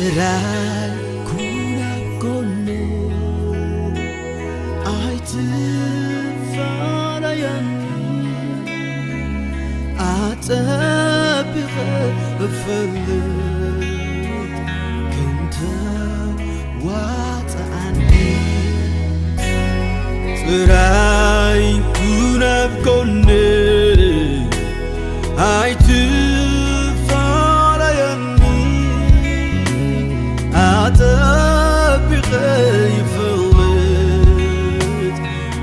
ጥራይ ኩን ኣብ ጎነይ ኣይትፈላለየኒ። ኣጸቢቐ እፈልጥ ክንተ ዋጽኣኒ። ጥራይ ኩን ኣብ ጎነይ ኣይትፈላለየኒ። ኣጸቢቐ ይፈልጥ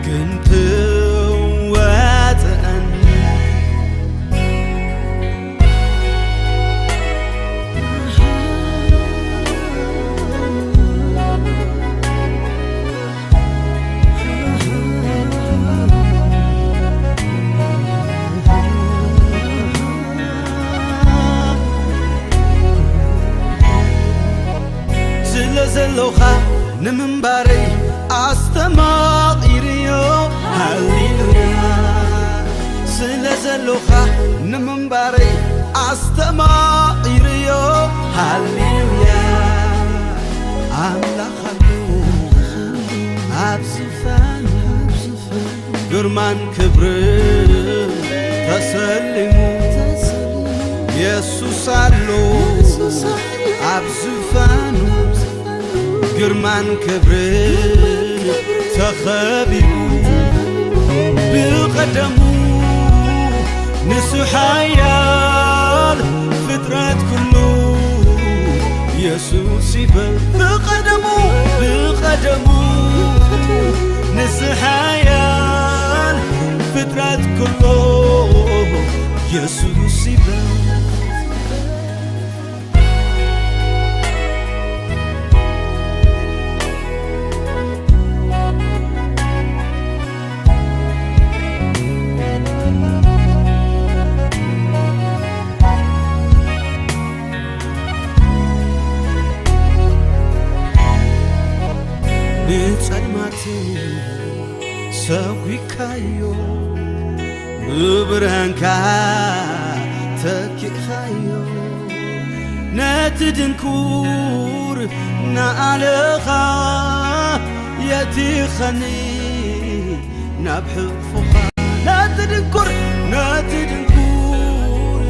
ክንተ ዋጽኣኒ። ስለ ዘሎኻ ንምንባረይ ኣስተማቒርዮ። ሃሌሉያ። ስለ ዘሎኻ ንምንባረይ ኣስተማቒርዮ። ሃሌሉያ። ኣምላኽ ኣሎ ኣብ ዝፋን፣ ግርማን ክብርን ተሰሊሙ። የሱስ ኣሎ ኣብ ዝፋኑ፣ ግርማን ክብርን ተኸቢቡ። ብቐደሙ ንሱ ሓያል፣ ፍጥረት ኩሉ የሱስ ይበል። ብቐደሙ፣ ብቐደሙ ንሱ ሓያል፣ ፍጥረት ኩሉ የሱስ ይበል። ንጸልማት ሰጒግካዮ፣ ብብርሃንካ ተኪእካዮ። ነቲ ድንኩር ንኣለኻ የቲኸኒ ናብ ሕቕፎኻ። ነቲ ድንኩር፣ ነቲ ድንኩር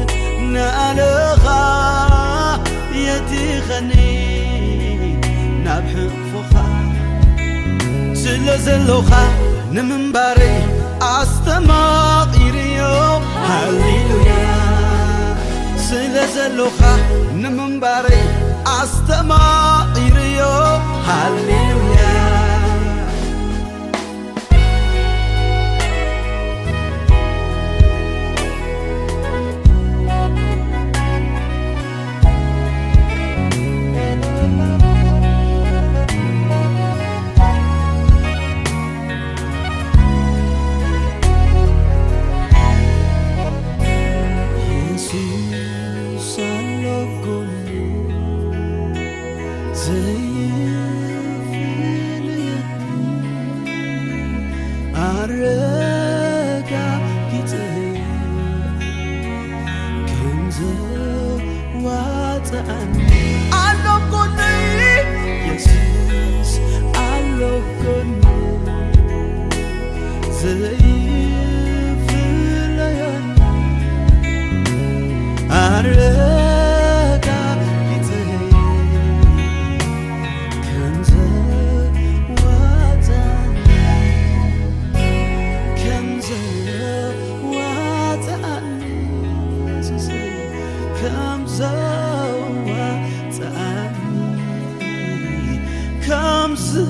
ንኣለኻ የቲኸኒ ናብ ሕቕፎኻ። ስለ ዘሎኻ ንምንባረይ ኣስተማቒርዮ። ሃሌሉያ። ስለ ዘሎኻ ንምንባረይ ኣስተማቒርዮ። ሃሌሉያ። የሱስ ኣሎ ጎነይ፣ ዘይፍለየኒ፣ ኣረጋጊጸዮ ከም ዘዋጽኣኒ። ኣሎ ጎነይ፣ የሱስ ኣሎ ጎነይ፣ ዘይፍለየኒ፣ ኣረጋጊጸዮ ከም ዘዋጽኣኒ፣ ከም ዘዋጽኣኒ፣ የሱሰይ፣ ከም ዘዋጽኣኒ፣ ከም ዘዋጽኣኒ፣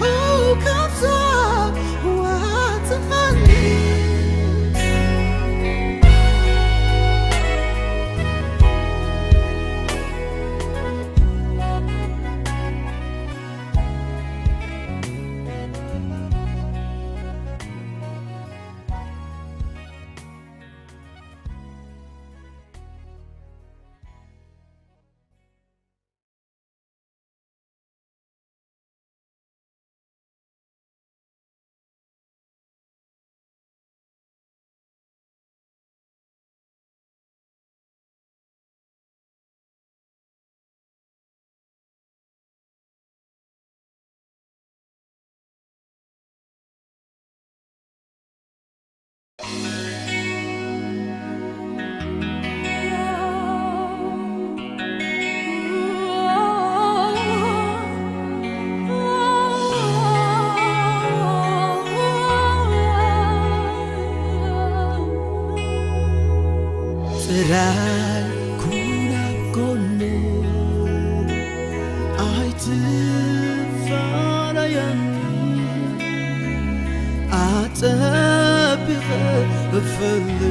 ኦ፣ ከም ዘዋጽኣኒ። ጥራይ ኩን ኣብ ጎነይ ኣይትፋለየኒ፣ ኣጸቢቐ እፈልጥ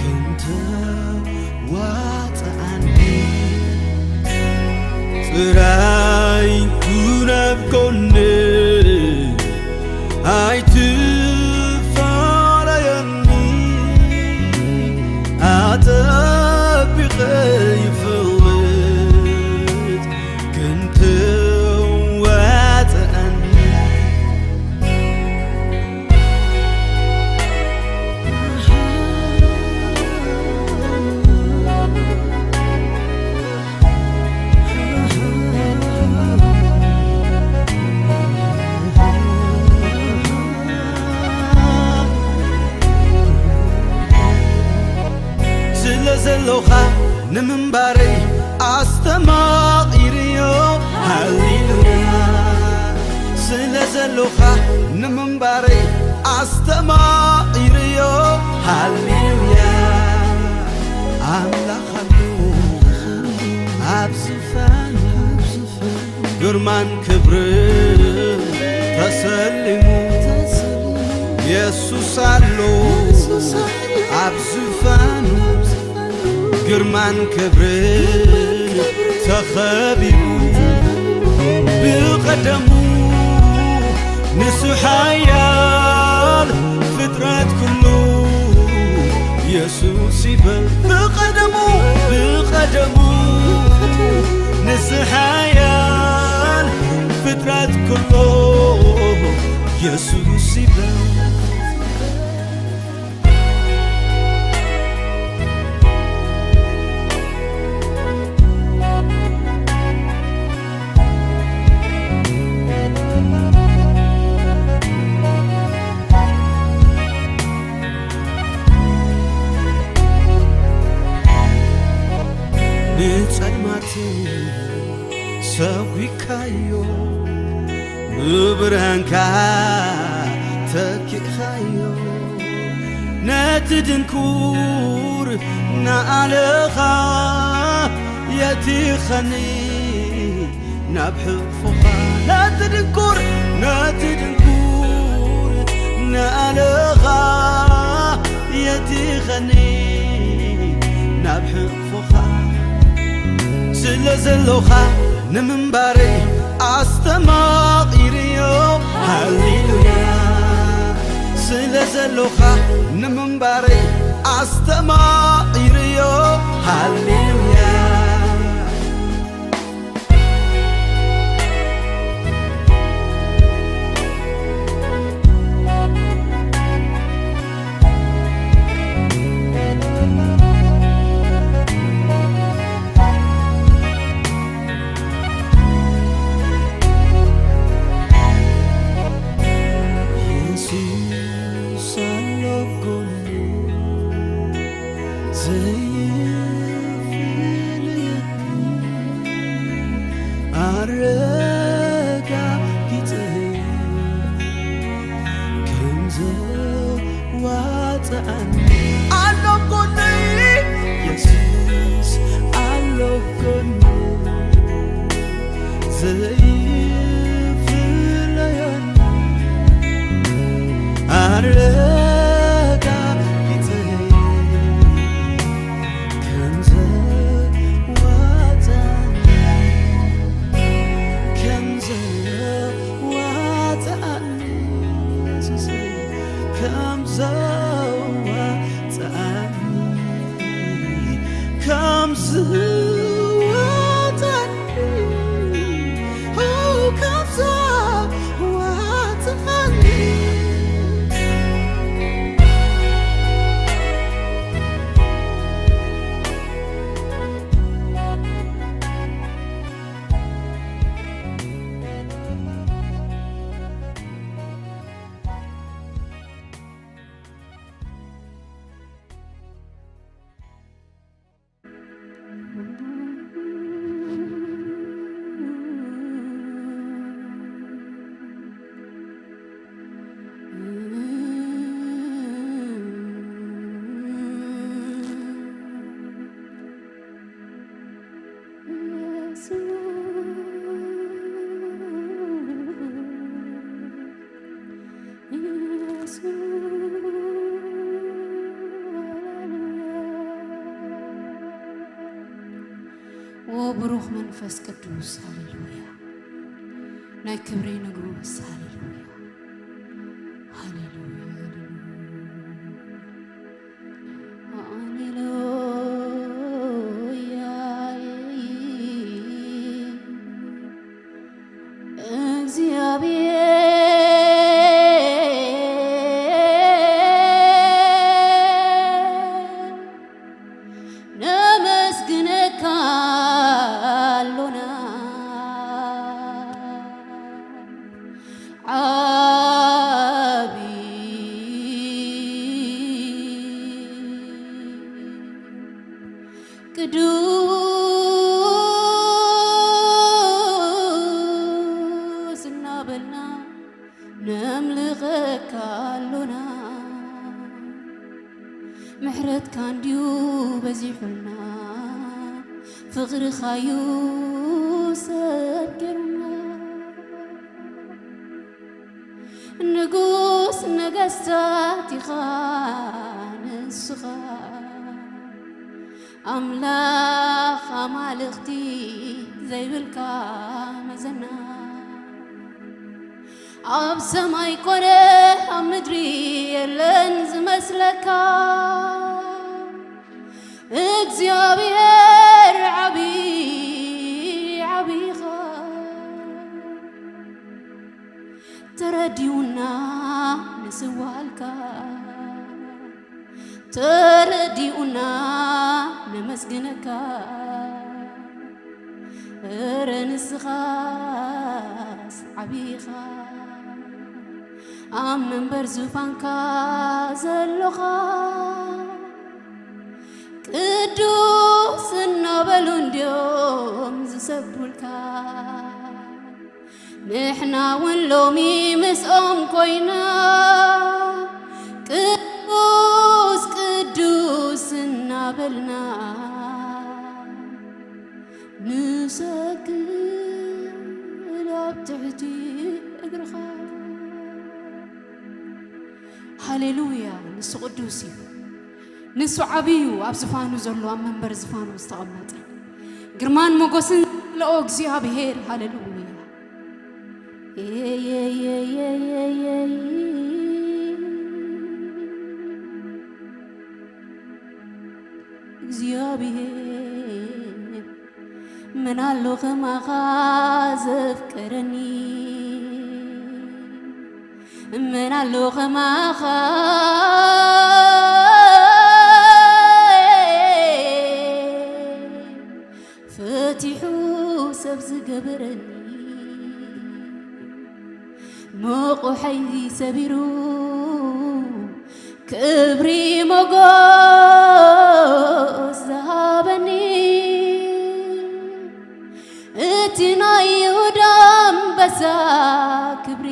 ክንተ ዋጽኣኒ። ጥራይ ኩን ኣብ ጎነይ ኣይትፋለየኒ፣ ኣጸቢቐ ይፈልጥ ክንተ ዋጽኣኒ። ስለ ዘሎኻ ንምንባረይ ኣስተማቒርዮ። ሃሌሉያ። ስለ ዘሎኻ ንምንባረይ ኣስተማቒርዮ። ሃሌሉያ። ኣምላኽ ኣሎ ኣብ ዝፋን፣ ግርማን ክብርን ተሰሊሙ። የሱስ ኣሎ ኣብ ዝፋኑ፣ ግርማን ክብርን ተኸቢቡ። ብቐደሙ ንሱ ሓያል፣ ፍጥረት ኩሉ የሱስ ይበል። ብቐደሙ፣ ብቐደሙ ንሱ ሓያል፣ ፍጥረት ኩሉ የሱስ ይበል። ንጸልማት ሰጒግካዮ፣ ብብርሃንካ ተኪእኻዮ። ነቲ ድንኩር ንኣለኻ የቲኸኒ ናብ ሕቕፎኻ። ነቲ ድንኩር፣ ነቲ ድንኩር ንኣለኻ የቲኸኒ ናብ ሕቕፎኻ። ስለ ዘሎኻ ንምንባረይ ኣስተማቒርዮ። ሃሌሉያ። ስለ ዘሎኻ ንምንባረይ ኣስተማቒርዮ። ሃሌሉያ። የሱስ ኣሎ ጎነይ፣ ዘይፍለየኒ፣ ኣረጋጊጸዮ ከም ዘዋጽኣኒ። ኣሎ ጎነይ፣ የሱስ ኣሎ ጎነይ፣ ዘይፍለየኒ፣ ኣረጋጊጸዮ ከም ዘዋጽኣኒ፣ ከም ዘዋጽኣኒ፣ የሱሰይ፣ ከም ዘዋጽኣኒ፣ ከም ዘዋጽኣኒ፣ ኦ፣ ከም ዘዋጽኣኒ። ብሩኽ መንፈስ ቅዱስ፣ ሃሌሉያ። ናይ ክብሪ ንጉስ፣ ሃሌሉያ። ሃሌሉያ፣ ሃሌሉያ። ሃሌሉያ። እግዚኣብሔር ነመስግነካ ኣሎና። ዓቢ ቅዱስ እናበልና ነምልኸካ ኣሎና። ምሕረትካ እንድዩ በዚሑልና፣ ፍቕርኻዩ ሰብ ገይሩና። ንጉስ ነገስታት ኢኻ ንስኻ፣ ኣምላኽ ኣማልኽቲ ዘይብልካ መዘና። ኣብ ሰማይ ኮነ ኣብ ምድሪ የለን ዝመስለካ፣ እግዚኣብሔር ዓቢ ዓቢኻ። ተረዲኡና ንስዋልካ፣ ተረዲኡና ነመስግነካ። እረ ንስኻስ ዓቢኻ፣ ኣብ መንበር ዙፋንካ ዘሎኻ፣ ቅዱስ እናበሉ እንድዮም ዝሰብኩልካ። ንሕና እውን ሎሚ ምስኦም ኮይና፣ ቅዱስ ቅዱስ እናበልና ንሰግድ ኣብ ትሕቲ እግርኻ። ሃሌሉያ! ንሱ ቅዱስ እዩ። ንሱ ዓብዩ ኣብ ዝፋኑ ዘሎ፣ ኣብ መንበር ዝፋኑ ዝተቐመጠ፣ ግርማን ሞገስን ዝመልኦ እግዚኣብሔር። ሃሌሉያ! እግዚኣብሔር፣ መን ኣሎ ከማኻ ዘፍቀረኒ? መን ኣሎ ከማኻ ፈቲሑ ሰብ ዝገበረኒ? መቑሐይ ሰቢሩ ክብሪ ሞጎስ ዝሃበኒ፣ እቲ ናይ ይሁዳ ኣንበሳ ክብሪ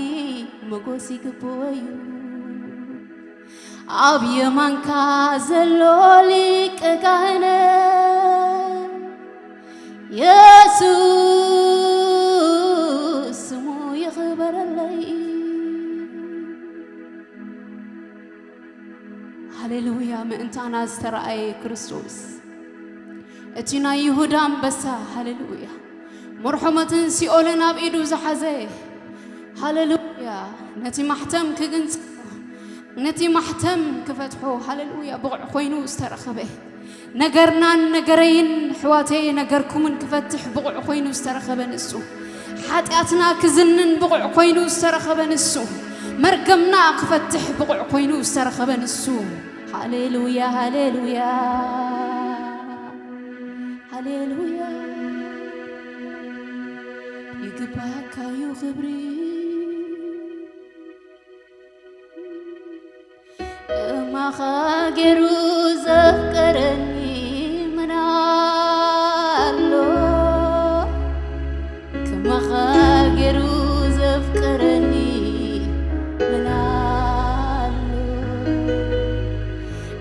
ሞጎስ ይግብኦ እዩ። ኣብ የማንካ ዘሎ ሊቀ ካህን የሱስ ስሙ ይኽበረለይ። ሃሌሉያ! ምእንታና ዝተረኣየ ክርስቶስ፣ እቲ ናይ ይሁዳ ኣንበሳ፣ ሃሌሉያ! መርሖ ሞትን ሲኦልን ኣብ ኢዱ ዝሓዘ፣ ሃሌሉያ! ነቲ ማሕተም ክግንጽ፣ ነቲ ማሕተም ክፈትሖ፣ ሃሌሉያ! ብቑዕ ኮይኑ ዝተረኸበ፣ ነገርናን ነገረይን፣ ኣሕዋተይ፣ ነገርኩምን ክፈትሕ ብቑዕ ኮይኑ ዝተረኸበ ንሱ፣ ሓጢኣትና ክዝንን ብቑዕ ኮይኑ ዝተረኸበ ንሱ፣ መርገምና ክፈትሕ ብቑዕ ኮይኑ ዝተረኸበ ንሱ። ሃሌሉያ፣ ሃሌሉያ፣ ሃሌሉያ። ይግባእካዩ ክብሪ፣ ከማኻ ገይሩ ዘፍቀረኒ ምን ኣሎ? ከማኻ ገይሩ ዘፍቀረኒ ምን ኣሎ?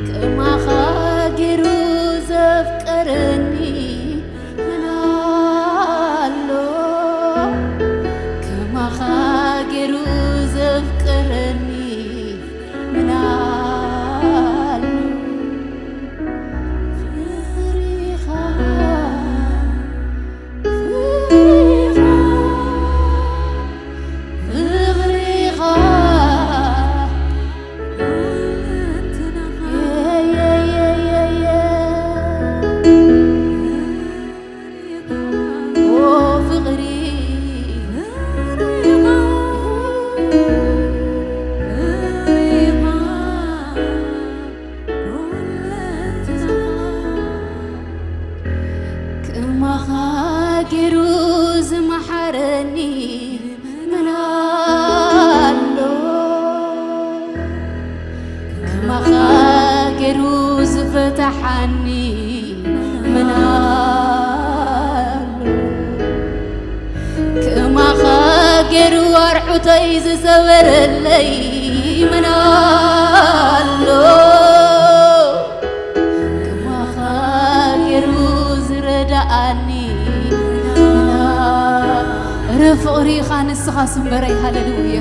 ከማኻ ገይሩ ዘፍቀረኒ ምን ኣሎ? ከማኻ ገይሩ ዘፍቀረኒ ምን ኣሎ? ገይሩ ዝፈታሓኒ መን ኣሎ? ከማኻ ገይሩ ኣርዑተይ ዝሰበረለይ መን ኣሎ? ከማኻ ገይሩ ዝረዳኣኒ መን ኣሎ? ኧረ ፍቕሪ ኢኻ ንስኻ ስምበረይ። ሃሌሉያ።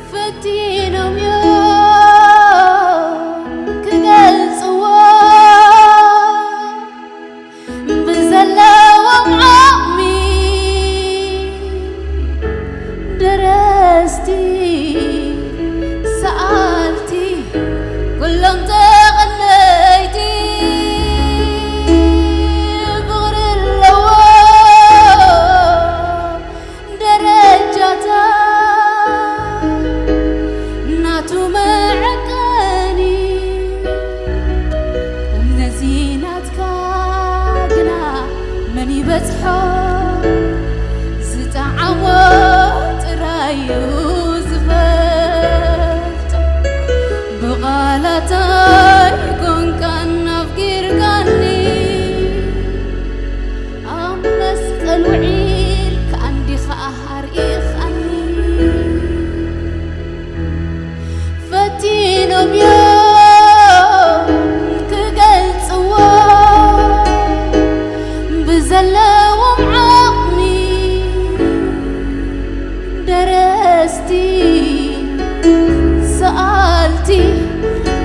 ፈቲኖም እዮም ክገልጽዎ ብዘለዎም ዓቕሚ፣ ደረስቲ፣ ሰኣልቲ፣ ኩሎም ተቐነይቲ ፍቕሪ ኣለዎ። ደረጃታት ናቱ መዐቀኒ፣ ነዚ ናትካ ግና መን ይበጽሖ? ዝጠዓሞ ጥራይ እዩ ዝፈልጦ። ብቓላት ኣይኮንካን ኣፍቂርካኒ፣ ኣብ መስቀል ውዒልካ እንዲኻ ኣርኢኻኒ። ፈቲኖም እዮም ክገልጽዎ ብዘለዎም ዓቕሚ፣ ደረስቲ፣ ሰኣልቲ፣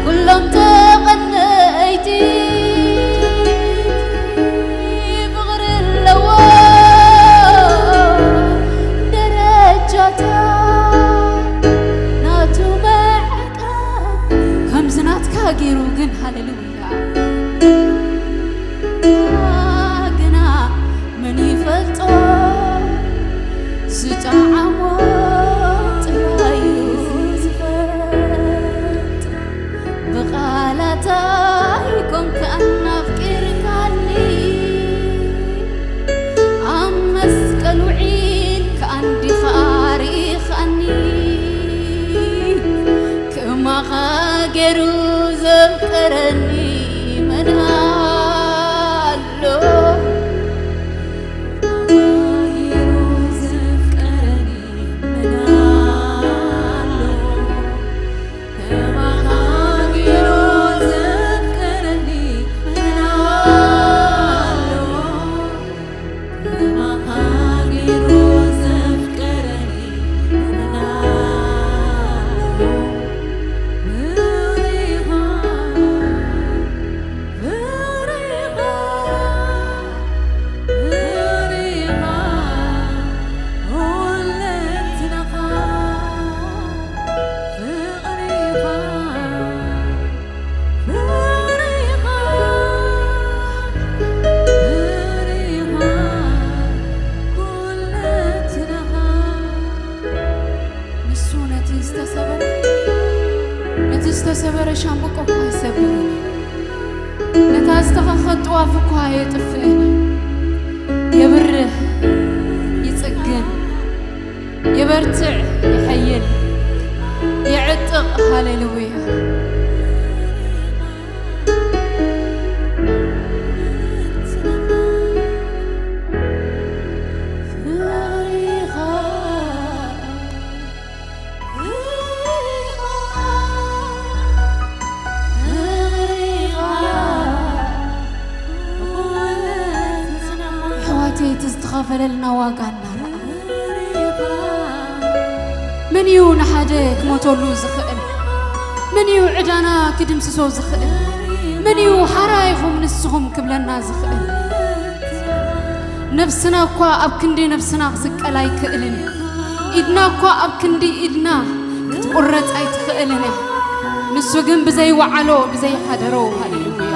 ኩሎም ተቐነይቲ ፍቕሪ ኣለዎ። ደረጃታት ናቱ መዐቀኒ፣ ከምዚ ናትካ ገይሩ ግን፣ ሃሌሉያ። ግና መን ይፈልጦ? ዝጠዓሞ ጥራይ እዩ ዝፈልጦ። ብቓላት ኣይኮንካን ኣፍቂርካኒ፣ ኣብ መስቀል ውዒልካ እንዲኻ ኣርኢኻኒ። ከማኻ ገይሩ ዘፍቀረኒ መን ኣሎ? ከማኻ ገይሩ ዘፍቀረኒ መን ኣሎ? ከማኻ ገይሩ ዘፍቀረኒ መን ኣሎ? ከማኻ ገይሩ ዘፍቀረኒ መን ኣሎ? ፍቕሪኻ፣ ፍቕሪኻ፣ ፍቕሪኻ ሁለንትናኻ፣ ፍቕሪኻ፣ ፍቕሪኻ፣ ፍቕሪኻ፣ ኩለንትናኻ። ንሱ ነቲ ዝተሰበረ፣ ነቲ ዝተሰበረ ሻምብቆ እኳ ኣይሰብርን እዩ። ነታ ዝተኸኸት ጥዋፍ እኳ ኣየጥፍእን እዩ። የብርህ፣ ይጽግን፣ የበርትዕ፣ ይሐይል፣ የዕጥቕ። ሃሌሉያ። ኣሕዋተይ፣ እቲ ዝተኸፈለልና ዋጋ እናረኣና፣ መን እዩ ንሓደ ክሞተሉ ዝኽእል? መን እዩ ዕዳና ክድምስሶ ዝኽእል? መን እዩ ሓራይኹም ንስኹም ክብለና ዝኽእል? ነፍስና እኳ ኣብ ክንዲ ነፍስና ክስቀል ኣይክእልን እዩ። ኢድና እኳ ኣብ ክንዲ ኢድና ክትቁረጽ ኣይትኽእልን እያ። ንሱ ግን ብዘይ ወዓሎ ብዘይ ሓደሮ። ሃሌሉያ።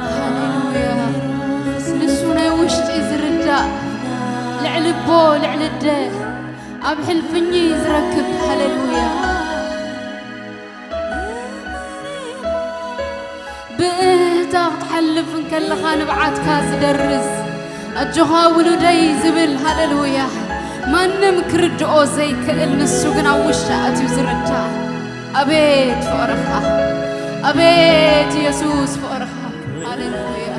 ሃሌሉያ። ንሱ ናይ ውሽጢ ዝርዳእ፣ ልዕሊ ኣቦ ልዕሊ ኣደ ኣብ ሕልፍኚ ዝረክብ። ሃሌሉያ። ብእህታ ክትሓልፍ እንከለኻ ንብዓትካ ዝደርዝ፣ ኣጆኻ ውሉደይ ዝብል። ሃሌሉያ። ማንም ክርድኦ ዘይክእል፣ ንሱ ግን ኣብ ውሽጢ ኣትዩ ዝርዳእ። ኣቤት ፍቕርኻ፣ ኣቤት የሱስ ፍቕርኻ። ሃሌሉያ።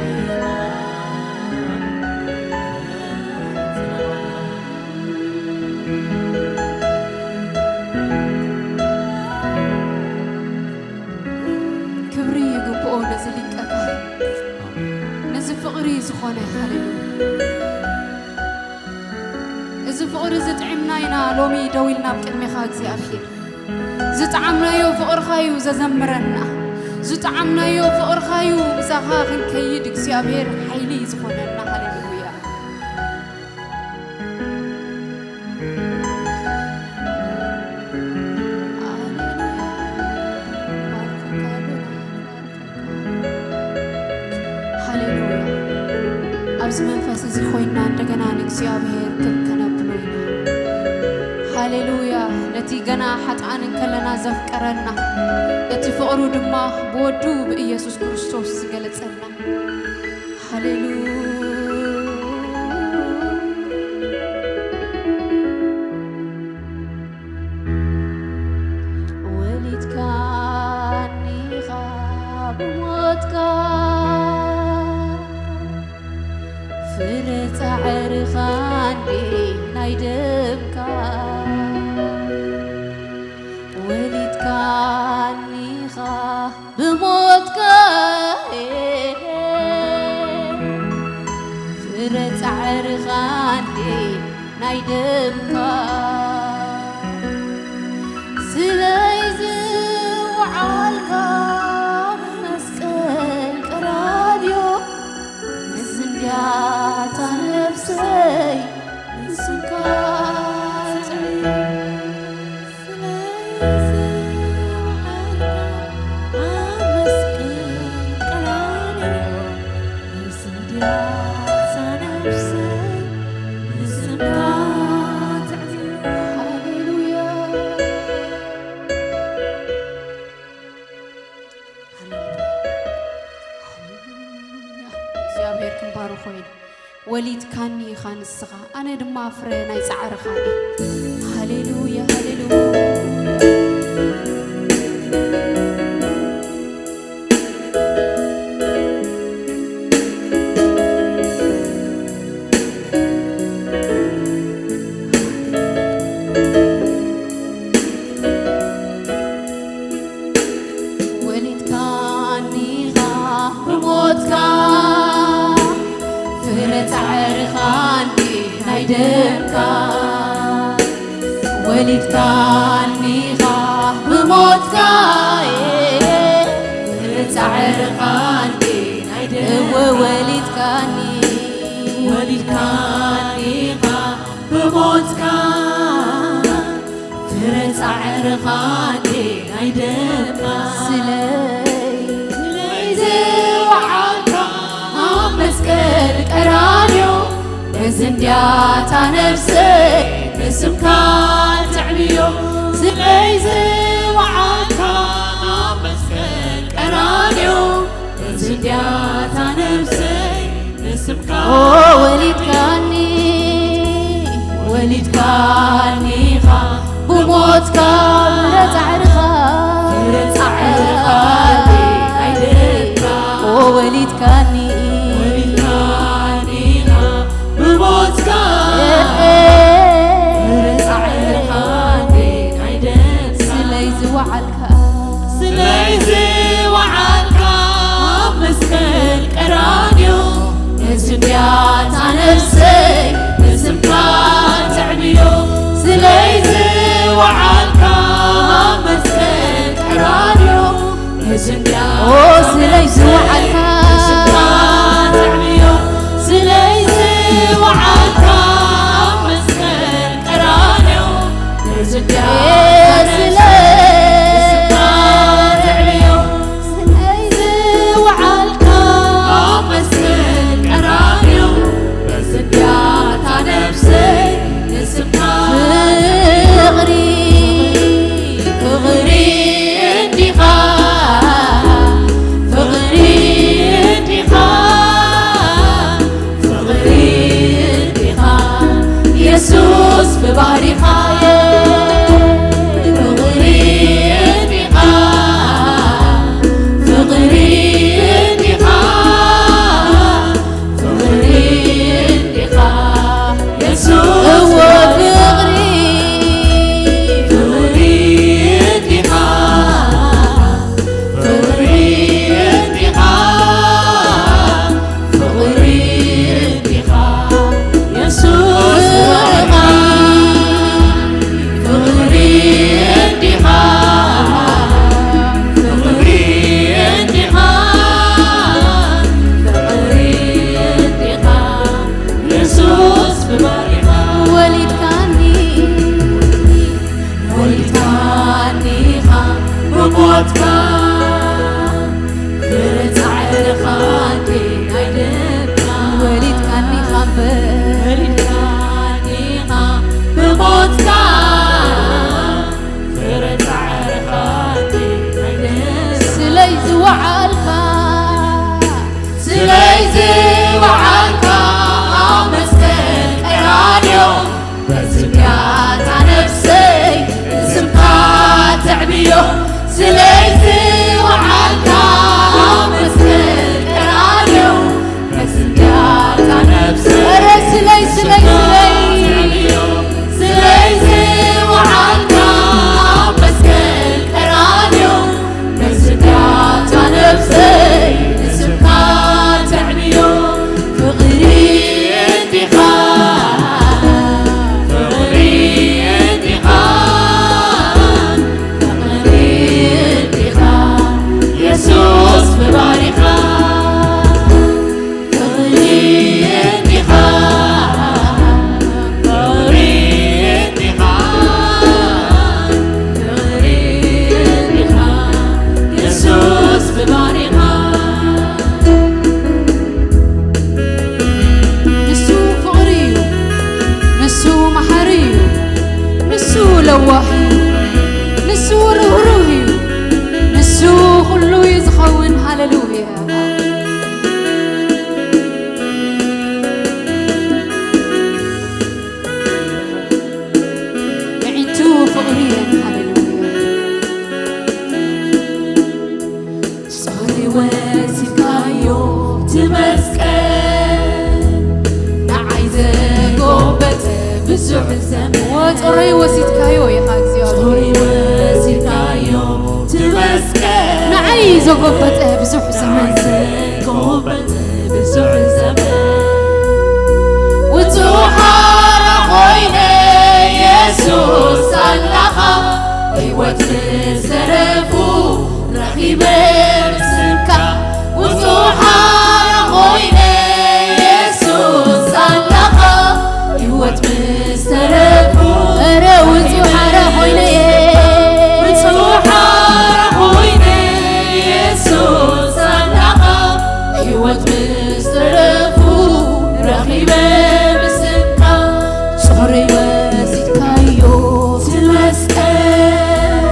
ክብሪ ይግብኦ ነዚ ሊቀ ካህን፣ ነዚ ፍቕሪ ዝኾነ። ሃሌሉያ። እዚ ፍቕሪ ዝጥዕምና ኢና ሎሚ ደው ኢልና ኣብ ቅድሜኻ እግዚኣብሔር። ዝጠዓምናዮ ፍቕርኻ እዩ ዘዘምረና። ዝጠዓምናዮ ፍቕርኻ እዩ ምሳኻ ክንከይድ እግዚኣብሔር ሓይሊ ዝኾነና። ሃሌሉያ። ሃሌሉያ። ኣብዚ መንፈስ እዚ ኮይንና እንደገና ንእግዚኣብሔር ክብ ከነብሎ ኢና። ሃሌሉያ። ነቲ ገና ሓጥኣን እንከለና ዘፍቀረና፣ እቲ ፍቕሩ ድማ ብወዱ ብኢየሱስ ክርስቶስ ዝገለጸልና። ሃሌሉያ። ወሊድካኒ ኢኻ ብሞትካ፣ ፍረ ጻዕርኻ እንዴ ናይ ደምካ። ወሊድካኒ ኢኻ ብሞትካ፣ ፍረ ጻዕርኻ እንዴ ናይ ደምካ። ስለይ ዝወዓልካ መስቀል ቀራንዮ፣ ንስንድያታ ነፍሰይ ንስምካ ትዕብዮ። ስለይ ዝወዓልካ ኣብ መስቀል ቀራንዮ፣ ንስንድያታ ነፍሰይ ንስምካ ትዕብዮ። ሃሌሉያ። ሃሌሉያ። ሃሌሉያ። እግዚኣብሔር ክንባርኾ ኢና። ወሊድካኒ ኢኻ ንስኻ፣ ኣነ ድማ ፍረ ናይ ጻዕርኻ እየ። ሃሌሉያ፣ ሃሌሉያ። ወሊድካኒ ኢኻ ብሞትካ፣ ፍረ ጻዕርኻ እንዴ ናይ ደምካ። ወሊድካኒ ኢኻ ብሞትካ፣ ፍረ ጻዕርኻ እንዴ ናይ ደምካ። እወ ወሊድካኒ፣ ወሊድካኒ ኢኻ ብሞትካ፣ ፍረ ጻዕርኻ እንዴ ናይ ደምካ። ስለይ፣ ስለይ ዝወዓልካ ኣብ መስቀል ቀራንዮ፣ ነዚ እንድያታ ነፍሰይ ንስምካ ትዕብዮ። ስለይ ዝወዓልካ ኣብ መስቀል ቀራንዮ፣ ነዚ እንድያታ ነፍሰይ ንስምካ። ኦ ወሊድካኒ፣ ወሊድካኒ ኢኻ ብሞትካ፣ ፍረ ጻዕርኻ፣ ፍረ ጻዕርኻ ኣይደካ። ኦ ወሊድካኒ፣ ወሊድካኒ ኢኻ ብሞትካ፣ ፍረ ጻዕርኻ ኣይደካ። ስለይ ዝወዓልካ፣ ስለይ ዝ- ስለይ ዝወዓልካ ኣብ መስቀል ቀራንዮ በስጋታ ነፍሰይ ስምካ ተዕብዮ። ስለይ ዝወዓልካ ኣብ መስቀል ቀራንዮ በስጋታ ነፍሰይ ኧረ ስለይ ስለይ ስለይ ስለይ ዝወዓልካ ኣብ መስቀል ቀራንዮ በስጋታ ነፍሰይ ንስምካ ተዕብዮ። ፍቕሪ እንዲኻ ፍቕሪ እንዲኻ ፍቕሪ እንዲኻ የሱስ ፍቓሪኻ ፍቕሪ እንዲኻ ፍቕሪ እንዲኻ ፍቕሪ እንዲኻ የሱስ ፍቓሪኻ። ንሱ ፍቕሪ እዩ። ንሱ መሓሪ እዩ። ንሱ ለዋህ እዩ። ንሱ ርህሩህ እዩ። ንሱ ኩሉ እዩ ዝኸውን። ሃሌሉያ። ምዒንቱ ፍቕሪ እየን። ሃሌሉያ። ጾረይ ወሲድካዮ እቲ መስቀል ንዓይ ዘጎበጠ ብዙሕ ዘመን። ዎ ጾረይ ወሲድካዮ ኢኻ እግዚኣብሔር። ጾረይ ወሲድካዮ እቲ መስቀል ንዓይ ዘጎበጠ ብዙሕ ዘመን። ንዓይ ዘጎበጠ ብዙሕ ዘመን። ውጹእ ሓራ ኮይነ የሱስ ኣላኻ ህይወት ምስ ተረፉ ረኺበ ብስምካ ውጹእ ሓራ ኮይነ የሱስ ኣላኻ ህይወት ምስ ተረፉ ኧረ ውጹእ ሓራ ኮይነ ውጹእ ሓራ ኮይነ የሱስ ኣላኻ ህይወት ምስ ተረፉ ረኺበ ብስምካ ጾረይ ወሲድካዮ እቲ መስቀል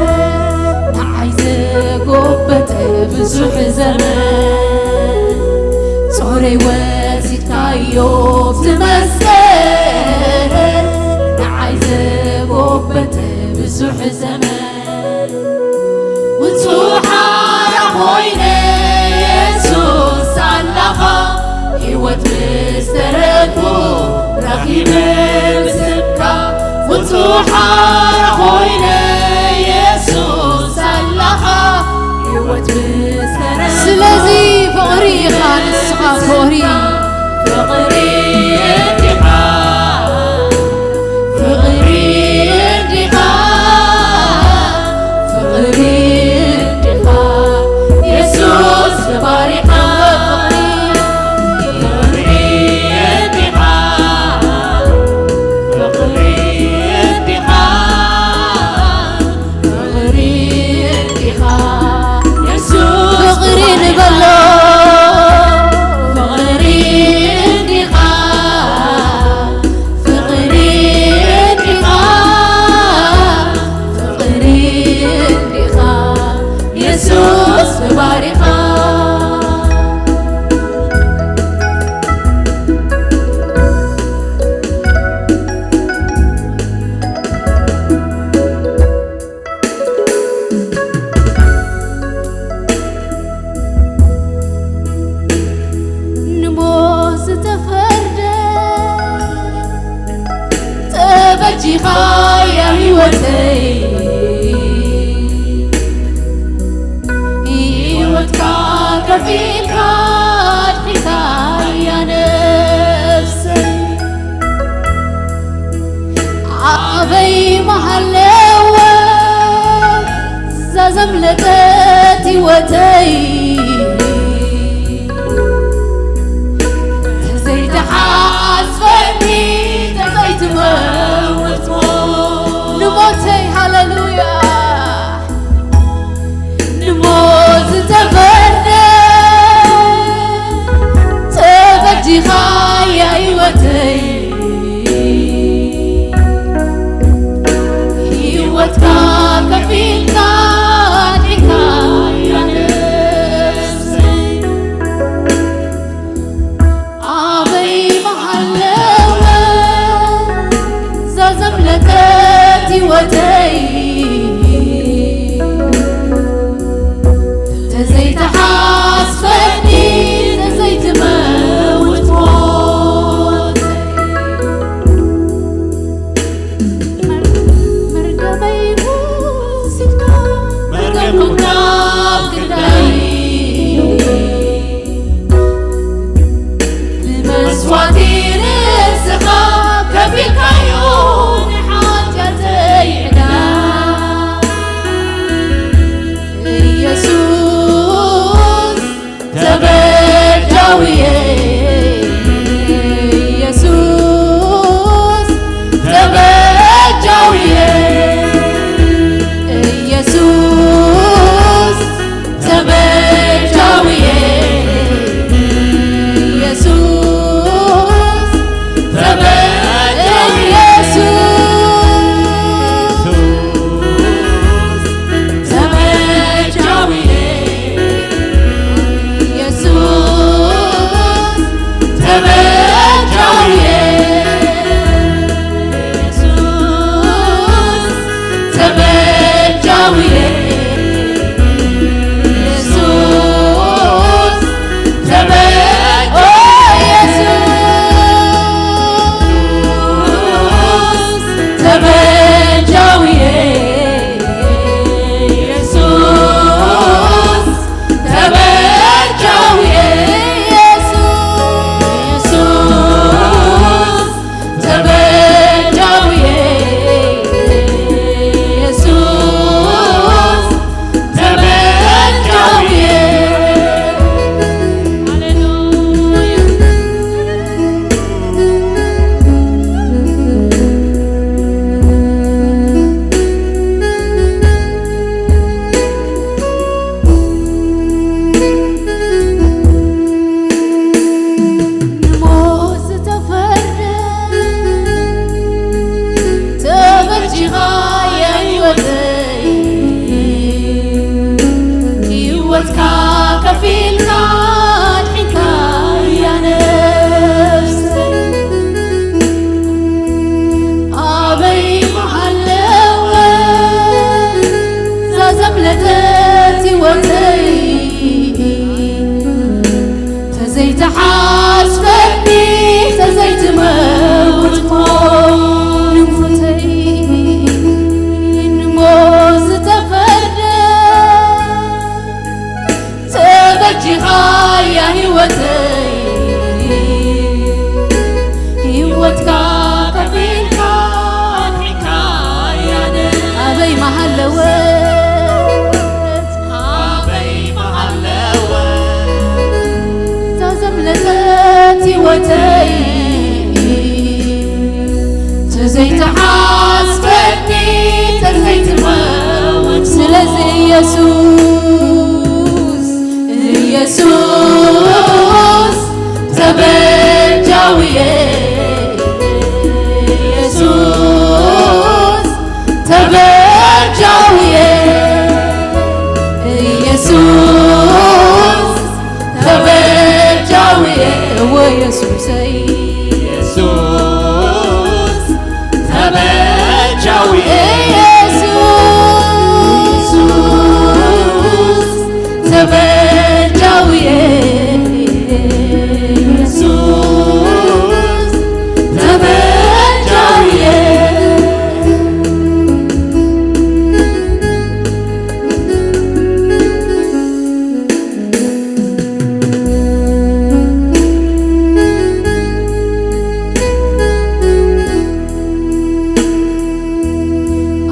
ንዓይ ዘጎበጠ ብዙሕ ዘመን ጾረይ ወሲድካዮ እቲ መስቀል ንዓይ ዘጎበጠ ብዙሕ ዘመን ውጹእ ሓራ ኮይነ የሱስ ኣላኻ ህይወት ምስ ተረፉ ረኺበ ብስምካ ውጹእ ሓራ ኮይነ የሱስ ኣላኻ ህይወት ምስ ተረፉ ስለዚ ፍቕሪ ኢኻ ንስኻ ፍቕሪ ፍቕሪ እንዲኻ ፍቕሪ እንዲኻ ፍቕሪ እንዲኻ የሱስ ተባሪኻ ፍቕሪ እንዲኻ ፍቕሪ እንዲኻ ፍቕሪ እንዲኻ የሱስ ፍቕሪ ንበሎ ፍቕሪ እንዲኻ ፍቕሪ እንዲኻ ፍቕሪ እንዲኻ የሱስ ተባሪኻ ንሞት ዝተፈርደ ተበጂኻያ ህይወተይ ህይወትካ ከፊልካ ኣድሒንካያ ነፍሰይ ኣበይ መሃለወ እዛ ዘምለጠት ህይወተይ ተዘይትሓስበኒ ተዘይትመውት ንሞተይ ሃለሉያ ንሞት ዝተፈርደ ተበጂኻያ ህይወተይ ህይወትካ ከፊልካ ኣድሒንካያ ሓስበኒ ተዘይትመውት እሞ ንሞተይ ንሞት ዝተፈርደ ተበጂኻያ ህይወተይ ህይወትካ ከፊልካ ኣድሒንካያ ኣበይ መሃለወት ኣበይ መሃለወት እዛ ዘምለጠት ህይወተይ ተዘይተሓስበኒ ተዘይትመውት ስለዚ ኢየሱስ ኢየሱስ ተበጃውየ ኢየሱስ ተበጃውየ ኢየሱስ ተበጃውየ እወ ኢየሱሰይ ኢየሱስ ተበጃውየ ኢየሱስ ተበጃውየ ኢየሱስ ተበጃውየ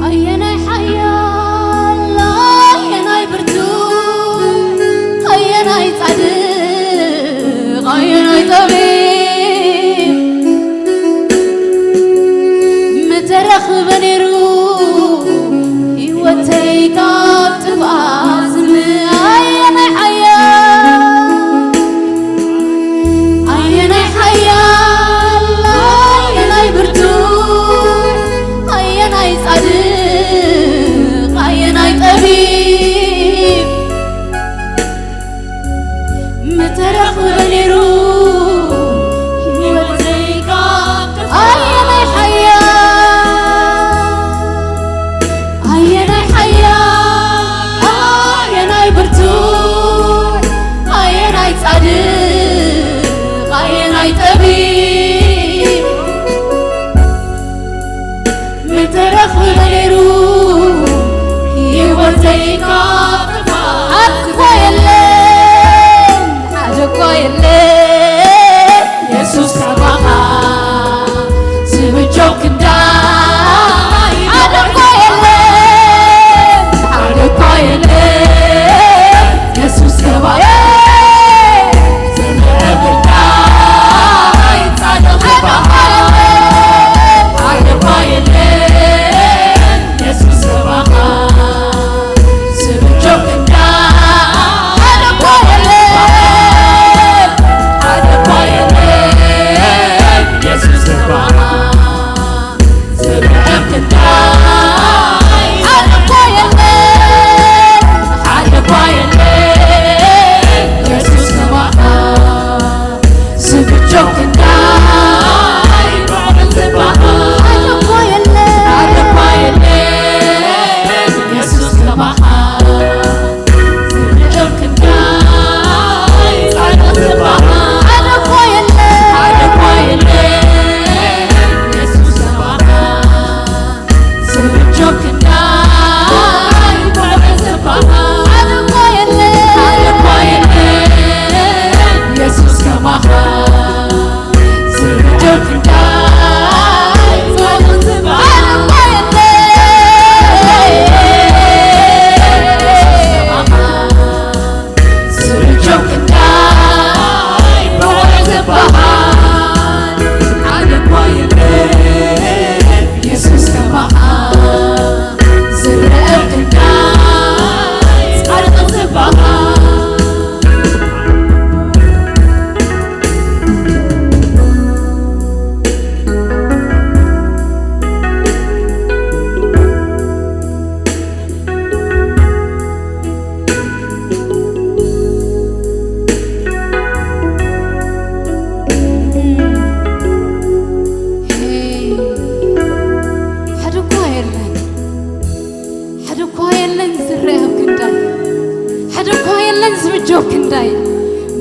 ኣየናይ ሓያል ኣየናይ ብርቱ ኣየናይ ጻድቕ ኣየናይ ጠቢብ ምተረኽበ ነይሩ ህይወተይ ካብ ጥፍኣት ኣየናይ ሓያል ኣየናይ ሓያል ኣየናይ ብርቱ ኣየናይ ጻድቕ ኣየናይ ጠቢብ ምተረኽበ ነይሩ ህይወተይ ካብ ኣየናይ ሓያል ኣየናይ ሓያል ኣየናይ ብርቱዕ ኣየናይ ጻድቕ ኣየናይ ጠቢብ ምተረኽበ ነይሩ ህይወተይ ካብ ጥፍኣት ሓደ እኳ የለን ሓደ እኳ የለን የሱስ ካባኻ ዝብጆ ክንዳይ ሓደ እኳ የለን ሓደ እኳ የለን የሱስ ካባኻ ዝብጆ ክንዳይ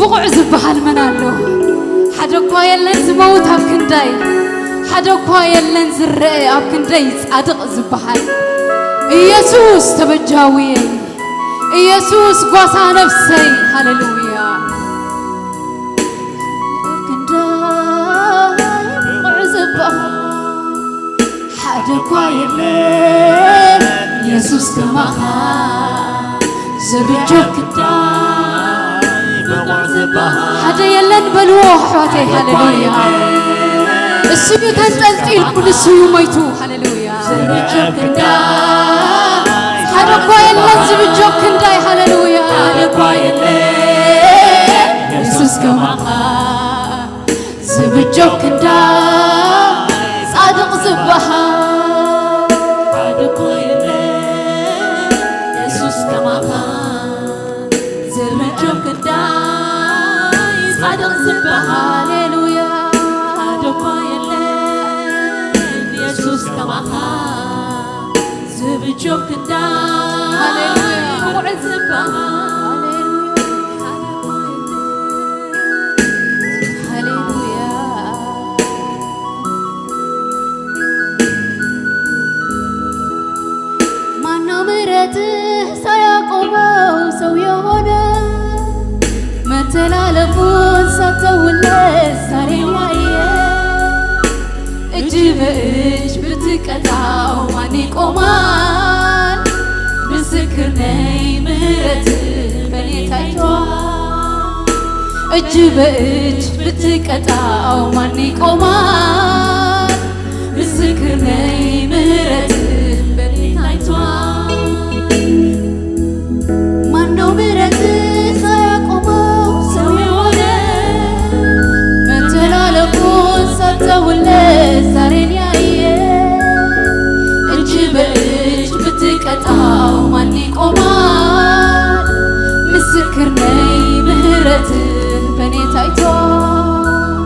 ብቑዕ ዝበሃል መን ኣሎ? ሓደ እኳ የለን ዝመውት ኣብ ክንደይ፣ ሓደ እኳ የለን ዝረአ ኣብ ክንደይ ጻድቕ ዝበሃል። ኢየሱስ ተበጃውየይ፣ ኢየሱስ ጓሳ ነፍሰይ። ሃሌሉያ። ኣብ ክንደይ ብቑዕ ዝበሃል ሓደ እኳ የለን ኢየሱስ ከማኻ ዝብጀው ክንደይ ብቑዕ ዝበሃል። ሓደ የለን በልዎ ኣሕዋተይ። ሃሌሉያ። እሱ እዩ ተንጠልጢሉ፣ ንሱ እዩ ሞይቱ። ሃሌሉያ። ዝብጀው ክንደይ ሓደ እኳ የለን ዝብጀው ክንደይ። ሃሌሉያ። ሓደ እኳ የለን ኢየሱስ ከማኻ ዝብጀው ክንዳ ጻድቕ ዝበሃል ሓደ እኳ የለን። የሱስ ከማኻ ዝብጀው ክንዳ ጻድቕ ዝበሃል። ሃሌሉያ። ሓደ እኳ የለን። የሱስ ከማኻ ዝብጀው ክንዳ ሃሌሉያ። ብቑዕ ዝበሃል። ሃሌሉያ። ማነው ምሕረትህ ሳያቆመው ሰው የሆነ? መተላለፉን ሳተውለት ዛሬ ያየ። እጅ በእጅ ብትቀጣው ማን ይቆማል? ምስክር ነኝ ምሕረትህ በኔ ታይቷል። እጅ በእጅ ብትቀጣው ማን ይቆማል? ምስክር ነኝ ምሕረትህ በኔ ታይቷል። ማነው ምሕረትህ ሳያቆመው ሰው የሆነ? መተላለፉን ሳተውለት ዛሬን ያየ። እጅ በእጅ ብትቀጣው ማን ይቆማል? ምስክር ነኝ ምሕረትህ በኔ ታይቷል።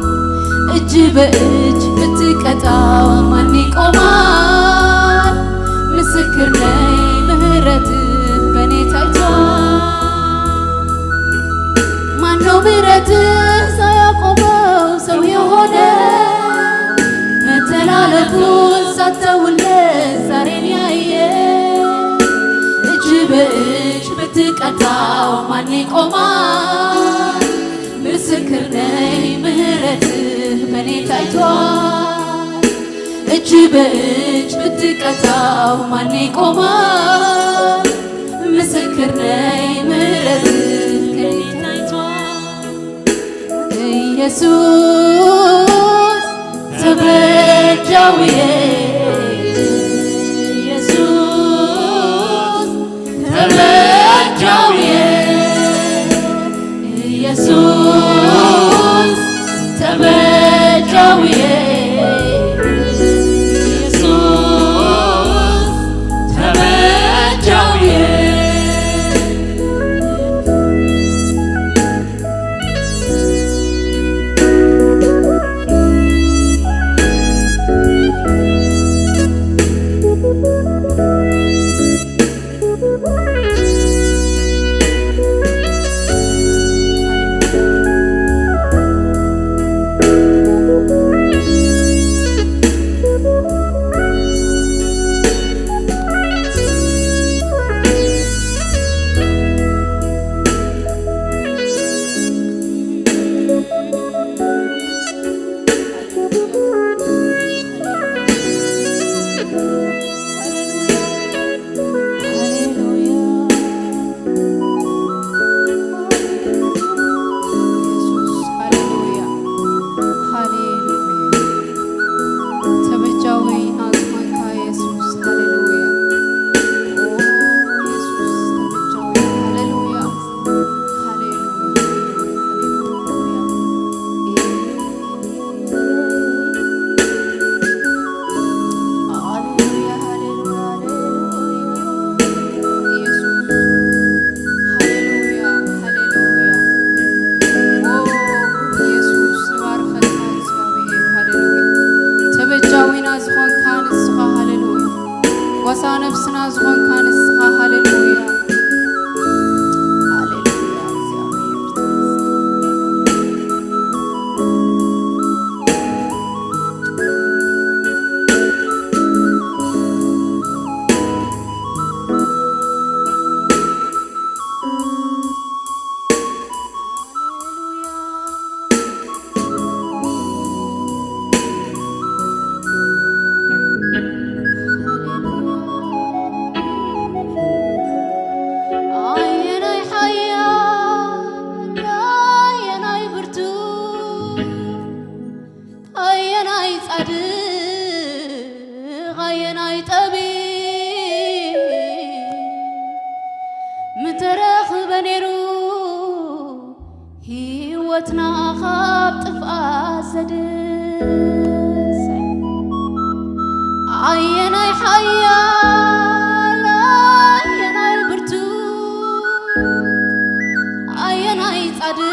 እጅ በእጅ ብትቀጣው ማን ይቆማል? ምስክር ነኝ ምሕረትህ በኔ ታይቷል። ማነው ምሕረትህ ሳያቆመው ሰው የሆነ? መተላለፉን ሳተውለት ዛሬን ያየ። እጅ በእጅ ብትቀጣው ማን ይቆማል? ምስክር ነኝ ምሕረትህ በኔ ታይቷል። እጅ በእጅ ብትቀጣው ማን ይቆማል? ምስክር ነኝ ምሕረትህ በኔ ታይቷል። ኢየሱስ ተበጃውየ፣ ኢየሱስ ተበጃውየ፣ ኢየሱስ ተበጃውየ፣ ኢየሱስ ተበጃውየ። ህይወትና ካብ ጥፍኣት ዘድንስ ኣየናይ ሓያል፣ ኣየናይ ብርቱ፣ ኣየናይ ጻድቕ፣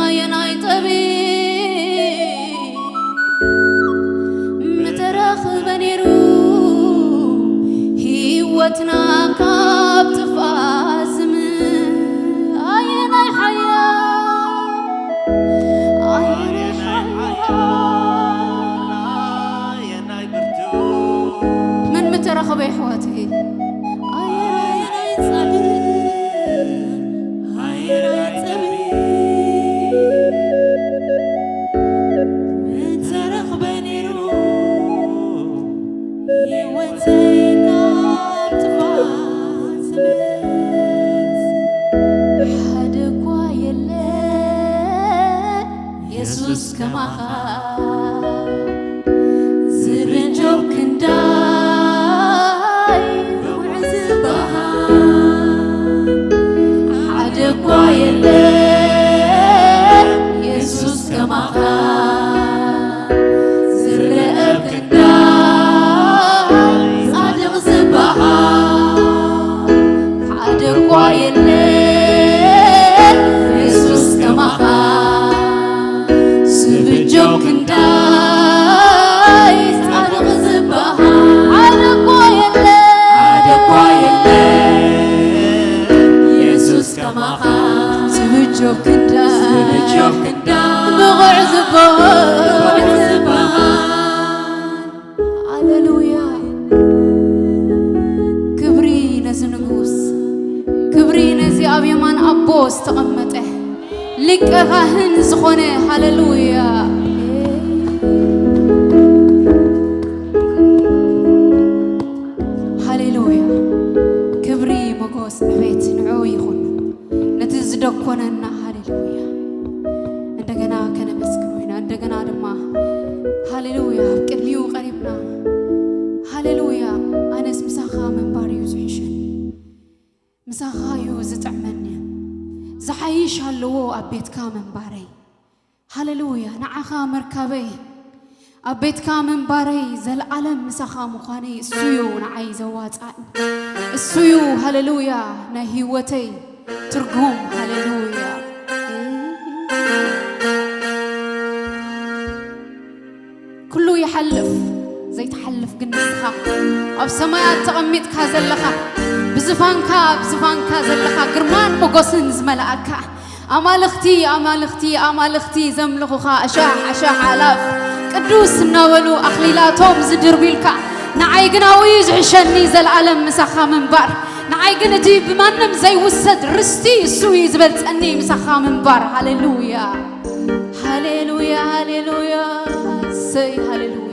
ኣየናይ ጠቢብ ምተረኽበ ነይሩ ህይወትና ካብ ጥፍኣት ዝም-፣ ኣየናይ ሓያል፣ ኣየናይ ሓያል፣ ኣየናይ ብርቱ፣ መን ምተረኽበ የሕዋተይ? ኣየናይ ጻድቕ፣ ኣየናይ ጠቢብ ምተረኽበ ነይሩ ህይወተይ ካብ ጥፍኣት ዝምልስ ሓደ እኳ የለ። የሱስ ከማኻ ዝብጀው ክንዳይ ብቑዕ ዝበሃል ሓደ እኳ የለ። የሱስ ከማኻ ዝረአ ክንዳይ ጻድቕ ዝበሃል ሓደ እኳ የለ። የሱስ ከማኻ ዝብጀው ክንዳይ ጻድቕ ዝበሃል ሓደ እኳ የለ። ሓደ እኳ የለ። የሱስ ከማኻ ዝብጀው ክንዳይ ዝብጀው ክንዳይ ብቑዕ ዝበሃል ብቑዕ ዝበሃል። ሃሌሉያ። ክብሪ ነዚ ንጉስ፣ ክብሪ ነዚ ኣብ የማን ኣቦ ዝተቐመጠ ሊቀ ካህን ዝኾነ። ሃሌሉያ። ሃሌሉያ። ክብሪ፣ ሞጎስ፣ ዕቤት ንዕኡ ይኹን። ነቲ ዝደኮነና። ሃሌሉያ። እንደገና ከነመስግኖ ኢና። እንደገና ድማ ሃሌሉያ ኣብ ቅድሚኡ ቀሪብና። ሃሌሉያ። ኣነስ ምሳኻ ምንባር እዩ ዝሕሸኒ። ምሳኻ እዩ ዝጥዕመኒ። ዝሓይሽ ኣለዎ ኣብ ቤትካ ምንባረይ። ሃሌሉያ። ንዓኻ ምርካበይ፣ ኣብ ቤትካ ምንባረይ፣ ዘለዓለም ምሳኻ ምዃነይ፣ እሱ እዩ ንዓይ ዘዋጽኣኒ። እሱ እዩ፣ ሃሌሉያ፣ ናይ ህይወተይ ትርጉም። ሃሌሉያ። ኩሉ ይሓልፍ፣ ዘይትሓልፍ ግን ንስኻ፣ ኣብ ሰማያት ተቐሚጥካ ዘለኻ፣ ብዝፋንካ፣ ኣብ ዝፋንካ ዘለኻ፣ ግርማን ሞገስን ዝመልኣካ፣ ኣማልኽቲ፣ ኣማልኽቲ፣ ኣማልኽቲ ዘምልኹኻ፣ ኣሻሕ፣ ኣሻሕ ኣላፍ ቅዱስ እናበሉ ኣኽሊላቶም ዝድርብዩልካ፣ ንዓይ ግን ኣብኡ እዩ ዝሕሸኒ ዘለኣለም ምሳኻ ምንባር። ንዓይ ግን እቲ ብማንም ዘይውሰድ ርስቲ እሱ እዩ ዝበልጸኒ ምሳኻ ምንባር። ሃሌሉያ፣ ሃሌሉያ፣ ሃሌሉያ፣ እሰይ፣ ሃሌሉያ።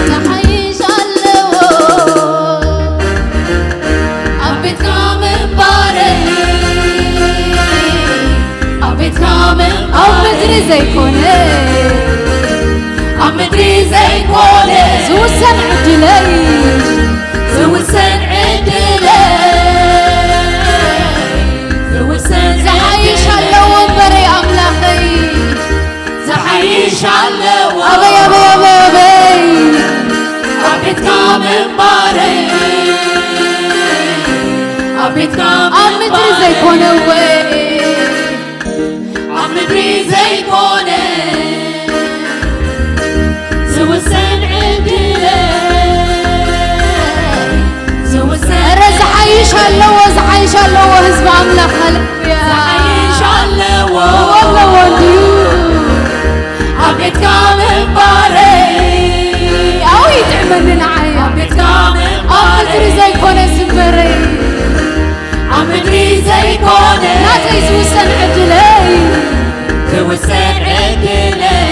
ዝሓይሽ ኣለዎ ኣብ ቤትካ ምንባረይ፣ ኣብ ቤትካ ምን-፣ ኣብ ምድሪ ዘይኮነ፣ ኣብ ምድሪ ዘይኮነ፣ ዝውሰን ዕድለይ፣ ዝውሰን ዕድለይ፣ ዝውሰን ዝሓይሽ ዕድለይ ኣለዎ እምበረይ ኣምላኸይ። ዝሓይሽ ኣለዎ። ኣበይ፣ ኣበይ፣ ኣበይ፣ ኣበይ? ኣብ ቤትካ ምንባረይ፣ ኣብ ቤትካ ኣብ ምድሪ ምንባረይ፣ ዘይኮነ ወይ ኣብ ምድሪ ዘይኮነ፣ ዝውሰን ዕድለይ፣ ዝውሰን ኧረ ዝሓይሽ ኣለዎ፣ ዝሓይሽ ኣለዎ ህዝቢ ኣምላኽ። ሃሌሉያ። ዝሓይሽ ኣለዎ። ኣለዎ እንድዩ። ኣብ ቤትካ በሊ ንዓይ ኣብ ቤትካ ኣብ ምድሪ ዘይኮነ ዝንበረይ ኣብ ምድሪ ዘይኮነ ናተይ ዝውሰን ዕድለይ ዝውሰን ዕድለይ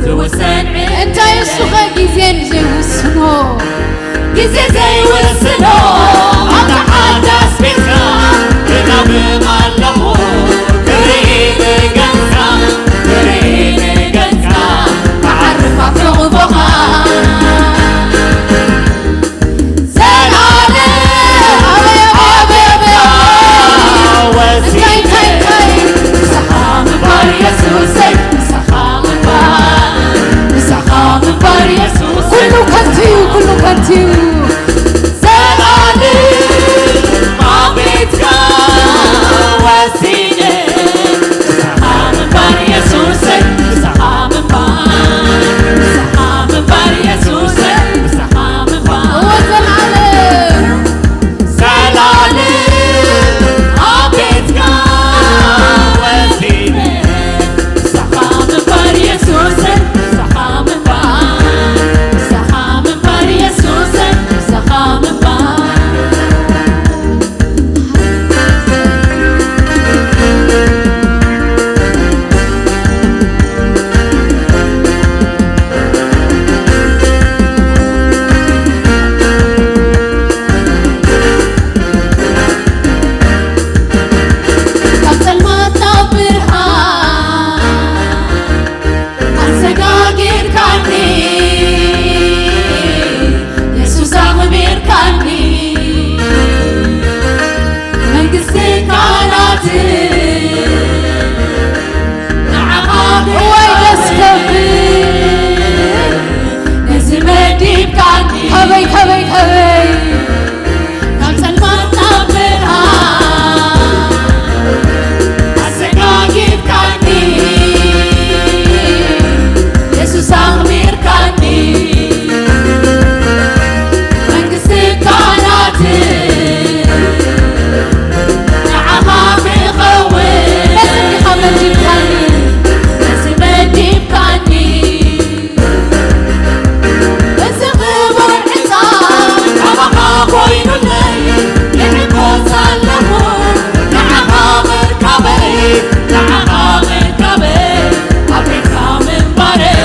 ዝውሰን ዕድለይ እንታይ እሱኸ ግዜ ንዘይውስኖ ግዜ ዘይውስኖ ኣብታ ሓዳስ ቤትካ ክናብብ ኣለኹ ክርኢ ንገጽካ ክርኢ ንገጽካ ክዓርፍ ኣብ ሕቑፎኻ ዘላለም ኣበይ ኣበይ ኣበይ እንታይ እንታይ እንታይ ምሳኻ ምንባር የሱሰይ ምሳኻ ምንባር ምሳኻ ምንባር የሱሰይ ኩሉ ከንቱ እዩ ኩሉ ከንቱ እዩ ኣሰጋጊርካኒ የሱስ ኣኽቢርካኒ መንግስቲ ካህናት ንዓኻ እዋይ ደስ ከብል ነዚ መዲብካኒ ከበይ ከበይ ከበይ ካብ ጸልማት ናብ ብርሃን ኣሰጋጊርካኒ የሱስ ኣኽቢርካኒ መንግስቲ ካህናት ንዓኻ ክኸውን በስምካ መዲብካኒ በስመ መዲብካኒ እዚ ክቡር ዕፃ ናባኻ ኮይኑለይ ይሕጎስ ኣለኹ ንዓኻ ምርካበይ ንዓኻ ምርካበይ ኣብ ቤትካ ምንባረይ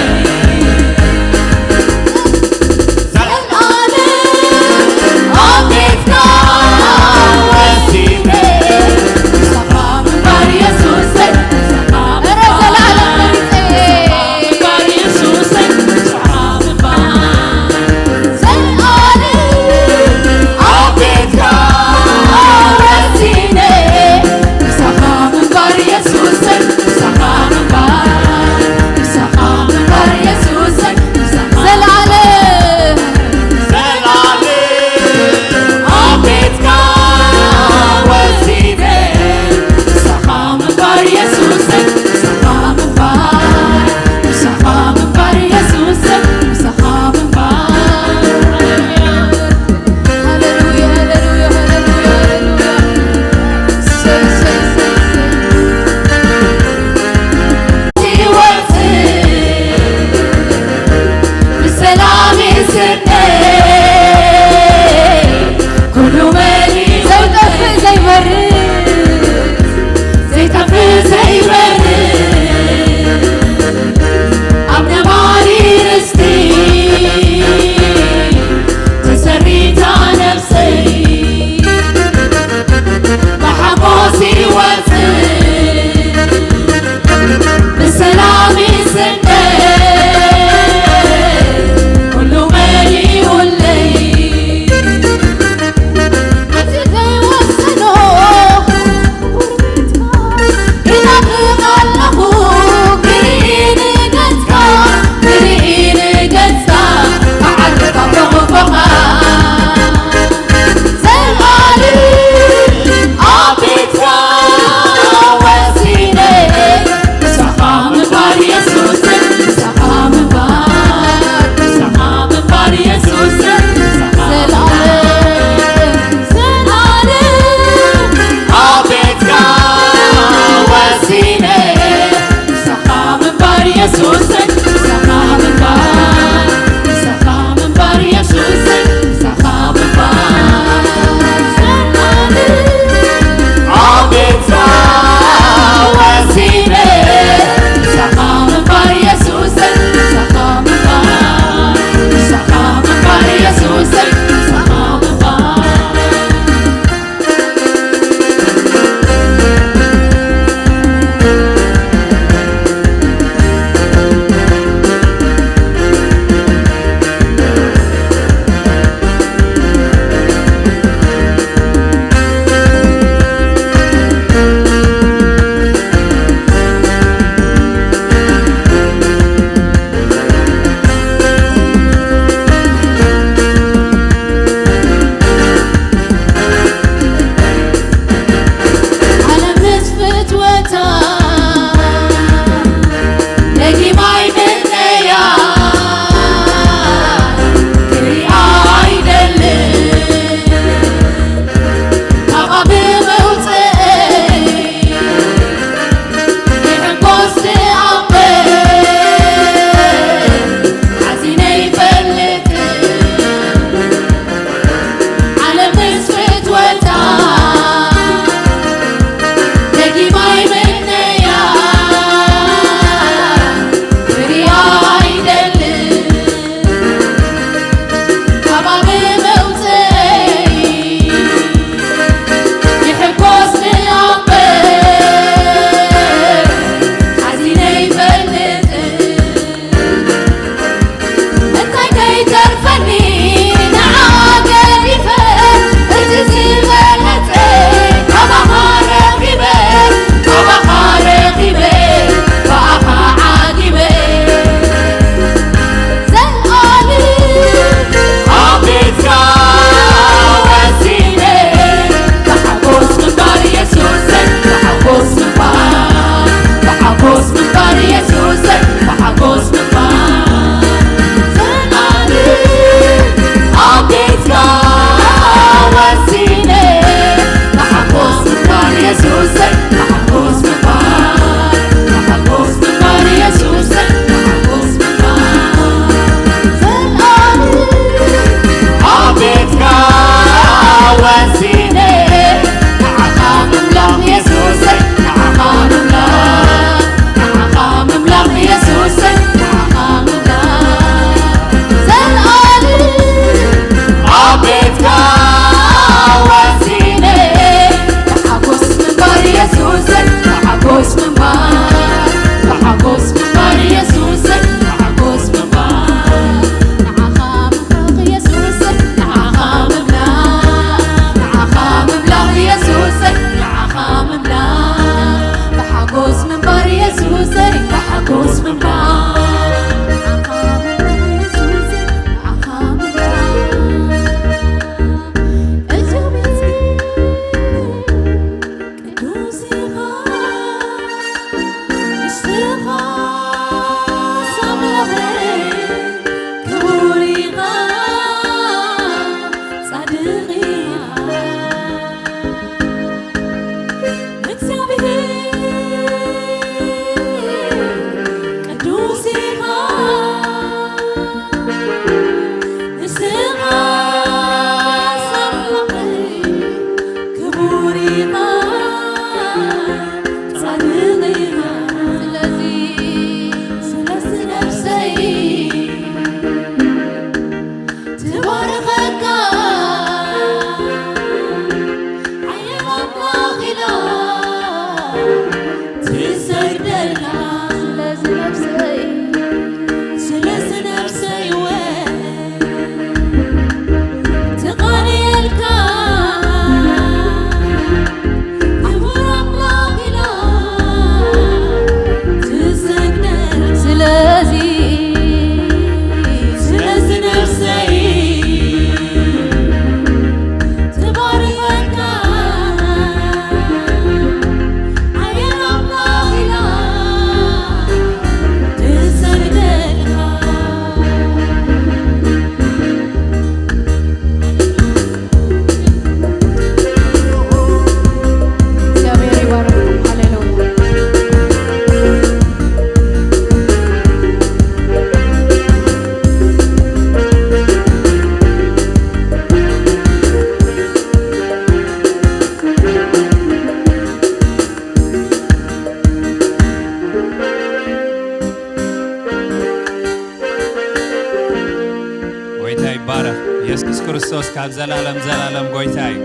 የሱስ ክርስቶስ ካብ ዘላለም ዘላለም ጎይታ እዩ።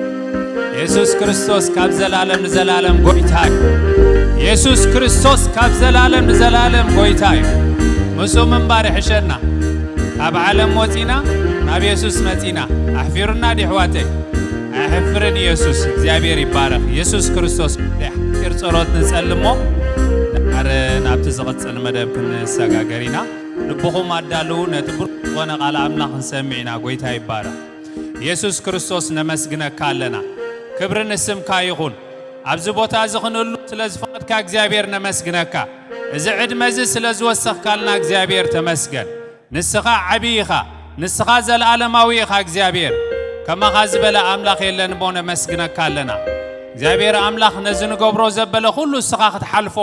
የሱስ ክርስቶስ ካብ ዘላለም ንዘላለም ጎይታ እዩ። የሱስ ክርስቶስ ካብ ዘላለም ንዘላለም ጎይታ እዩ። ምስኡ ምንባር ይሕሸና። ካብ ዓለም ወጺና ናብ የሱስ መጺና። ኣሕፊሩና ድዩ ኣሕዋተይ? ኣሕፍርን። የሱስ እግዚኣብሔር ይባረኽ። የሱስ ክርስቶስ ብዘይ ሓጺር ጸሎት ንጸልሞ። ኣረ ናብቲ ዝቕጽል መደብ ክንሰጋገር ኢና። ልብኹም ኣዳልዉ፣ ነቲ ብሩኽ ዝኾነ ቃል ኣምላኽ ክንሰምዕ ኢና። ጎይታ ይባረኽ። የሱስ ክርስቶስ ነመስግነካ ኣለና። ክብሪ ንስምካ ይኹን። ኣብዚ ቦታ እዚ ክንህሉ ስለ ዝፈቐድካ እግዚኣብሔር ነመስግነካ። እዚ ዕድመ እዚ ስለ ዝወሰኽካልና እግዚኣብሔር ተመስገን። ንስኻ ዓብዪ ኢኻ። ንስኻ ዘለኣለማዊ ኢኻ እግዚኣብሔር። ከማኻ ዝበለ ኣምላኽ የለን እሞ ነመስግነካ ኣለና። እግዚኣብሔር ኣምላኽ ነዚ ንገብሮ ዘበለ ኩሉ እስኻ ክትሓልፎ፣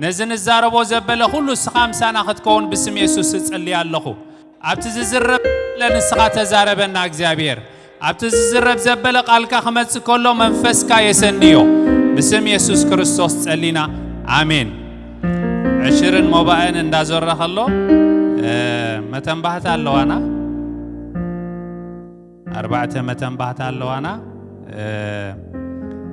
ነዚ ንዛረቦ ዘበለ ኩሉ እስኻ ምሳና ክትከውን ብስም የሱስ እጽሊ ኣለኹ። ኣብቲ ዝዝረብ ዘበለ ንስኻ ተዛረበና እግዚኣብሔር። ኣብቲ ዝዝረብ ዘበለ ቃልካ ክመጽእ ከሎ መንፈስካ የሰንዮ። ብስም የሱስ ክርስቶስ ጸሊና። ኣሜን። ዕሽርን ሞባእን እንዳዞረ ከሎ፣ እ፣ መተንባህታ ኣለዋና። ኣርባዕተ መተንባህታ ኣለዋና። እ፣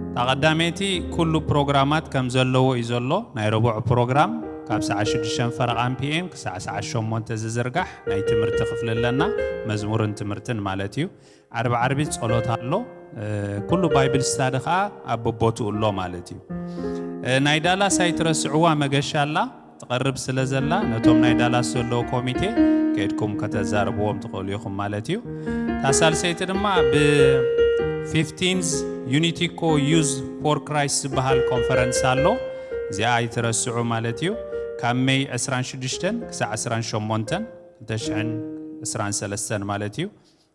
እታ ቀዳመይቲ ኩሉ ፕሮግራማት ከም ዘለዎ እዩ ዘሎ። ናይ ረቡዕ ፕሮግራም ካብ ሰዓት ሽዱሽተ ፈረቓን ፒ ኤም ክሳዕ ሰዓት ሸሞንተ ዝዝርጋሕ ናይ ትምህርቲ ክፍሊ ኣለና። መዝሙርን ትምህርትን ማለት እዩ። ዓርቢ ዓርቢ ጸሎት ኣሎ። እ፣ ኩሉ ባይብል ስታዲ ኸኣ ኣብ በቦትኡ ኣሎ ማለት እዩ። እ፣ ናይ ዳላስ ኣይትረስዕዋ መገሻ ኣላ። ትቐርብ ስለ ዘላ ነቶም ናይ ዳላስ ዘለዉ ኮሚቴ ከይድኩም ከተዛርብዎም ትኽእሉ ኢኹም ማለት እዩ። እታ ሳልሰይቲ ድማ ብ ፊፍቲንዝ ዩኒቲኮ ዩዝ ፎር ክራይስት ዝበሃል ኮንፈረንስ ኣሎ። እዚኣ ኣይትረስዑ ማለት እዩ። ካብ ሜይ ዕስራን ሽዱሽተን ክሳዕ ዕስራን ሸሞንተን ክልተ ሽሕን ዕስራን ሰለስተን ማለት እዩ።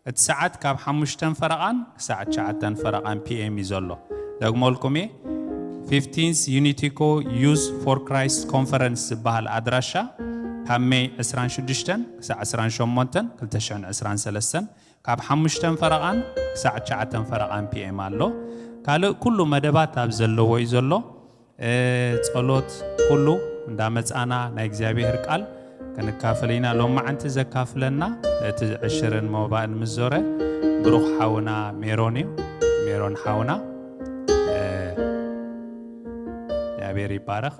እቲ ሰዓት ካብ ሓሙሽተን ፈረቓን ክሳዕ ትሽዓተን ፈረቓን ፒ ኤም እዩ ዘሎ። ደግሞልኩም እየ፣ ፊፍቲንዝ ዩኒቲኮ ዩዝ ፎር ክራይስት ኮንፈረንስ ዝበሃል ኣድራሻ ካብ ሜይ ዕስራን ሽዱሽተን ክሳዕ ዕስራን ሸሞንተን ክልተ ሽሕን ዕስራን ሰለስተን ካብ ሓሙሽተን ፈረቓን ክሳዕ ትሽዓተን ፈረቓን ፒ ኤም ኣሎ። ካልእ ኩሉ መደባት ኣብ ዘለዎ እዩ ዘሎ። እ፣ ጸሎት ኩሉ እንዳመጻና ናይ እግዚኣብሔር ቃል ክንካፈል ኢና። ሎማዓንቲ ዘካፍለና እቲ ዕሽርን ሞባእን ምስ ዞረ ብሩኽ ሓውና ሜሮን እዩ። ሜሮን ሓውና፣ እ፣ እግዚኣብሔር ይባረኽ።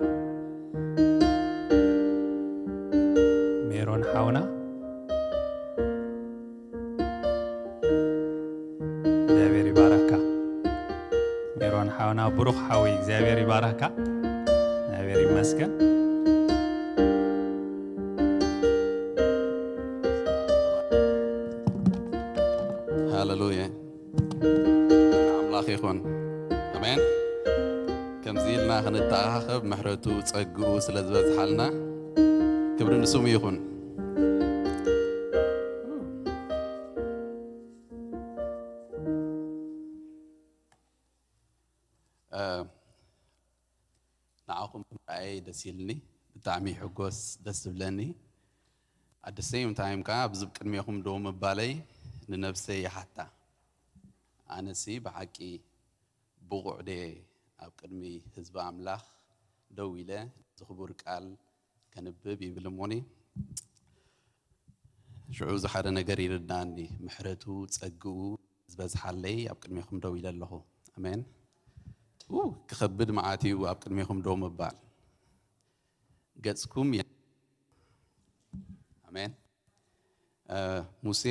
ሜሮን ሓውና፣ እግዚኣብሔር ይባረካ። ሜሮን ሓውና ብሩኽ ሓዊ፣ እግዚኣብሔር ይባረካ። እግዚኣብሔር ይመስገን። ሃሌሉያ። ኣምላኽ ይኹን። ኣሜን። ከምዚ ኢልና ክንተኣኻኸብ ምሕረቱ ጸግኡ ስለ ዝበዝሓልና ክብሪ ንስሙ ይኹን። እ፣ ንዓኹም ምርኣየይ ደስ ኢልኒ፣ ብጣዕሚ ይሕጎስ፣ ደስ ዝብለኒ። At the same time ከኣ ኣብዚ ቅድሜኹም ደው ምባለይ ንነብሰይ ይሓታ። ኣነሲ ብሓቂ ብቑዕ ድየ ኣብ ቅድሚ ህዝቢ ኣምላኽ ደው ኢለ እዚ ክቡር ቃል ከንብብ ይብል እሞኒ። ሽዑ እዚ ሓደ ነገር ይርድኣኒ፣ ምሕረቱ ጸግኡ ዝበዝሓለይ ኣብ ቅድሜኹም ደው ኢለ ኣለኹ። ኣሜን። ኡ፣ ክኸብድ መዓት እዩ ኣብ ቅድሜኹም ደው ምባል። ገጽኩም የ-፣ ኣሜን። እ፣ ሙሴ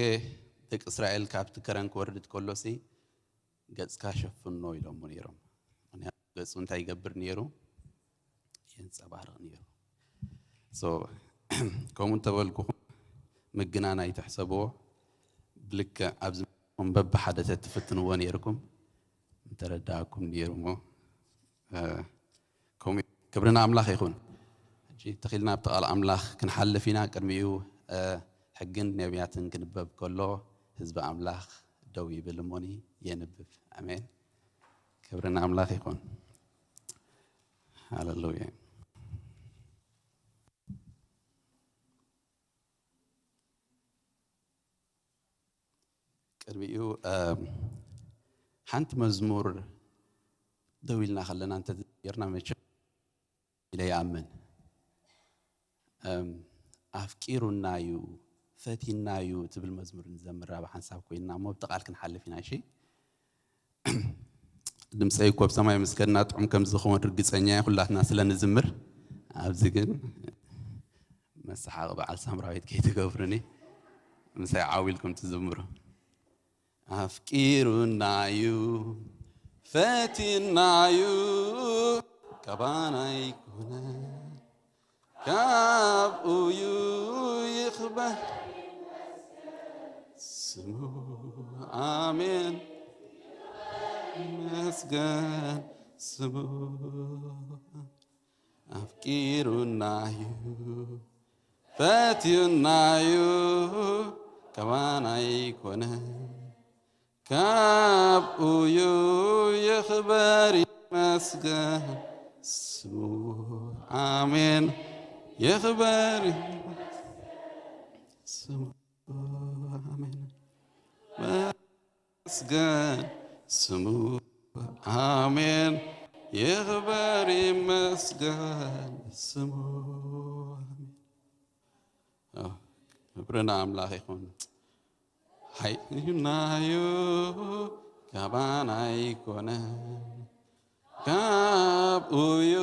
ደቂ እስራኤል ካብቲ ከረን ክወርድ ከሎሲ፣ "ገጽካ ሸፍኖ" ኢሎሞ ነይሮም። ምኽንያቱ ገጹ እንታይ ይገብር ነይሩ? የንጸባርቕ ነይሩ። So፣ ከምኡ እንተበልኩኹም ምግናን ኣይትሕሰብዎ። ብልክዕ ኣብዚ መንበብ ብሓደ ተትፍትንዎ ነይርኩም ምተረዳእኩም ነይሩ እሞ፣ እ፣ ከምኡ ክብሪ ንኣምላኽ ይኹን። ሕጂ ተኺልና ኣብቲ ቃል ኣምላኽ ክንሓልፍ ኢና። ቅድሚኡ፣ እ፣ ሕግን ነቢያትን ክንበብ ከሎ ህዝቢ ኣምላኽ ደው ይብል እሞኒ የንብብ። ኣሜን። ክብሪ ንኣምላኽ ይኹን። ሃሌሉያ። ቅድሚኡ፣ እም፣ ሓንቲ መዝሙር ደው ኢልና ከለና እንተዘሚርና መቸም ኢለ ይኣምን። እም፣ ኣፍቂሩና እዩ ፈቲና እዩ ትብል መዝሙር ንዘምራ ብሓንሳብ ኮይንና እሞ ብቲ ቃል ክንሓልፍ ኢና። እሺ፣ ድምፀይ እኮ ኣብ ሰማይ ምስ ከድና ጥዑም ከም ዝኸውን ርግፀኛ እየ፣ ኩላትና ስለ ንዝምር። ኣብዚ ግን መሰሓቕ በዓል ሳምራዊት ከይትገብሩኒ፣ ምሳይ ዓው ኢልኩም ትዝምሩ። ኣፍቂሩና እዩ፣ ፈቲና እዩ፣ ካባና ኣይኮነን፣ ካብኡ እዩ፣ ይኽበር ስሙ። ኣሜን፣ ይመስገን ስሙ። ኣፍቂሩና እዩ፣ ፈትዩና እዩ፣ ካባና ኣይኮነን፣ ካብኡ እዩ፣ ይኽበር ይመስገን ስሙ። ኣሜን፣ ይኽበር ይመስገን ስሙ። ኣሜን። ይመስገን ስሙ። ኣሜን። ይኽበር ይመስገን ስሙ። ኣሜን። ኣዎ፣ ክብሪ ንኣምላኽ ይኹን። ሓይልና እዩ፣ ካባና ኣይኮነን፣ ካብኡ እዩ፣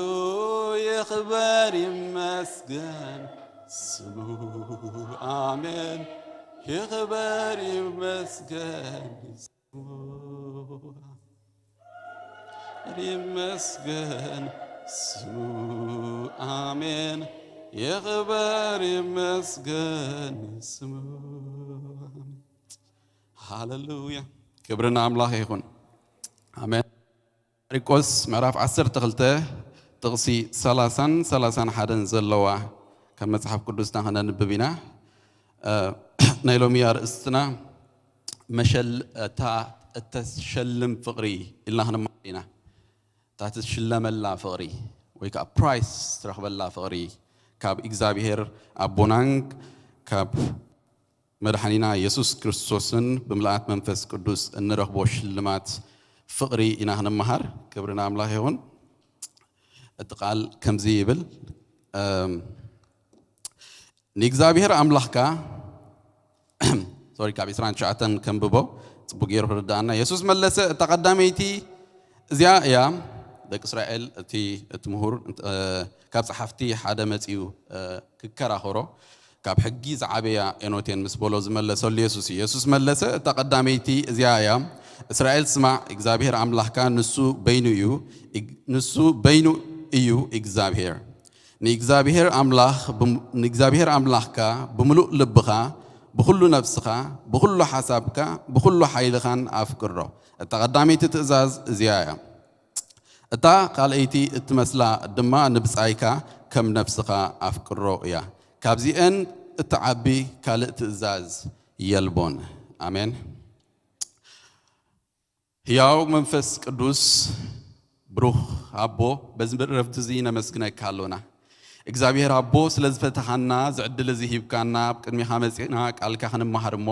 ይኽበር ይመስገን ስሙ። ኣሜን። ይኽበር ይመስገን ስሙ። ይመስገን ስሙ። ኣሜን። ይኽበር ይመስገን ስሙ። ኣሜን። ሃሌሉያ። ክብሪ ንኣምላኽ ይኹን። ኣሜን። ማርቆስ ምዕራፍ ዓሰርተ ክልተ ጥቕሲ ሰላሳን ሰላሳን ሓደን ዘለዋ ካብ መጽሓፍ ቅዱስና ከነንብብ ኢና። እ፣ ናይ ሎሚ ኣርእስትና መሸል-፣ እታ እተሸልም ፍቕሪ ኢልና ክንመሃር ኢና። እታ ትሽለመላ ፍቕሪ ወይ ከዓ ፕራይስ ትረኽበላ ፍቕሪ ካብ እግዚኣብሔር ኣቦናን ካብ መድሓኒና የሱስ ክርስቶስን ብምልኣት መንፈስ ቅዱስ እንረኽቦ ሽልማት ፍቕሪ ኢና ክንመሃር። ክብሪ ንኣምላኽ ይኹን። እቲ ቃል ከምዚ ይብል፣ እም፣ ንእግዚኣብሔር ኣምላኽካ፣ ሶሪ፣ ካብ ዕስራን ትሽዓተን ከንብቦ፣ ጽቡቕ ገይሩ ክርድኣና። የሱስ መለሰ፣ እታ ቀዳመይቲ እዚኣ እያ። ደቂ እስራኤል፣ እቲ፣ እቲ ምሁር፣ እ፣ ካብ ጸሓፍቲ ሓደ መጺኡ፣ እ፣ ክከራኸሮ፣ ካብ ሕጊ ዝዓበያ እየኖት እየን ምስ በሎ ዝመለሰሉ የሱስ እዩ። የሱስ መለሰ፣ እታ ቀዳመይቲ እዚኣ እያ። እስራኤል ስማዕ፣ እግዚኣብሔር ኣምላኽካ ንሱ በይኑ እዩ፣ እግ-፣ ንሱ በይኑ እዩ እግዚኣብሔር። ንእግዚኣብሔር ኣምላኽ ብም-፣ ንእግዚኣብሔር ኣምላኽካ ብምሉእ ልብኻ፣ ብኹሉ ነፍስኻ፣ ብኹሉ ሓሳብካ፣ ብኹሉ ሓይልኻን ኣፍቅሮ። እታ ቀዳመይቲ ትእዛዝ እዚኣ እያ። እታ ካልኣይቲ እትመስላ ድማ ንብጻይካ ከም ነፍስኻ ኣፍቅሮ እያ። ካብዚኤን እትዓቢ ካልእ ትእዛዝ የልቦን። ኣሜን። ሕያው መንፈስ ቅዱስ ብሩኽ ኣቦ፣ በዚ ረፍቲ እዚ ነመስግነካ ኣሎና። እግዚኣብሔር ኣቦ፣ ስለ ዝፈተኻና፣ እዚ ዕድል እዚ ሂብካና፣ ኣብ ቅድሚኻ መጺእና ቃልካ ክንመሃር እሞ፣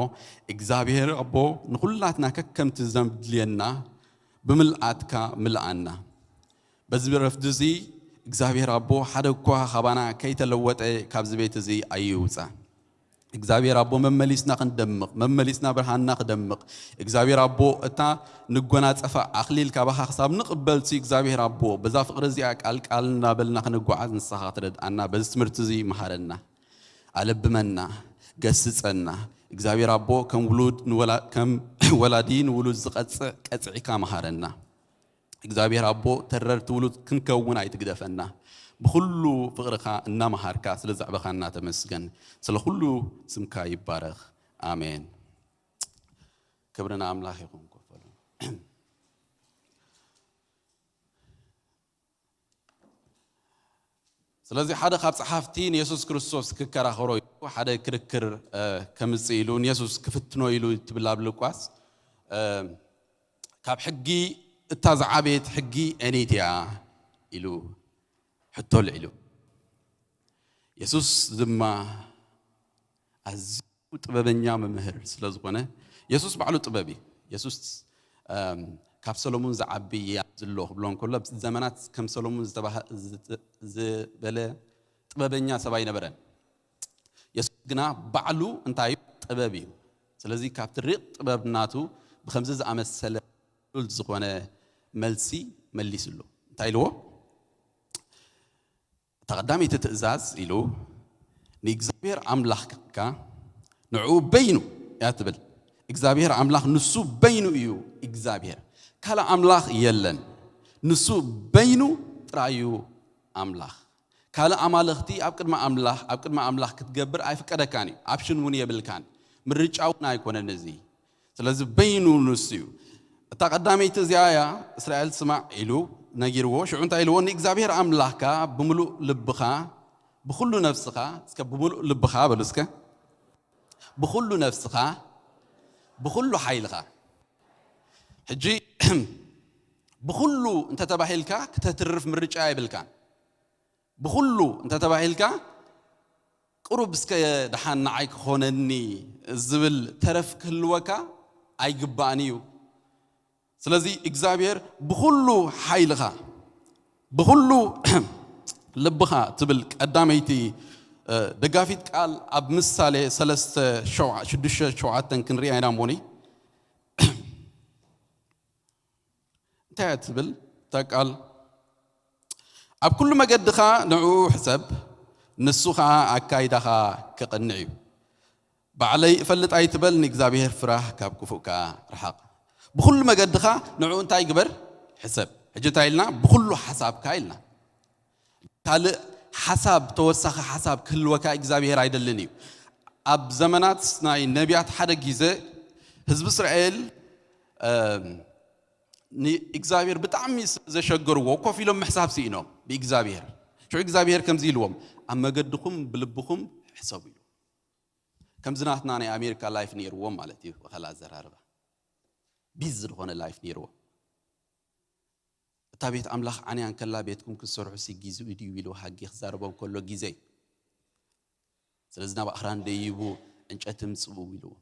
እግዚኣብሔር ኣቦ፣ ንኹላትና ከከምቲ ዘድልየና ብምልኣትካ ምልኣና። በዚ ረፍዲ እዚ እግዚኣብሔር ኣቦ ሓደ እኳ ካባና ከይተለወጠ ካብዚ ቤት እዚ ኣይውፃ። እግዚኣብሔር ኣቦ መመሊስና ክንደምቕ፣ መመሊስና ብርሃንና ክደምቕ፣ እግዚኣብሔር ኣቦ እታ ንጎናፀፋ ኣኽሊል ካባኻ ክሳብ ንቕበልሲ እግዚኣብሔር ኣቦ በዛ ፍቕሪ እዚኣ ቃል ቃል እናበልና ክንጓዓዝ ንስኻ ክትረድኣና በዚ ትምህርቲ እዚ መሃረና፣ ኣለብመና፣ ገስፀና። እግዚኣብሔር ኣቦ ከም ውሉድ ንወላ-፣ ከም ወላዲ ንውሉድ ዝቐፅዕ ቀፅዒካ መሃረና። እግዚኣብሔር ኣቦ ተረርቲ ውሉድ ክንከውን ኣይትግደፈና። ብኹሉ ፍቕርኻ እናመሃርካ ስለ ዘዕበኻና ተመስገን። ስለ ኩሉ ስምካ ይባረኽ። ኣሜን። ክብሪ ንኣምላኽ ይኹን። ኮፍ በሉ። ስለዚ ሓደ ካብ ጸሓፍቲ ንየሱስ ክርስቶስ ክከራኸሮ ኢሉ ሓደ ክርክር፣ እ፣ ከምጽእ ኢሉ ንየሱስ ክፍትኖ ኢሉ ትብል ኣብ ሉቃስ፣ እ፣ ካብ ሕጊ እታ ዝዓበየት ሕጊ ኣየነይቲ እያ ኢሉ ሕቶ ኣልዒሉ። የሱስ ድማ ኣዝዩ ጥበበኛ መምህር ስለ ዝኾነ፣ የሱስ ባዕሉ ጥበብ እዩ። የሱስ፣ እም፣ ካብ ሰሎሙን ዝዓቢ እየ ኣብዚ ኣሎ ክብሎ እንከሎ፣ ኣብ ዘመናት ከም ሰሎሙን ዝተባህ-፣ ዝተ-፣ ዝበለ ጥበበኛ ሰብ ኣይነበረን። የሱስ ግና ባዕሉ እንታይ እዩ? ጥበብ እዩ። ስለዚ ካብቲ ሪቕ ጥበብ ናቱ ብከምዚ ዝኣመሰለ ሉል ዝኾነ መልሲ መሊስሉ። እንታይ ኢልዎ? እታ ቀዳመይቲ ትእዛዝ ኢሉ ንእግዚኣብሔር ኣምላኽካ ንዕኡ በይኑ እያ ትብል። እግዚኣብሔር ኣምላኽ ንሱ በይኑ እዩ እግዚኣብሔር፣ ካልእ ኣምላኽ የለን። ንሱ በይኑ ጥራይ እዩ ኣምላኽ። ካልእ ኣማልኽቲ ኣብ ቅድሚ ኣምላኽ ኣብ ቅድሚ ኣምላኽ ክትገብር ኣይፍቀደካን እዩ። ኣብ ሽን እውን የብልካን። ምርጫ እውን ኣይኮነን እዚ። ስለዚ በይኑ ንሱ እዩ። እታ ቀዳመይቲ እዚኣ እያ። እስራኤል ስማዕ ኢሉ ነጊርዎ። ሽዑ እንታይ ኢልዎ? ንእግዚኣብሔር ኣምላኽካ ብምሉእ ልብኻ ብኹሉ ነፍስኻ፣ እስከ ብምሉእ ልብኻ በሉ እስከ፣ ብኹሉ ነፍስኻ፣ ብኹሉ ሓይልኻ። ሕጂ ብኹሉ እንተተባሂልካ ክተትርፍ ምርጫ የብልካን። ብኹሉ እንተተባሂልካ ቅሩብ እስከ ደሓን ንዓይ ክኾነኒ ዝብል ተረፍ ክህልወካ ኣይግባእን እዩ። ስለዚ እግዚኣብሔር ብኹሉ ሓይልኻ ብኹሉ ልብኻ ትብል ቀዳመይቲ ደጋፊት ቃል ኣብ ምሳሌ ሰለስተ ሽዱሽተ ሸውዓተ ክንሪኣ ኢና። እሞኒ እንታይ እያ ትብል እታ ቃል? ኣብ ኩሉ መገድኻ ንዕኡ ሕሰብ፣ ንሱ ኸዓ ኣካይዳኻ ክቕንዕ እዩ። ባዕለይ እፈልጥ ኣይትበል፣ ንእግዚኣብሔር ፍራህ፣ ካብ ክፉእ ከኣ ርሓቕ። ብኹሉ መገድኻ ንዕኡ እንታይ ግበር? ሕሰብ። ሕጂ እንታይ ኢልና? ብኹሉ ሓሳብካ ኢልና። ካልእ ሓሳብ፣ ተወሳኺ ሓሳብ ክህልወካ እግዚኣብሔር ኣይደልን እዩ። ኣብ ዘመናት ናይ ነቢያት ሓደ ግዜ ህዝቢ እስራኤል ንእግዚኣብሔር ብጣዕሚ ዘሸገርዎ ኮፍ ኢሎም ምሕሳብ ስኢኖም ብእግዚኣብሔር። ሽዑ እግዚኣብሔር ከምዚ ኢልዎም፣ ኣብ መገድኹም ብልብኹም ሕሰቡ ኢሉ። ከምዚ ናትና ናይ ኣሜሪካ ላይፍ ነይርዎም ማለት እዩ። ብኸላ ኣዘራርባ ቢዚ ዝኾነ ላይፍ ነይርዎም። እታ ቤት ኣምላኽ ዓንያ እንከላ ቤትኩም ክትሰርሑ ሲ ግዜኡ ድዩ ኢሉ ሃጌ ክዛረቦም ከሎ ግዜ። ስለዚ ናብ ኣኽራን ደይቡ ዕንጨቲ ምጽኡ ኢልዎ።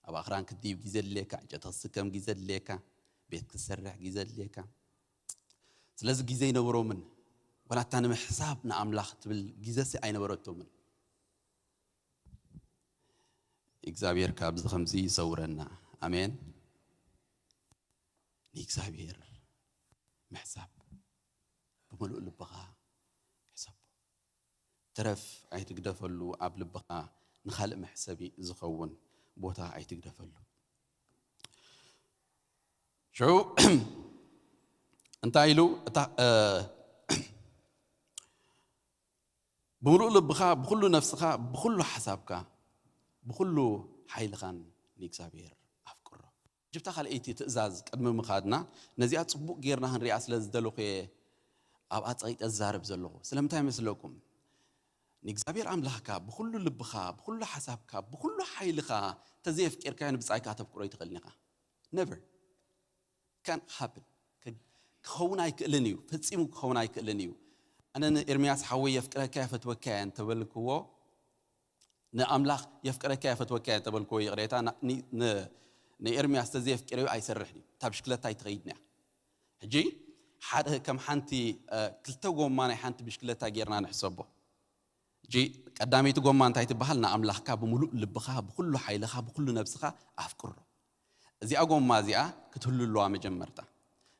ኣብ ኣኽራን ክትድይብ ግዜ ድልየካ፣ ዕንጨቲ ክትስከም ግዜ ድልየካ፣ ቤት ክትሰርሕ ግዜ ድልየካ። ስለዚ ግዜ ኣይነበሮምን። ዋላ እታ ንምሕሳብ ንኣምላኽ ትብል ግዜ ሲ ኣይነበረቶምን። እግዚኣብሔር ካብዚ ከምዚ ይሰውረና። ኣሜን። ንእግዚኣብሔር ምሕሳብ ብምሉእ ልብኻ ሕሰቦ። ተረፍ ኣይትግደፈሉ፣ ኣብ ልብኻ ንኻልእ መሕሰቢ ዝኸውን ቦታ ኣይትግደፈሉ። ሽዑ እንታይ ኢሉ? እታ እ፣ ብምሉእ ልብኻ፣ ብኹሉ ነፍስኻ፣ ብኹሉ ሓሳብካ፣ ብኹሉ ሓይልኻን ንእግዚኣብሔር ኣፍቅሮ። ጅብታ ካልኣይቲ ትእዛዝ ቅድሚ ምኻድና ነዚኣ ጽቡቕ ጌርና ክንሪኣ ስለ ዝደለኹ እየ ኣብኣ ጸቒጠ ዝዛረብ ዘለኹ። ስለምንታይ መስለኩም? ንእግዚኣብሔር ኣምላኽካ ብኹሉ ልብኻ፣ ብኹሉ ሓሳብካ፣ ብኹሉ ሓይልኻ እንተዘየፍቂርካዮ ንብጻይካ ከተፍቅሮ ኣይትኽእልን ኢኻ። ነቨር። ካን ሃፕን። ክኸውን ኣይክእልን እዩ። ፈጺሙ ክኸውን ኣይክእልን እዩ። ኣነ ንኤርምያስ ሓወይ የፍቅረካ እየ፣ ፈትወካ እየ እንተበልክዎ፣ ንኣምላኽ የፍቅረካ እየ፣ ፈትወካ እየ እንተበልክዎ፣ ይቕሬታ፣ ና-፣ ኒ-፣ ን-፣ ንኤርምያስ ተዘየፍቂረዮ ኣይሰርሕን እዩ። እታ ብሽክለታ ኣይትኸይድን እያ። ሕጂ ሓደ ከም ሓንቲ፣ እ፣ ክልተ ጎማ ናይ ሓንቲ ብሽክለታ ጌርና ንሕሰቦ። ሕጂ ቀዳመይቲ ጎማ እንታይ ትበሃል? ንኣምላኽካ ብምሉእ ልብኻ፣ ብኹሉ ሓይልኻ፣ ብኹሉ ነብስኻ ኣፍቅሮ። እዚኣ ጎማ እዚኣ ክትህሉ ኣለዋ መጀመርታ።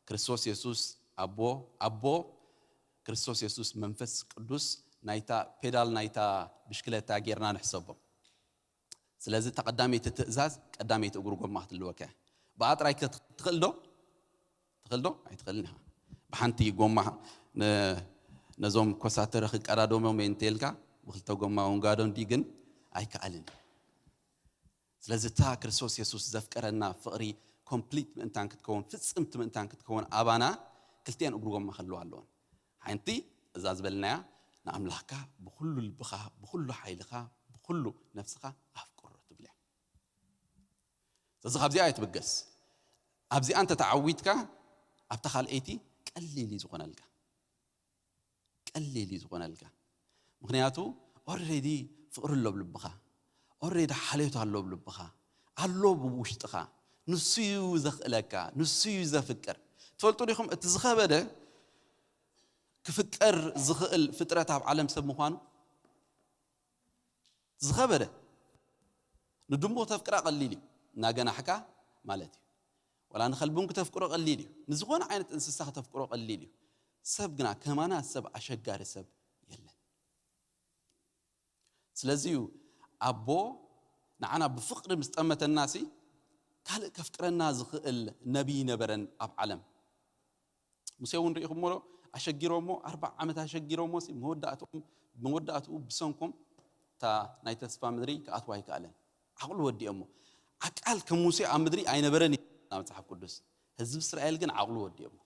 ክርስቶስ የሱስ ኣቦ፣ ኣቦ፣ ክርስቶስ የሱስ መንፈስ ቅዱስ ናይታ ፔዳል ናይታ ብሽክለታ ጌርና ንሕሰቦም። ስለዚ እታ ቀዳመይቲ ትእዛዝ ቀዳመይቲ እግሩ ጎማ ክትልወካ እያ። ብኣ ጥራይ ከ ትኽእል ዶ? ትኽእል ዶ? ኣይትኽእልን ኢኻ። ብሓንቲ ጎማ ን-፣ ነዞም ኮሳተረ ክቀዳደሞም እየ እንተልካ ብክልተ ጎማ ውንጋዶ እንዲ ግን ኣይከኣልን። ስለዚ እታ ክርስቶስ የሱስ ዘፍቀረና ፍቕሪ ኮምፕሊት ምእንታን ክትከውን፣ ፍጽምቲ ምእንታን ክትከውን ኣባና ክልቲኤን እግሩ ጎማ ክህልዋ ኣለወን። ሓንቲ እዛ ዝበልናያ ንኣምላኽካ ብኹሉ ልብኻ፣ ብኹሉ ሓይልኻ፣ ብኹሉ ነፍስኻ ኣፍቅሮ ትብል እያ። ስለዚ ካብዚኣ ኣይትብገስ። ኣብዚኣ እንተ ተዓዊትካ ኣብታ ካልኣይቲ ቀሊል እዩ ዝኾነልካ። ቀሊል እዩ ዝኾነልካ። ምኽንያቱ ኦልሬዲ ፍቕሪ ኣሎ ኣብ ልብኻ። ኦልሬዲ ሓልዮት ኣሎ ኣብ ልብኻ። ኣሎ ብውሽጥኻ። ንሱ እዩ ዘኽእለካ፣ ንሱ እዩ ዘፍቅር። ትፈልጡ ዲኹም እቲ ዝኸበደ ክፍቀር ዝኽእል ፍጥረት ኣብ ዓለም ሰብ ምዃኑ? ዝኸበደ። ንድሙ ክተፍቅራ ቀሊል እዩ፣ እናገናሕካ ማለት እዩ። ወላ ንኸልቢ እውን ክተፍቅሮ ቀሊል እዩ። ንዝኾነ ዓይነት እንስሳ ክተፍቅሮ ቀሊል እዩ። ሰብ ግና ከማና ሰብ ኣሸጋሪ ሰብ የለን። ስለዚ እዩ ኣቦ ንዓና ብፍቕሪ ምስ ጠመተናሲ ካልእ ከፍቅረና ዝኽእል ነቢይ ነበረን ኣብ ዓለም። ሙሴ እውን ርኢኹሞ ዶ? ኣሸጊሮሞ፣ ኣርባዓ ዓመት ኣሸጊሮሞ ሲ መወዳእትኦም፣ መወዳእትኡ ብሰንኮም እታ ናይ ተስፋ ምድሪ ክኣትዋ ኣይከኣለን። ዓቕሉ ወዲኦሞ። ዓቃል ከም ሙሴ ኣብ ምድሪ ኣይነበረን እዩ መጽሓፍ ቅዱስ። ህዝቢ እስራኤል ግን ዓቕሉ ወዲኦሞ።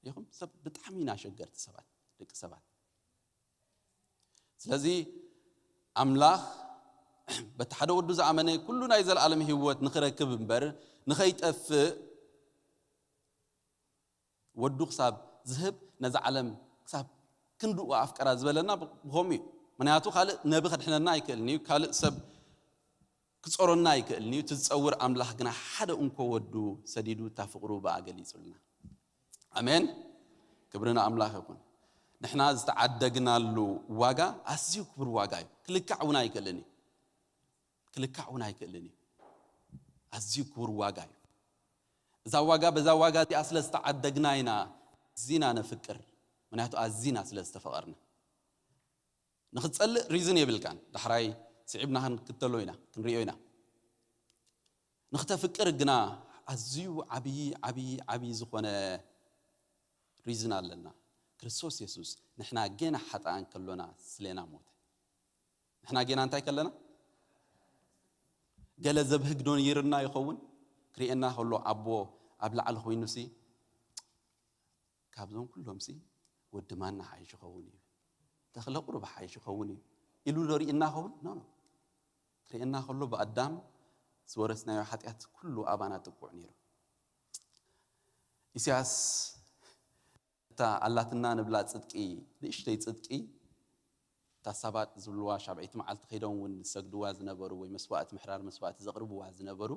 ይኹም ሰብ ብጣዕሚ ኢና ኣሸገርቲ ሰባት፣ ደቂ ሰባት። ስለዚ ኣምላኽ በቲ ሓደ ወዱ ዝኣመነ ኩሉ ናይ ዘለኣለም ህይወት ንኽረክብ እምበር ንኸይጠፍእ ወዱ ክሳብ ዝህብ ነዛ ዓለም ክሳብ ክንድኡ ኣፍቀራ ዝበለና ብኸምኡ እዩ። ምክንያቱ ካልእ ነቢ ከድሕነና ኣይክእልን እዩ፣ ካልእ ሰብ ክጸሮና ኣይክእልን እዩ። እቲ ዝጸውር ኣምላኽ ግና ሓደ እንኮ ወዱ ሰዲዱ እታ ፍቕሩ ብኣ ገሊጹልና። ኣሜን። ክብሪ ንኣምላኽ ይኹን። ንሕና ዝተዓደግናሉ ዋጋ ኣዝዩ ክቡር ዋጋ እዩ። ክልካዕ እውን ኣይክእልን እዩ። ክልካዕ እውን ኣይክእልን እዩ። ኣዝዩ ክቡር ዋጋ እዩ። እዛ ዋጋ፣ በዛ ዋጋ እዚኣ ስለ ዝተዓደግና ኢና ኣዚና ነፍቅር። ምክንያቱ ኣዚና ስለ ዝተፈቐርና። ንኽትጸልእ ሪዝን የብልካን። ዳሕራይ ስዒብና ክንክተሎ ኢና፣ ክንሪኦ ኢና። ንኽተፍቅር ግና ኣዝዩ ዓብዪ፣ ዓብዪ፣ ዓብዪ ዝኾነ ሪዝን ኣለና። ክርስቶስ የሱስ ንሕና ገና ሓጥኣን ከሎና ስሌና ሞተ። ንሕና ገና እንታይ ከለና? ገለ ዘብህግ ዶ ነይርና ይኸውን? ክርእየና ከሎ ኣቦ ኣብ ላዕሊ ኮይኑሲ፣ "ካብዞም ኩሎምሲ ወዲ ማና ሓይሽ ይኸውን እዩ፣ ተኽለ ቁሩብ ሓይሽ ይኸውን እዩ" ኢሉ ዶ ርእየና ኸውን? ኖ፣ ኖ። ክርእየና ከሎ ብኣዳም ዝወረስናዮ ሓጢኣት ኩሉ ኣባና ጥቁዕ ነይሩ። ኢሳያስ፣ እታ ኣላትና ንብላ ጽድቂ፣ ንእሽተይ ጽድቂ፣ እታ ሳባጥ ዝብልዋ ሻብዐይቲ መዓልቲ ከይዶም እውን ዝሰግድዋ ዝነበሩ ወይ መስዋእቲ ምሕራር መስዋእቲ ዘቕርብዋ ዝነበሩ፣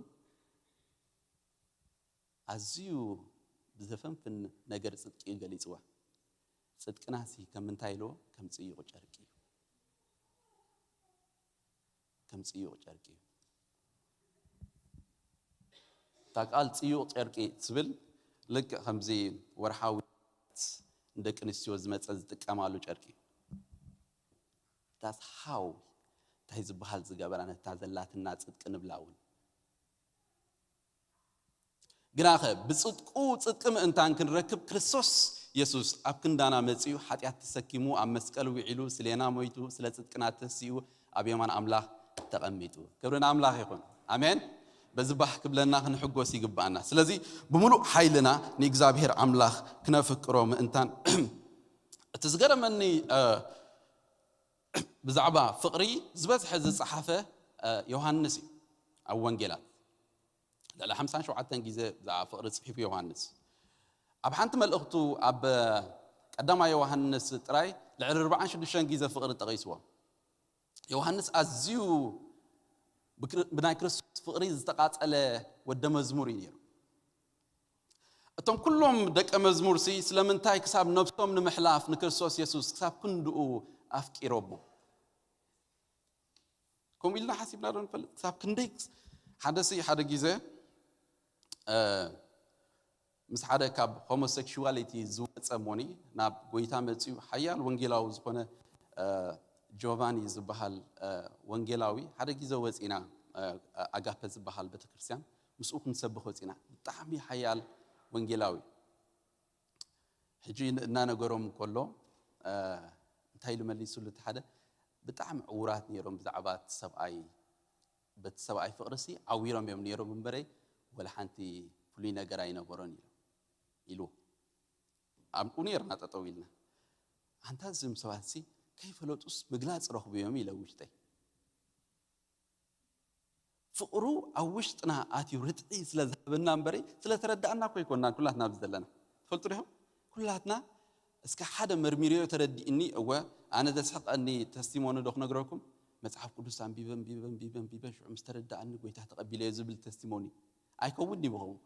ኣዝዩ ብዘፈንፍን ነገር ጽድቂ እዩ ገሊጽዋ። ጽድቅናሲ ከም ምንታይ ኢልዎ? ከም ጽዩቕ ጨርቂ እዩ። ከም ጽዩቕ ጨርቂ እዩ። እታ ቃል ጽዩቕ ጨርቂ ትብል ልክዕ ከምዚ ወርሓዊ ንደቂ ኣንስትዮ ዝመጸ ዝጥቀማሉ ጨርቂ እዩ። ዳስ ሃው እንታይ ዝበሃል ዝገበራ ነታ ዘላትና ጽድቂ ንብላ እውን። ግናኸ ብጽድቁ ጽድቂ ምእንታን ክንረክብ ክርስቶስ የሱስ ኣብ ክንዳና መጺኡ ሓጢኣት ተሰኪሙ ኣብ መስቀል ውዒሉ ስሌና ሞይቱ ስለ ጽድቅና ተሲኡ ኣብ የማን ኣምላኽ ተቐሚጡ። ክብሪ ንኣምላኽ ይኹን። ኣሜን። በዚ ባህ ክብለና ክንሕጎስ ይግባኣና። ስለዚ ብምሉእ ሓይልና ንእግዚኣብሔር ኣምላኽ ክነፍቅሮ ምእንታን እቲ ዝገረመኒ ብዛዕባ ፍቕሪ ዝበዝሐ ዝጸሓፈ ዮሃንስ እዩ። ኣብ ወንጌላት ልዕሊ ሓምሳን ሸውዓተን ግዜ ብዛዕባ ፍቕሪ ጽሒፉ ዮሃንስ። ኣብ ሓንቲ መልእኽቱ ኣብ ቀዳማይ ዮሃንስ ጥራይ ልዕሊ ኣርባዓን ሽዱሽተን ግዜ ፍቕሪ ጠቒስዎ። ዮሃንስ ኣዝዩ ብናይ ክርስቶስ ፍቕሪ ዝተቓጸለ ወደ መዝሙር እዩ ነይሩ። እቶም ኩሎም ደቀ መዝሙርሲ ስለምንታይ ክሳብ ነብሶም ንምሕላፍ ንክርስቶስ የሱስ ክሳብ ክንድኡ ኣፍቂሮሞ? ከምኡ ኢልና ሓሲብና ዶ ንፈልጥ? ክሳብ ክንደይ? ሓደሲ ሓደ ግዜ ምስ ሓደ ካብ ሆሞሴክሹዋሊቲ ዝወፀ ሞኒ ናብ ጎይታ መፅኡ ሓያል ወንጌላዊ ዝኾነ ጆቫኒ ዝበሃል ወንጌላዊ ሓደ ግዜ ወፂና ኣጋፐ ዝበሃል ቤተክርስትያን ምስኡ ክንሰብኽ ወፂና። ብጣዕሚ ሓያል ወንጌላዊ። ሕጂ እናነገሮም ከሎ እንታይ ኢሉ መሊሱሉ? እቲ ሓደ ብጣዕሚ ዕውራት ነይሮም ብዛዕባ እቲ ሰብኣይ፣ በቲ ሰብኣይ ፍቕርሲ ዓዊሮም እዮም ነይሮም እምበረይ ወላ ሓንቲ ፍሉይ ነገር ኣይነበሮን ኢሉ። ኣብኡ ነይርና ጠጠው ኢልና። ኣንታ እዞም ሰባትሲ ከይፈለጡስ ምግላፅ ረኽቡ እዮም ኢለ ውሽጠይ። ፍቕሩ ኣብ ውሽጥና ኣትዩ ርትዒ ስለ ዝሃበና እምበሪ ስለ ተረዳእና እኮ ኣይኮናን ኩላትና ኣብዚ ዘለና። ትፈልጡ ዲኹም? ኩላትና እስከ ሓደ መርሚርዮ ተረዲእኒ። እወ ኣነ ዘስሕቐኒ ተስቲሞኒ ዶ ክነግረኩም? መጽሓፍ ቅዱስ ኣንቢበ ኣንቢበ ኣንቢበ ኣንቢበ ሽዑ ምስ ተረዳእኒ ጎይታ ተቐቢለዮ ዝብል ተስቲሞኒ ኣይከውን ድዩ ብኸውን?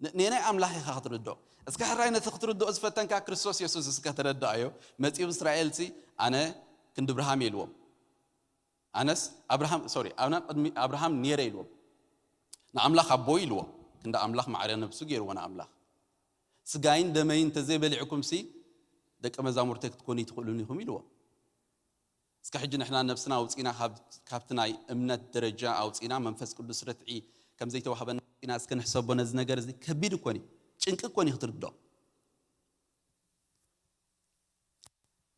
ነናይ ኣምላኽ ኢኻ ክትርድኦ። እስከ ሕራይ ነቲ ክትርድኦ ዝፈተንካ ክርስቶስ የሱስ እስከ ተረድኣዮ። መጺኡ እስራኤልሲ ኣነ ክንዲ ብርሃም ኢልዎም። ኣነስ ኣብርሃም ሶሪ ኣና ቅድሚ ኣብርሃም ነይረ ኢልዎ። ንኣምላኽ ኣቦይ ኢልዎ። ክንዲ ኣምላኽ ማዕረ ነብሱ ገይርዎ ንኣምላኽ። ስጋይን ደመይን እንተዘይበሊዕኩም ሲ ደቂ መዛሙርተ ክትኮኑ ኣይትኽእሉን ኢኹም ኢልዎ። እስከ ሕጂ ንሕና ነብስና ኣውፂና ካብቲ ናይ እምነት ደረጃ ኣውፂና መንፈስ ቅዱስ ርትዒ ከም ዘይተዋህበና ኣውፂና እስከ ንሕሰቦ። ነዚ ነገር እዚ ከቢድ እኮን እዩ፣ ጭንቂ እኮን እዩ ክትርድኦ።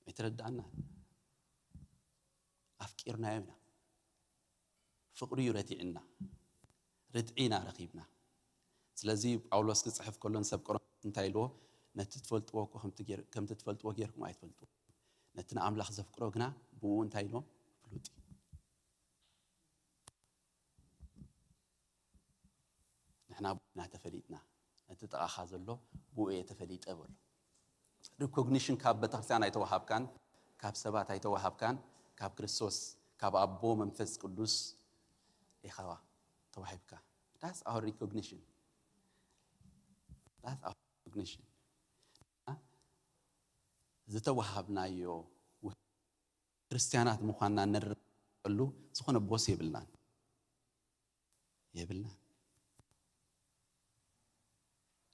ኣይተረዳእና። ኣፍቂርናዮ ኢና። ፍቕሪ እዩ ረቲዕና፣ ርትዒ ኢና ረኺብና። ስለዚ ጳውሎስ ክፅሕፍ ከሎ ንሰብ ቆሮንቶስ እንታይ ኢልዎ? ነቲ ትፈልጥዎ እኮ ከምቲ ትፈልጥዎ ጌርኩም ኣይትፈልጥዎ፣ ነቲ ንኣምላኽ ዘፍቅሮ ግና ብኡ እንታይ ኢልዎም? ፍሉጥ እዩ። ንሕና ብኡ ኢና ተፈሊጥና። ነቲ ጥቓኻ ዘሎ ብኡ እየ ተፈሊጠ በሎ። ሪኮግኒሽን ካብ ቤተክርስትያን ኣይተዋሃብካን፣ ካብ ሰባት ኣይተዋሃብካን፣ ካብ ክርስቶስ፣ ካብ ኣቦ መንፈስ ቅዱስ ኢኻዋ ተዋሂብካ። That's our recognition. That's our recognition. ዝተዋሃብናዮ ክርስትያናት ምዃንና ነረጋግጸሉ ዝኾነ ቦስ የብልናን። የብልናን።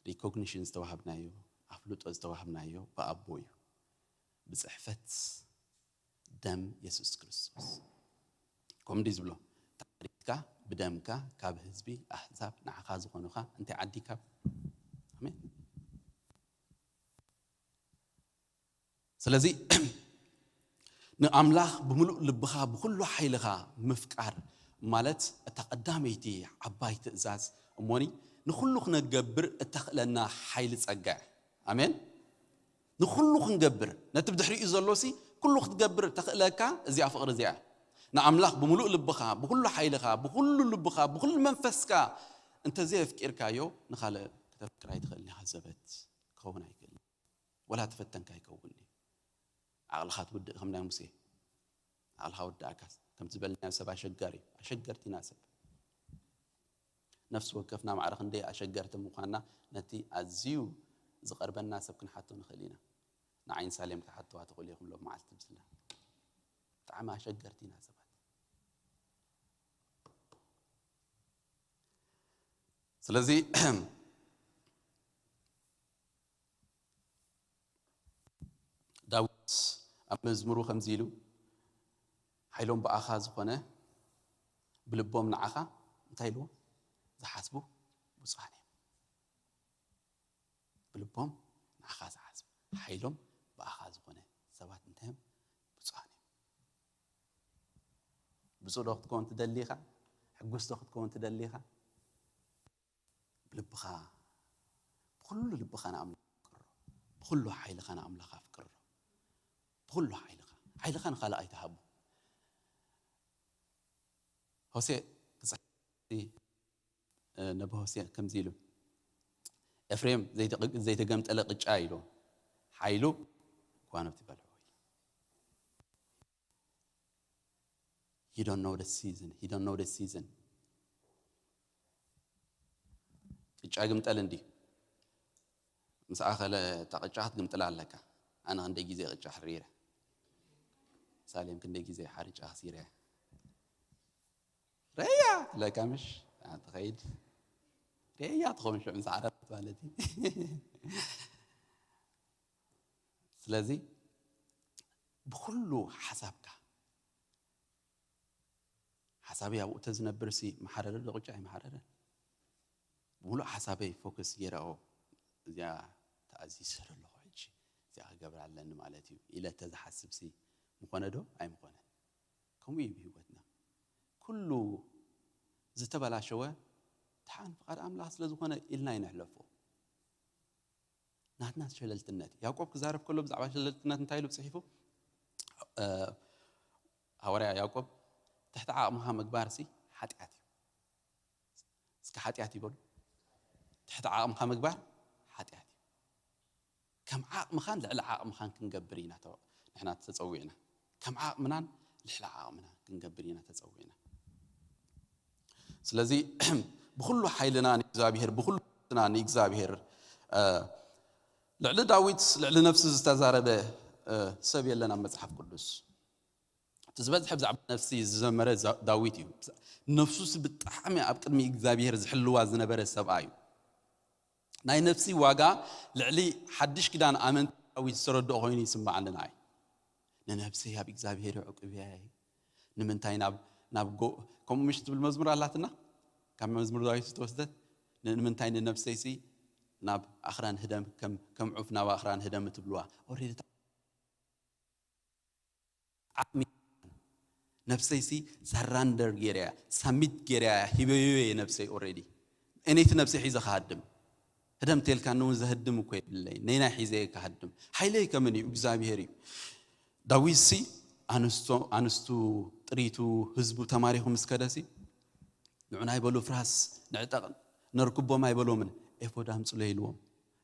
ሪኮግኒሽን ዝተዋሃብናዮ፣ ኣፍልጦ ዝተዋሃብናዮ ብኣቦ እዩ። ብጽሕፈት ደም የሱስ ክርስቶስ። ከምኡ እንዲ ዝብሎ፣ ታሪኽካ ብደምካ ካብ ህዝቢ ኣህዛብ ንዓኻ ዝኾኑኻ እንታይ ዓዲካ? ኣሜን። ስለዚ ንኣምላኽ ብምሉእ ልብኻ ብኹሉ ሓይልኻ ምፍቃር ማለት እታ ቀዳመይቲ ዓባይ ትእዛዝ እሞኒ ንኹሉ ክነገብር እተኽእለና ሓይሊ ጸጋ። ኣሜን። ንኹሉ ክንገብር ነቲ ብድሕሪኡ ዘሎሲ ኩሉ ክትገብር ተኽእለካ እዚኣ ፍቕሪ እዚኣ። ንኣምላኽ ብምሉእ ልብኻ ብኹሉ ሓይልኻ ብኹሉ ልብኻ ብኹሉ መንፈስካ እንተዘየፍቂርካዮ ንኻልእ ክተፍቅር ኣይትኽእልን ኢኻ። ዘበት ክኸውን ኣይክእልን። ወላ ተፈተንካ ኣይከውን እዩ። ዓቕልኻ ትውድእ ከም ናይ ሙሴ። ዓቕልኻ ወዳእካስ ከምቲ ዝበልናዮ ሰብ ኣሸጋሪ እዩ። ኣሸገርቲ ኢና ሰብ። ነፍሲ ወከፍና ማዕረ ክንደይ ኣሸገርቲ ምዃንና ነቲ ኣዝዩ ዝቐርበና ሰብ ክንሓቶ ንኽእል ኢና። ንዓይን ሳሌም ክትሓትዋ ትኽእሉ ኢኹም ሎም መዓልቲ ምስላ። ብጣዕሚ ኣሸገርቲ ኢና ሰባት። ስለዚ ዳዊት ኣብ መዝሙሩ ከምዚ ኢሉ ሓይሎም ብኣኻ ዝኾነ ብልቦም ንዓኻ እንታይ ኢልዎ ዝሓስቡ ብፁዓን እዮም። ብልቦም ንዓኻ ዝሓስቡ ሓይሎም ብኣኻ ዝኾነ ሰባት እንታይ እዮም? ብፁዓን እዮም። ብፁዕ ዶ ክትከውን ትደሊ ኢኻ? ሕጉስ ዶ ክትከውን ትደሊ ኢኻ? ብልብኻ ብኩሉ ልብኻ ንኣምላኽ ኣፍቅሮ። ብኩሉ ሓይልኻ ንኣምላኽ ኣፍቅሮ። ብኩሉ ሓይልኻ ሓይልኻ ንኻልእ ኣይትሃቦ። ሆሴ ክፅሕፍ ነቢ ሆሴ ከምዚ ኢሉ ኤፍሬም ዘይተገምጠለ ቅጫ ኢሉ ሓይሉ ጓኖት ይበልዑ። You don't know the season. You don't know the season. ቅጫ ግምጠል እንዲ ምስ ኣኸለ እታ ቅጫ ክትግምጥላ ኣለካ። ኣነ ክንደይ ግዜ ቅጫ ሕሪረ ሳሌም ክንደይ ግዜ ሓርጫ ክሲረ ረያ ለካ ምሽ ትኸይድ ረያ ትኸውን ሽዑ ምስ ዓረበት ማለት እዩ። ስለዚ ብኩሉ ሓሳብካ ሓሳበይ ኣብኡ ተዝነብር ሲ መሓረረ ዶ ቅጫ ኣይመሓረረን። ብምሉእ ሓሳበይ ፎከስ ገይረ እዚኣ ተኣዚሰ ኣለኹ ሕጂ እዚኣ ክገብር ኣለኒ ማለት እዩ ኢለ ተዝሓስብ ሲ ምኾነ ዶ ኣይምኾነን። ከምኡ እዩ ብህይወትና ኩሉ ዝተበላሸወ ተሓን ፍቓድ ኣምላኽ ስለ ዝኾነ ኢልና ይንሕለፎ። ናትና ሸለልትነት ያዕቆብ ክዛረብ ከሎ ብዛዕባ ሸለልትነት እንታይ ኢሉ ጽሒፉ? ሃዋርያ ያዕቆብ ትሕቲ ዓቕምኻ ምግባር ሲ ሓጢኣት እዩ። እስከ ሓጢኣት ይበሉ። ትሕቲ ዓቕምኻ ምግባር ሓጢኣት እዩ። ከም ዓቕምኻን ልዕሊ ዓቕምኻን ክንገብር ኢና ንሕና ተፀዊዕና። ከም ዓቕምናን ልዕሊ ዓቕምና ክንገብር ኢና ተፀዊዕና። ስለዚ ብኩሉ ሓይልና ንእግዚኣብሔር ብኩሉ ና ንእግዚኣብሔር ልዕሊ ዳዊት ልዕሊ ነፍሱ ዝተዛረበ ሰብ የለን ኣብ መፅሓፍ ቅዱስ። እቲ ዝበዝሐ ብዛዕባ ነፍሲ ዝዘመረ ዛ- ዳዊት እዩ። ነፍሱስ ብጣዕሚ ኣብ ቅድሚ እግዚኣብሔር ዝሕልዋ ዝነበረ ሰብኣይ እዩ። ናይ ነፍሲ ዋጋ ልዕሊ ሓድሽ ኪዳን ኣመንቲ ዳዊት ዝተረድኦ ኮይኑ ይስምዓኒ። ንዓይ ንነፍሰይ ኣብ እግዚኣብሔር የዕቁብያ እየ። ንምንታይ ናብ ናብ ጎ- ከምኡ ምሽ ትብል መዝሙር ኣላትና? ካብ መዝሙር ዳዊት ዝተወስደት፣ ንምንታይ ንነፍሰይሲ ናብ ኣኽራን ህደም ከም ከም ዑፍ ናብ ኣኽራን ህደም ትብልዋ? ኦሬዲ ዓቕሚ ነፍሰይሲ ሰራንደር ጌርያ ሳሚት ጌርያ ሂበዮ እየ ነፍሰይ ኦሬዲ። እኔቲ ነፍሰይ ሒዘ ክሃድም ህደም ተልካ ንውን ዘህድም እኮ የብለይ። ነይናይ ሒዘ እየ ክሃድም። ሓይለይ ከመን እዩ እግዚኣብሔር እዩ። ዳዊትሲ ኣንስቶ ኣንስቱ ጥሪቱ ህዝቡ ተማሪኹ ምስ ከደሲ ንዑ ናይ በሉ ፍራስ ንዕጠቕ ነርክቦም ኣይበሎምን። ኤፎድ ኣምፅሎ ኢልዎም።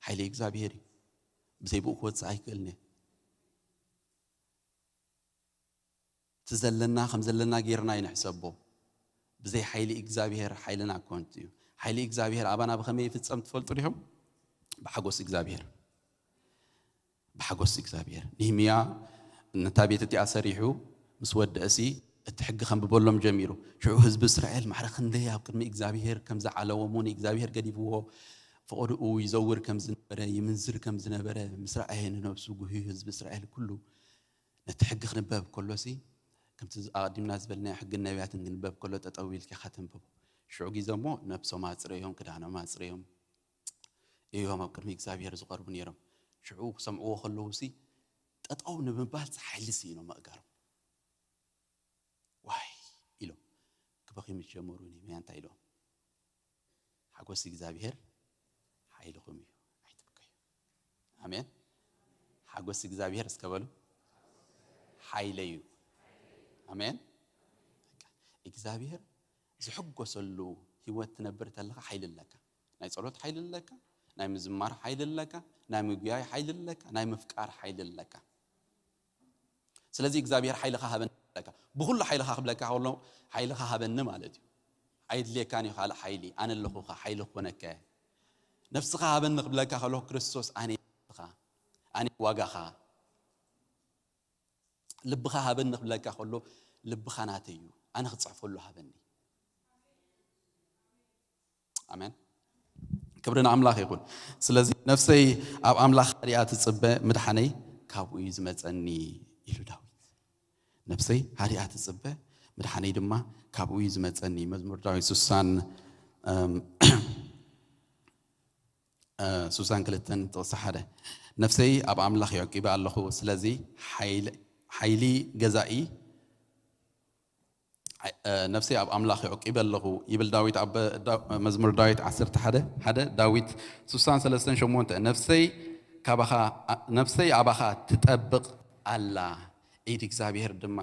ሓይለይ እግዚኣብሔር እዩ። ብዘይ ብኡ ክወፅእ ኣይክእልን እየ። እቲ ዘለና ከም ዘለና ጌርና ይንሕሰቦ። ብዘይ ሓይሊ እግዚኣብሔር ሓይልና ኮንቱ እዩ። ሓይሊ እግዚኣብሔር ኣባና ብኸመይ ይፍጸም ትፈልጡ ዲኹም? ብሓጎስ እግዚኣብሔር። ብሓጎስ እግዚኣብሔር። ንህምያ ነታ ቤት እቲኣ ሰሪሑ ምስ ወደእሲ እቲ ሕጊ ከንብበሎም ጀሚሩ። ሽዑ ህዝቢ እስራኤል ማዕረ ክንደይ ኣብ ቅድሚ እግዚኣብሔር ከም ዝዓለወሙ ንእግዚኣብሔር ገዲፍዎ ፈቐድኡ ይዘውር ከም ዝነበረ ይምንዝር ከም ዝነበረ ምስ ረኣየ ንነብሱ ጉህዩ ህዝቢ እስራኤል ኩሉ ነቲ ሕጊ ክንበብ ከሎሲ ከምቲ ኣቐዲምና ዝበልናዮ ሕግን ነቢያትን ክንበብ ከሎ ጠጠው ኢልካ ኢኻ ተንብቦ። ሽዑ ግዜ እሞ ነብሶም ኣጽረዮም ክዳኖም ኣጽረዮም እዮም ኣብ ቅድሚ እግዚኣብሔር ዝቐርቡ ነይሮም። ሽዑ ክሰምዕዎ ከለዉ ሲ ጠጠው ንምባል ሓይሊ ስኢኖም ኣእጋሮም ዋይ ኢሎም ክበኽዩ ምስ ጀመሩ ነህምያ እንታይ ኢሎም? ሓጎስ እግዚኣብሔር ሓይልኹም እዩ ኣይትብከዩ። ኣሜን። ሓጎስ እግዚኣብሔር እስከ በሉ ሓይለይ እዩ። ኣሜን። እግዚኣብሔር ዝሕጎሰሉ ህይወት ትነብር ተለኻ ሓይሊ ኣለካ። ናይ ጸሎት ሓይሊ ኣለካ፣ ናይ ምዝማር ሓይሊ ኣለካ፣ ናይ ምጉያይ ሓይሊ ኣለካ፣ ናይ ምፍቃር ሓይሊ ኣለካ። ስለዚ እግዚኣብሔር ሓይልኻ ሃበኒ ኣለካ። ብኩሉ ሓይልኻ ክብለካ ከሎ ሓይልኻ ሃበኒ ማለት እዩ። ኣይድልየካን እዩ ካልእ ሓይሊ፣ ኣነ ኣለኹኻ፣ ሓይሊ ክኾነካ እየ። ነፍስኻ ሃበኒ ክብለካ ከሎ ክርስቶስ ኣነ እየ ነፍስኻ፣ ኣነ እየ ዋጋኻ። ልብኻ ሃበኒ ክብለካ ከሎ ልብኻ ናተይ እዩ፣ ኣነ ክጽሕፈሉ ሃበኒ። ኣሜን። ክብሪ ንኣምላኽ ይኹን። ስለዚ ነፍሰይ ኣብ ኣምላኽ ሃዲኣ ትጽበ፣ ምድሓነይ ካብኡ እዩ ዝመጸኒ ኢሉ ዳዊት። ነፍሰይ ሃዲኣ ትጽበ፣ ምድሓነይ ድማ ካብኡ እዩ ዝመጸኒ። መዝሙር ዳዊት ስሳን እም፣ እ፣ ስሳን ክልተን ጥቕሲ ሓደ። ነፍሰይ ኣብ ኣምላኽ የዕቂበ ኣለኹ፣ ስለዚ ሓይል- ሓይሊ ገዛኢ ነፍሰይ ኣብ ኣምላኽ የዕቂበ ኣለኹ ይብል ዳዊት ኣብ መዝሙር ዳዊት ዓሰርተ ሓደ ሓደ። ዳዊት ስሳን ሰለስተን ሸሞንተ። ነፍሰይ ካባኻ ነፍሰይ ኣባኻ ትጠብቕ ኣላ፣ ኢድ እግዚኣብሔር ድማ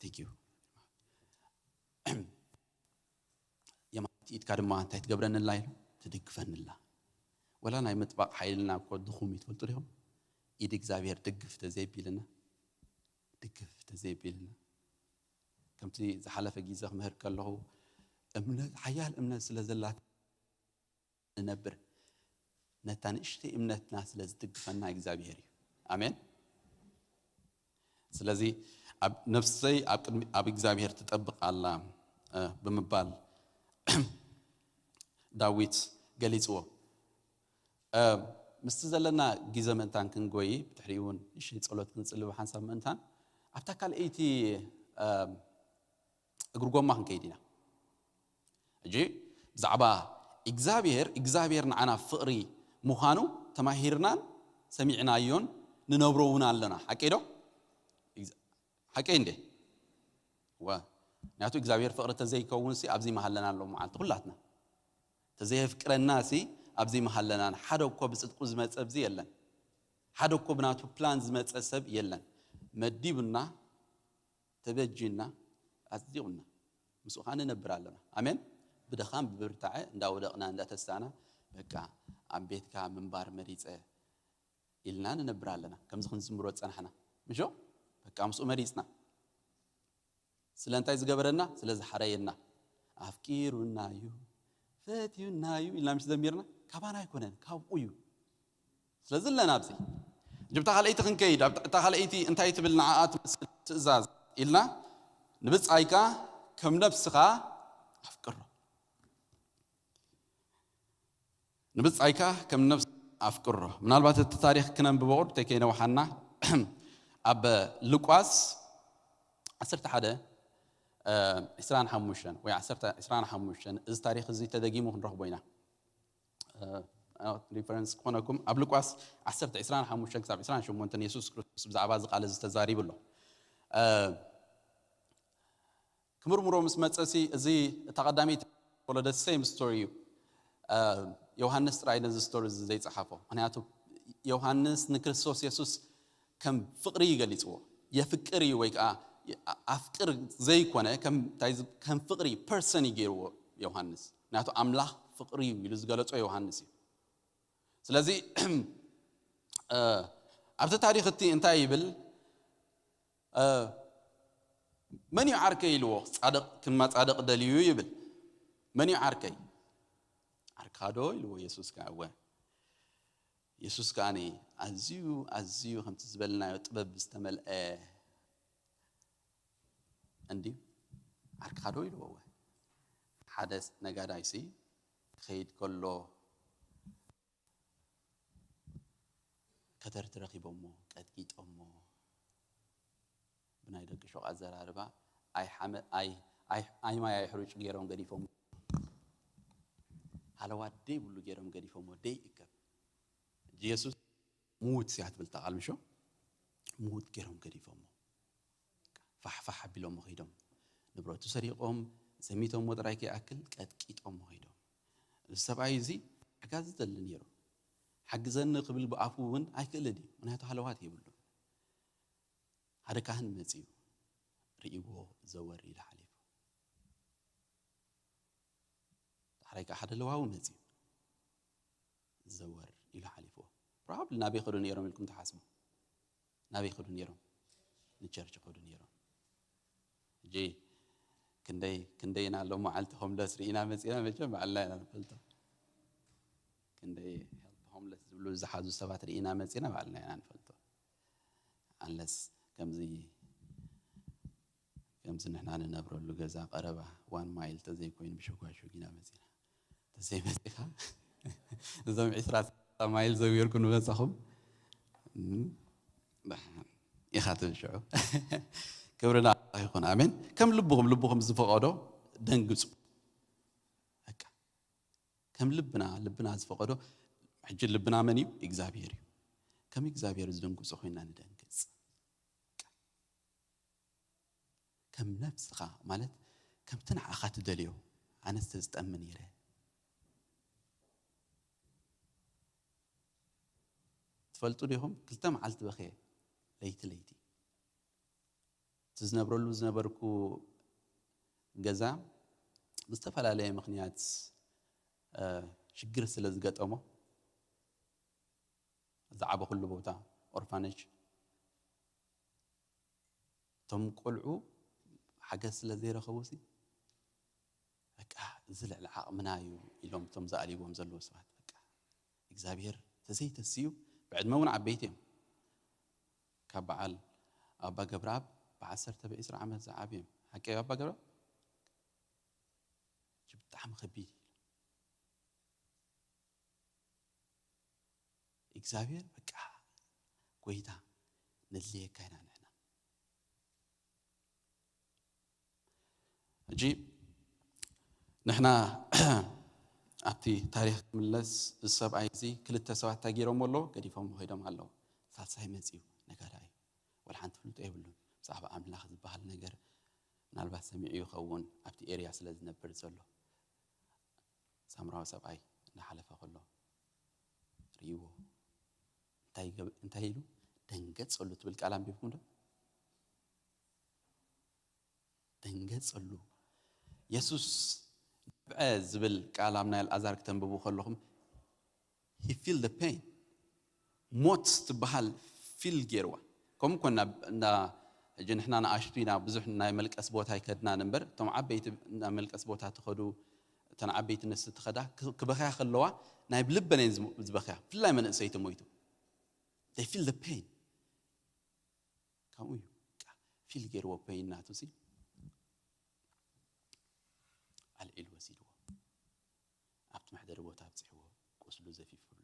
ትጊው። የማንቲ ኢድካ ድማ እንታይ ትገብረንላ ኢሉ ትድግፈንላ። ወላ ናይ ምጥባቕ ሓይልና እኮ ድኹም እዩ ትፈልጡ ዲኹም? ኢድ እግዚኣብሔር ድግፍ ተዘይቢልና ድግፍ ተዘይቢልና ከምቲ ዝሓለፈ ግዜ ክምህር ከለኹ እምነት ሓያል እምነት ስለ ዘላት ንነብር ነታ ንእሽተይ እምነትና ስለ ዝድግፈና እግዚኣብሔር እዩ። ኣሜን። ስለዚ ኣብ ነፍሰይ ኣብ ቅድሚ ኣብ እግዚኣብሔር ትጠብቕ ኣላ እ፣ ብምባል ዳዊት ገሊፅዎ። እ፣ ምስቲ ዘለና ግዜ ምእንታን ክንጎይ ብድሕሪኡ እውን እሺ ጸሎት ክንጽሊ ብሓንሳብ ምእንታን ኣብታ ካልኣይቲ እ፣ እግሪ ጎማ ክንከይድ ኢና። ሕጂ ብዛዕባ እግዚኣብሔር እግዚኣብሔር ንዓና ፍቕሪ ምዃኑ ተማሂርናን ሰሚዕናዮን ንነብሮ እውን ኣለና። ሓቀይ ዶ? ሓቀይ እንዴ? ወ ምክንያቱ እግዚኣብሔር ፍቕሪ ተዘይከውን ሲ ኣብዚ መሃለና ኣሎ መዓልቲ ኩላትና ተዘየፍቅረና ሲ ኣብዚ መሃለናን ሓደ እኮ ብፅድቁ ዝመፀ ኣብዚ የለን። ሓደ እኮ ብናቱ ፕላን ዝመፀ ሰብ የለን። መዲቡና ተበጂና ኣፅዲቑና ምስኡ ከዓ ንነብር ኣለና። ኣሜን። ብድኻም ብብርታዐ እንዳወደቕና እንዳተሳና በቃ ኣብ ቤትካ ምንባር መሪፀ ኢልና ንነብር ኣለና። ከምዚ ክንዝምሮ ዝፀናሕና ምሾ በቃ ምስኡ መሪፅና ስለ እንታይ ዝገበረና ስለ ዝሓረየና ኣፍቂሩና እዩ ፈትዩና እዩ ኢልና ምሽ ዘሚርና ካባና ኣይኮነን ካብኡ እዩ። ስለዚ ኣለና ኣብዚ ጅብታ ካልኣይቲ ክንከይድ እታ ካልኣይቲ እንታይ ትብል ንዓኣ ትመስል ትእዛዝ ኢልና ንብጻይካ ከም ነብስኻ ኣፍቅሮ። ንብጻይካ ከም ነብስ ኣፍቅሮ። ምናልባት እቲ ታሪኽ ክነንብቦ ቁርብ ተከይነውሓና ኣብ ሉቃስ ዓሰርተ ሓደ፣ እ፣ ዕስራን ሓሙሽተን ወይ ዓሰርተ፣ ዕስራን ሓሙሽተን፣ እዚ ታሪኽ እዚ ተደጊሙ ክንረኽቦ ኢና። እ፣ ሪፈረንስ ክኾነኩም፣ ኣብ ሉቃስ ዓሰርተ ዕስራን ሓሙሽተን ክሳብ ዕስራን ሸሞንተን የሱስ ክርስቶስ ብዛዕባ እዚ ቃል እዚ ተዛሪቡ ኣሎ። እ፣ ክምርምሮ ምስ መጸሲ፣ እዚ እታ ቀዳመይቲ ወለደ ሴም ስቶሪ እዩ። እ፣ ዮሃንስ ጥራይ ነዚ ስቶሪ እዚ ዘይጸሓፎ። ምኽንያቱ ዮሃንስ ንክርስቶስ የሱስ ከም ፍቕሪ እዩ ገሊጽዎ። የፍቅር እዩ ወይ ከዓ ኣፍቅር ዘይኮነ ከም፣ እንታይ ዝ-፣ ከም ፍቕሪ ፐርሰን እዩ ገይርዎ ዮሃንስ። ምኽንያቱ ኣምላኽ ፍቕሪ እዩ ኢሉ ዝገለጾ ዮሃንስ እዩ። ስለዚ፣ እ፣ ኣብቲ ታሪኽ እቲ እንታይ ይብል? እ፣ "መን እዩ ዓርከይ?" ኢልዎ። "ጻድቕ፣ ክማጻድቕ ደልዩ" ይብል። "መን እዩ ዓርከይ? ዓርክኻ ዶ?" ኢልዎ የሱስ ከኣ። እወ። የሱስ ከኣ ኣዝዩ፣ ኣዝዩ ከምቲ ዝበልናዮ ጥበብ ዝተመልአ እንድዩ። "ዓርክኻ ዶ?" ኢልዎ። እወ። ሓደ ነጋዳይሲ ክኸይድ ከሎ ከተርቲ ረኺቦሞ፣ ቀጥቂጦሞ፣ ብናይ ደቂ ሹቕ ኣዘራርባ፣ ኣይ ሓመ-፣ ኣይ፣ ኣይ፣ ኣይ ማይ ኣይ ሕሩጭ ገይሮም ገዲፎሞ። ሃለዋት ደይብሉ ገይሮም ገዲፎሞ፣ ደይእከብ። የሱስ ምዉት እያ ትብል እታ ቃል፣ ምሾ? ምዉት ገይሮም ገዲፎሞ። ፋሕፋሕ ኣቢሎሞ ኸይዶም። ንብረቱ ሰሪቖም፣ ዘሚቶሞ ጥራይ ከይኣክል ቀጥቂጦሞ ኸይዶም። እዚ ሰብኣይ እዚ ሓጋዚ ዘድሊ ነይሩ። ሓግዘኒ ክብል ብኣፉ እውን ኣይክእልን እዩ፣ ምኽንያቱ ሃለዋት የብሉን። ሓደ ካህን መጺኡ፣ ርእይዎ ዘወር ኢሉ ሓሊፉ። ዳሕራይ ከኣ ሓደ ለዋዊ መጺኡ፣ ዘወር ኢሉ ሓሊፍዎ። ፕሮባብሊ ናበይ ኸዱ ነይሮም ኢልኩም ትሓስቡ? ናበይ ኸዱ ነይሮም? ንቸርች ኸዱ ነይሮም። ሕጂ ክንደይ፣ ክንደይ ኢና ሎም መዓልቲ ሆምለስ ርኢና መጺና? መቸም ባዕልና ኢና ንፈልጦ። ክንደይ ሆምለስ ዝብሉ ዝሓዙ ሰባት ርኢና መጺና? ባዕልና ኢና ንፈልጦ። ኣንለስ ከምዚ፣ ከምዚ ንሕና ንነብረሉ ገዛ ቀረባ ዋን ማይል ተዘይኮይኑ ብሸጓሹግ ኢና መጺና። ተዘይመጺኻ እዞም ዕስራ ማይል ዘዊርኩም ንበጻኹም፣ እም፣ ኢኻ ትብል ሽዑ። ክብሪ ንኣምላኽ ይኹን። ኣሜን። ከም ልብኹም፣ ልብኹም ዝፈቐዶ ደንግጹ። በቃ፣ ከም ልብና፣ ልብና ዝፈቐዶ። ሕጂ ልብና መን እዩ? እግዚኣብሔር እዩ። ከም እግዚኣብሔር ዝደንግጹ ኮይና ንደንግጽ። ከም ነብስኻ፣ ማለት ከምቲ ንዓኻ ትደልዮ። ኣነስ ተዝጠሚ ነይረ። ትፈልጡ ዲኹም? ክልተ መዓልቲ በኽየ፣ ለይቲ ለይቲ። እቲ ዝነብረሉ ዝነበርኩ ገዛ ብዝተፈላለየ ምኽንያት፣ እ፣ ሽግር ስለ ዝገጠሞ፣ ዝዓበኹሉ ቦታ ኦርፋነጅ፣ እቶም ቆልዑ ሓገዝ ስለ ዘይረኸቡ ሲ፣ በቃ፣ እዚ ልዕሊ ዓቕምና እዩ ኢሎም እቶም ዝኣልይዎም ዘለዉ ሰባት፣ በቃ፣ እግዚኣብሔር ተዘይተስዩ፣ ብዕድመ እውን ዓበይቲ እዮም። ካብ በዓል ኣባ ገብረኣብ ብዓሰርተ ብዕስራ ዓመት ዝዓብዩ እዮም። ሓቂ ኣባ ገብረኣብ? ብጣዕሚ ከቢድ እዩ። እግዚኣብሔር በቃ፣ ጎይታ፣ ነድልየካ ኢና ንሕና። ሕጂ ንሕና ኣብቲ ታሪኽ ክምለስ፣ እዚ ሰብኣይ እዚ ክልተ ሰባት እንታይ ገይሮም ኣለዉ? ገዲፎም ከይዶም ኣለዉ። ሳልሳይ መጺኡ፣ ነጋዳይ እዩ። ወላ ሓንቲ ፍልጦ የብሉን። ብዛዕባ ኣምላኽ ዝበሃል ነገር ምናልባት ሰሚዑ ይኸውን፣ ኣብቲ ኤርያ ስለ ዝነብር ዘሎ። ሳምራዊ ሰብኣይ እናሓለፈ ከሎ ርእይዎ። እንታይ ገብ-፣ እንታይ ኢሉ? "ደንገጸሉ" ትብል ቃል ኣንቢብኩም ዶ? "ደንገጸሉ." የሱስ ነብዐ ዝብል ቃል ኣብ ናይ ኣልኣዛር ክተንብቡ ከለኹም፣ he feel the pain። ሞት ትበሃል ፊል ገይርዋ። ከምኡ ኮና እንዳ፣ ሕጂ ንሕና ንኣሽቱ ኢና፣ ብዙሕ ናይ መልቀስ ቦታ ኣይከድናን እምበር፣ እቶም ዓበይቲ ናብ መልቀስ ቦታ ትኸዱ፣ እተን ዓበይቲ ነስቲ ትኸዳ፣ ክ-፣ ክበኽያ ከለዋ፣ ናይ ብልበን እየን ዝም-፣ ዝበኽያ። ብፍላይ መንእሰይቲ ሞይቱ። They feel the pain። ከምኡ እዩ። በቃ፣ ፊል ገይርዎ ፔይን ናቱ ሲ። ዘፊፉሉ።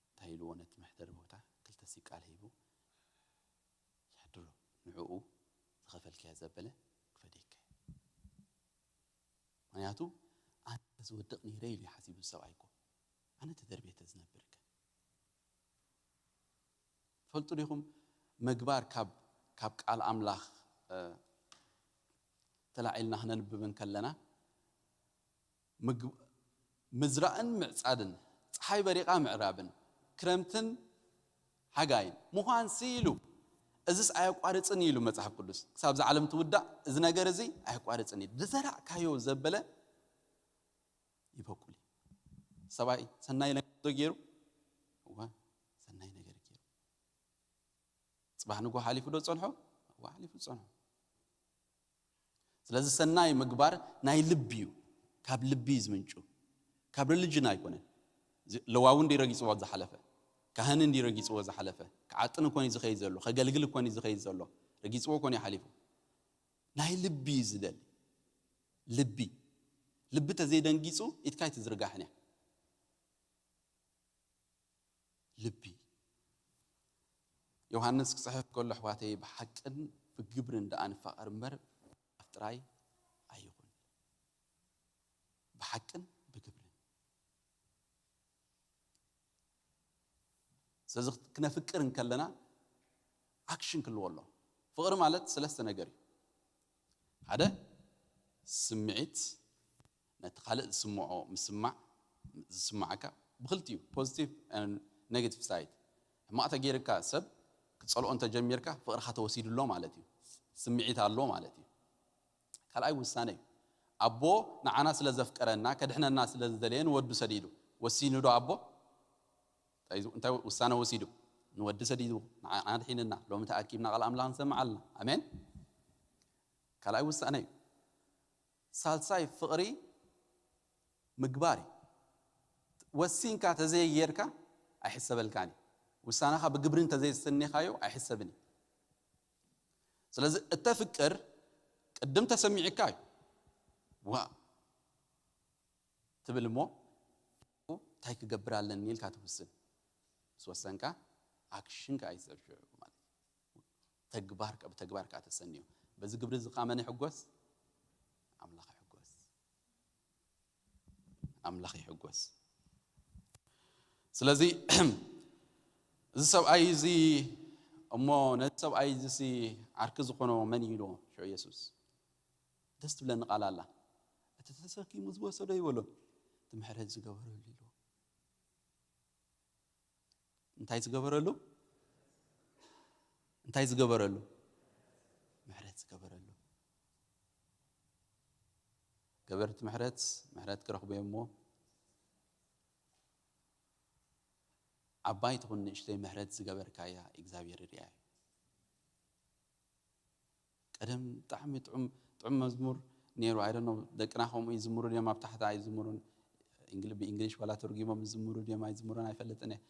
እንታይ ኢልዎ? ነቲ መሕደሪ ቦታ ክልተ ሲቃል ሂቡ፣ "ሕድሮ፣ ንዕኡ ዝኸፈልካዮ ዘበለ ክፈደካ እየ። ምኽንያቱ ኣነ ዝወድቕ ነይረ" ኢሉ ይሓሲቡ ሰብኣይ እኮ። "ኣነ ተደርቤተ ዝነብር ከ?" ፈልጡ ዲኹም? ምግባር ካብ ካብ ቃል ኣምላኽ ተላዒልና ክነንብብ እንከለና፣ ምዝራእን ምዕጻድን፣ ጸሓይ በሪቓ ምዕራብን፣ ክረምትን ሓጋይን ምዃንሲ ኢሉ፣ እዝስ ኣየቋርጽን እዩ ኢሉ መጽሓፍ ቅዱስ። ክሳብ እዛ ዓለም ትውዳእ እዚ ነገር እዚ ኣየቋርጽን እዩ። ዝዘራእካዮ ዘበለ ይበቁል እዩ። ሰብኣይ ሰናይ ነገር ዶ ገይሩ? እወ፣ ሰናይ ነገር ገይሩ። ጽባሕ ንጎ ሓሊፉ ዶ ጸንሖ? እወ፣ ሓሊፉ ጸንሖ። ስለዚ ሰናይ ምግባር ናይ ልቢ እዩ። ካብ ልቢ እዩ ዝምንጩ። ካብ ሪሊጅን ኣይኮነን። ለዋዊ እንዲ ረጊጽዎ ዝሓለፈ፣ ካህን እንዲ ረጊጽዎ ዝሓለፈ፣ ክዓጥን እኮን እዩ ዝኸይድ ዘሎ፣ ከገልግል እኮን እዩ ዝኸይድ ዘሎ። ረጊጽዎ እኮን እዩ ሓሊፉ። ናይ ልቢ እዩ ዝደሊ። ልቢ ልቢ ተዘይደንጊጹ ኢድካ ኣይትዝርጋሕን እያ። ልቢ ዮሃንስ ክጽሕፍ ከሎ፣ ኣሕዋተይ፣ ብሓቅን ብግብርን ደኣ ንፋቐር እምበር፣ ኣፍ ጥራይ ኣይኹን። ብሓቅን ብግብርን። ስለዚ ክነፍቅር እንከለና ኣክሽን ክልዎ ኣሎ። ፍቕሪ ማለት ሰለስተ ነገር እዩ። ሓደ፣ ስምዒት፣ ነቲ ካልእ ዝስምዖ ምስማዕ፣ ዝስማዓካ ብክልቲኡ፣ ፖዚቲቭ ኔጋቲቭ ሳይድ። ሕማቕ ተገይርካ ሰብ ክትጸልኦ እንተጀሚርካ፣ ፍቕርኻ ተወሲዱ ኣሎ ማለት እዩ። ስምዒት ኣሎ ማለት እዩ። ካልኣይ ውሳነ እዩ። ኣቦ ንዓና ስለ ዘፍቀረና፣ ከድሕነና ስለ ዝደለየ ንወዱ ሰዲዱ። ወሲኑ ዶ ኣቦ? እንታይ ዝ-፣ እንታይ ውሳነ ወሲዱ? ንወዲ ሰዲዱ፣ ንዓና ድሒንና። ሎሚ ተኣኪብና ቃል ኣምላኽ ንሰምዕ ኣለና። ኣሜን። ካልኣይ ውሳነ እዩ። ሳልሳይ ፍቕሪ ምግባር እዩ። ወሲንካ ተዘይጌርካ ኣይሕሰበልካን እዩ። ውሳነኻ ብግብሪ እንተዘይሰኒኻዮ ኣይሕሰብን እዩ። ስለዚ እተፍቅር ቅድም ተሰሚዑካ እዩ። ዋ ትብል እሞ እንታይ ክገብር ኣለኒ ኢልካ ትውስን። ምስ ወሰንካ ኣክሽን ከኣ ይስዕብ ሽዑ ማለት እዩ። ተግባር ከ-፣ ብተግባር ከኣ ተሰንዮ። በዚ ግብሪ እዚ ከኣ መን ይሕጎስ? ኣምላኽ ይሕጎስ። ኣምላኽ ይሕጎስ። ስለዚ እዚ ሰብኣይ እዚ እሞ ነዚ ሰብኣይ እዚ ሲ ዓርኪ ዝኾኖ መን እዩ ኢልዎ ሽዑ የሱስ? ደስ ትብለኒ ቃል ኣላ። እቲ ተሰኪሙ ዝወሰዶ ይበሎ፣ እቲ ምሕረት ዝገበረሉ ኢልዎ። እንታይ ዝገበረሉ? እንታይ ዝገበረሉ? ምሕረት ዝገበረሉ። ገበርቲ ምሕረት፣ ምሕረት ክረኽቡ እዮም እሞ፣ ዓባይ ትኹን ንእሽተይ ምሕረት ዝገበርካያ እግዚኣብሔር ይርኣያ እዩ። ቀደም ብጣዕሚ ጥዑም፣ ጥዑም መዝሙር ነይሩ። ኣይ ዶንት ኖ፣ ደቅና ከምኡ ይዝምሩ ድዮም፣ ኣብ ታሕቲ ኣይዝምሩን። እንግሊ-፣ ብእንግሊሽ ዋላ ተርጉሞም ዝዝምሩ ድዮም ኣይዝምሩን ኣይፈልጥን እየ።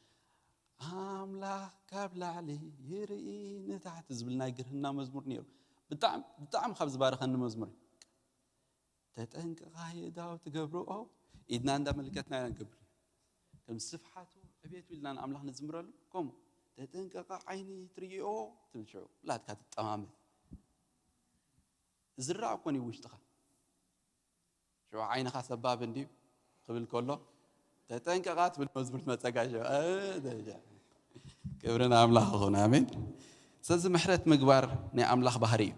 ኣምላኽ ካብ ላዕሊ ይርኢ ንታሕቲ ዝብል ናይ ግርህና መዝሙር ነይሩ። ብጣዕሚ፣ ብጣዕሚ ካብ ዝባርኸኒ መዝሙር እዩ። "ተጠንቀቓ የእዳው ትገብርኦ" ኢድና እንዳመልከትና ኢና ንገብር። ከም ስፍሓቱ ዕቤቱ ኢልና ንኣምላኽ ንዝምረሉ፣ ከምኡ "ተጠንቀቓ ዓይኒ ትርእዮ" ትብል፣ ሽዑ ላትካ ትጠማመት። ዝረኣ እኮን እዩ ውሽጥኻ። ሽዑ ዓይንኻ ሰባብ እንድዩ ክብል ከሎ፣ "ተጠንቀቓ" ትብል መዝሙር ትመጸካ ሽዑ። እ፣ ደጃ። ክብሪ ንኣምላኽ ይኹን። ኣሜን። ስለዚ ምሕረት ምግባር ናይ ኣምላኽ ባህሪ እዩ።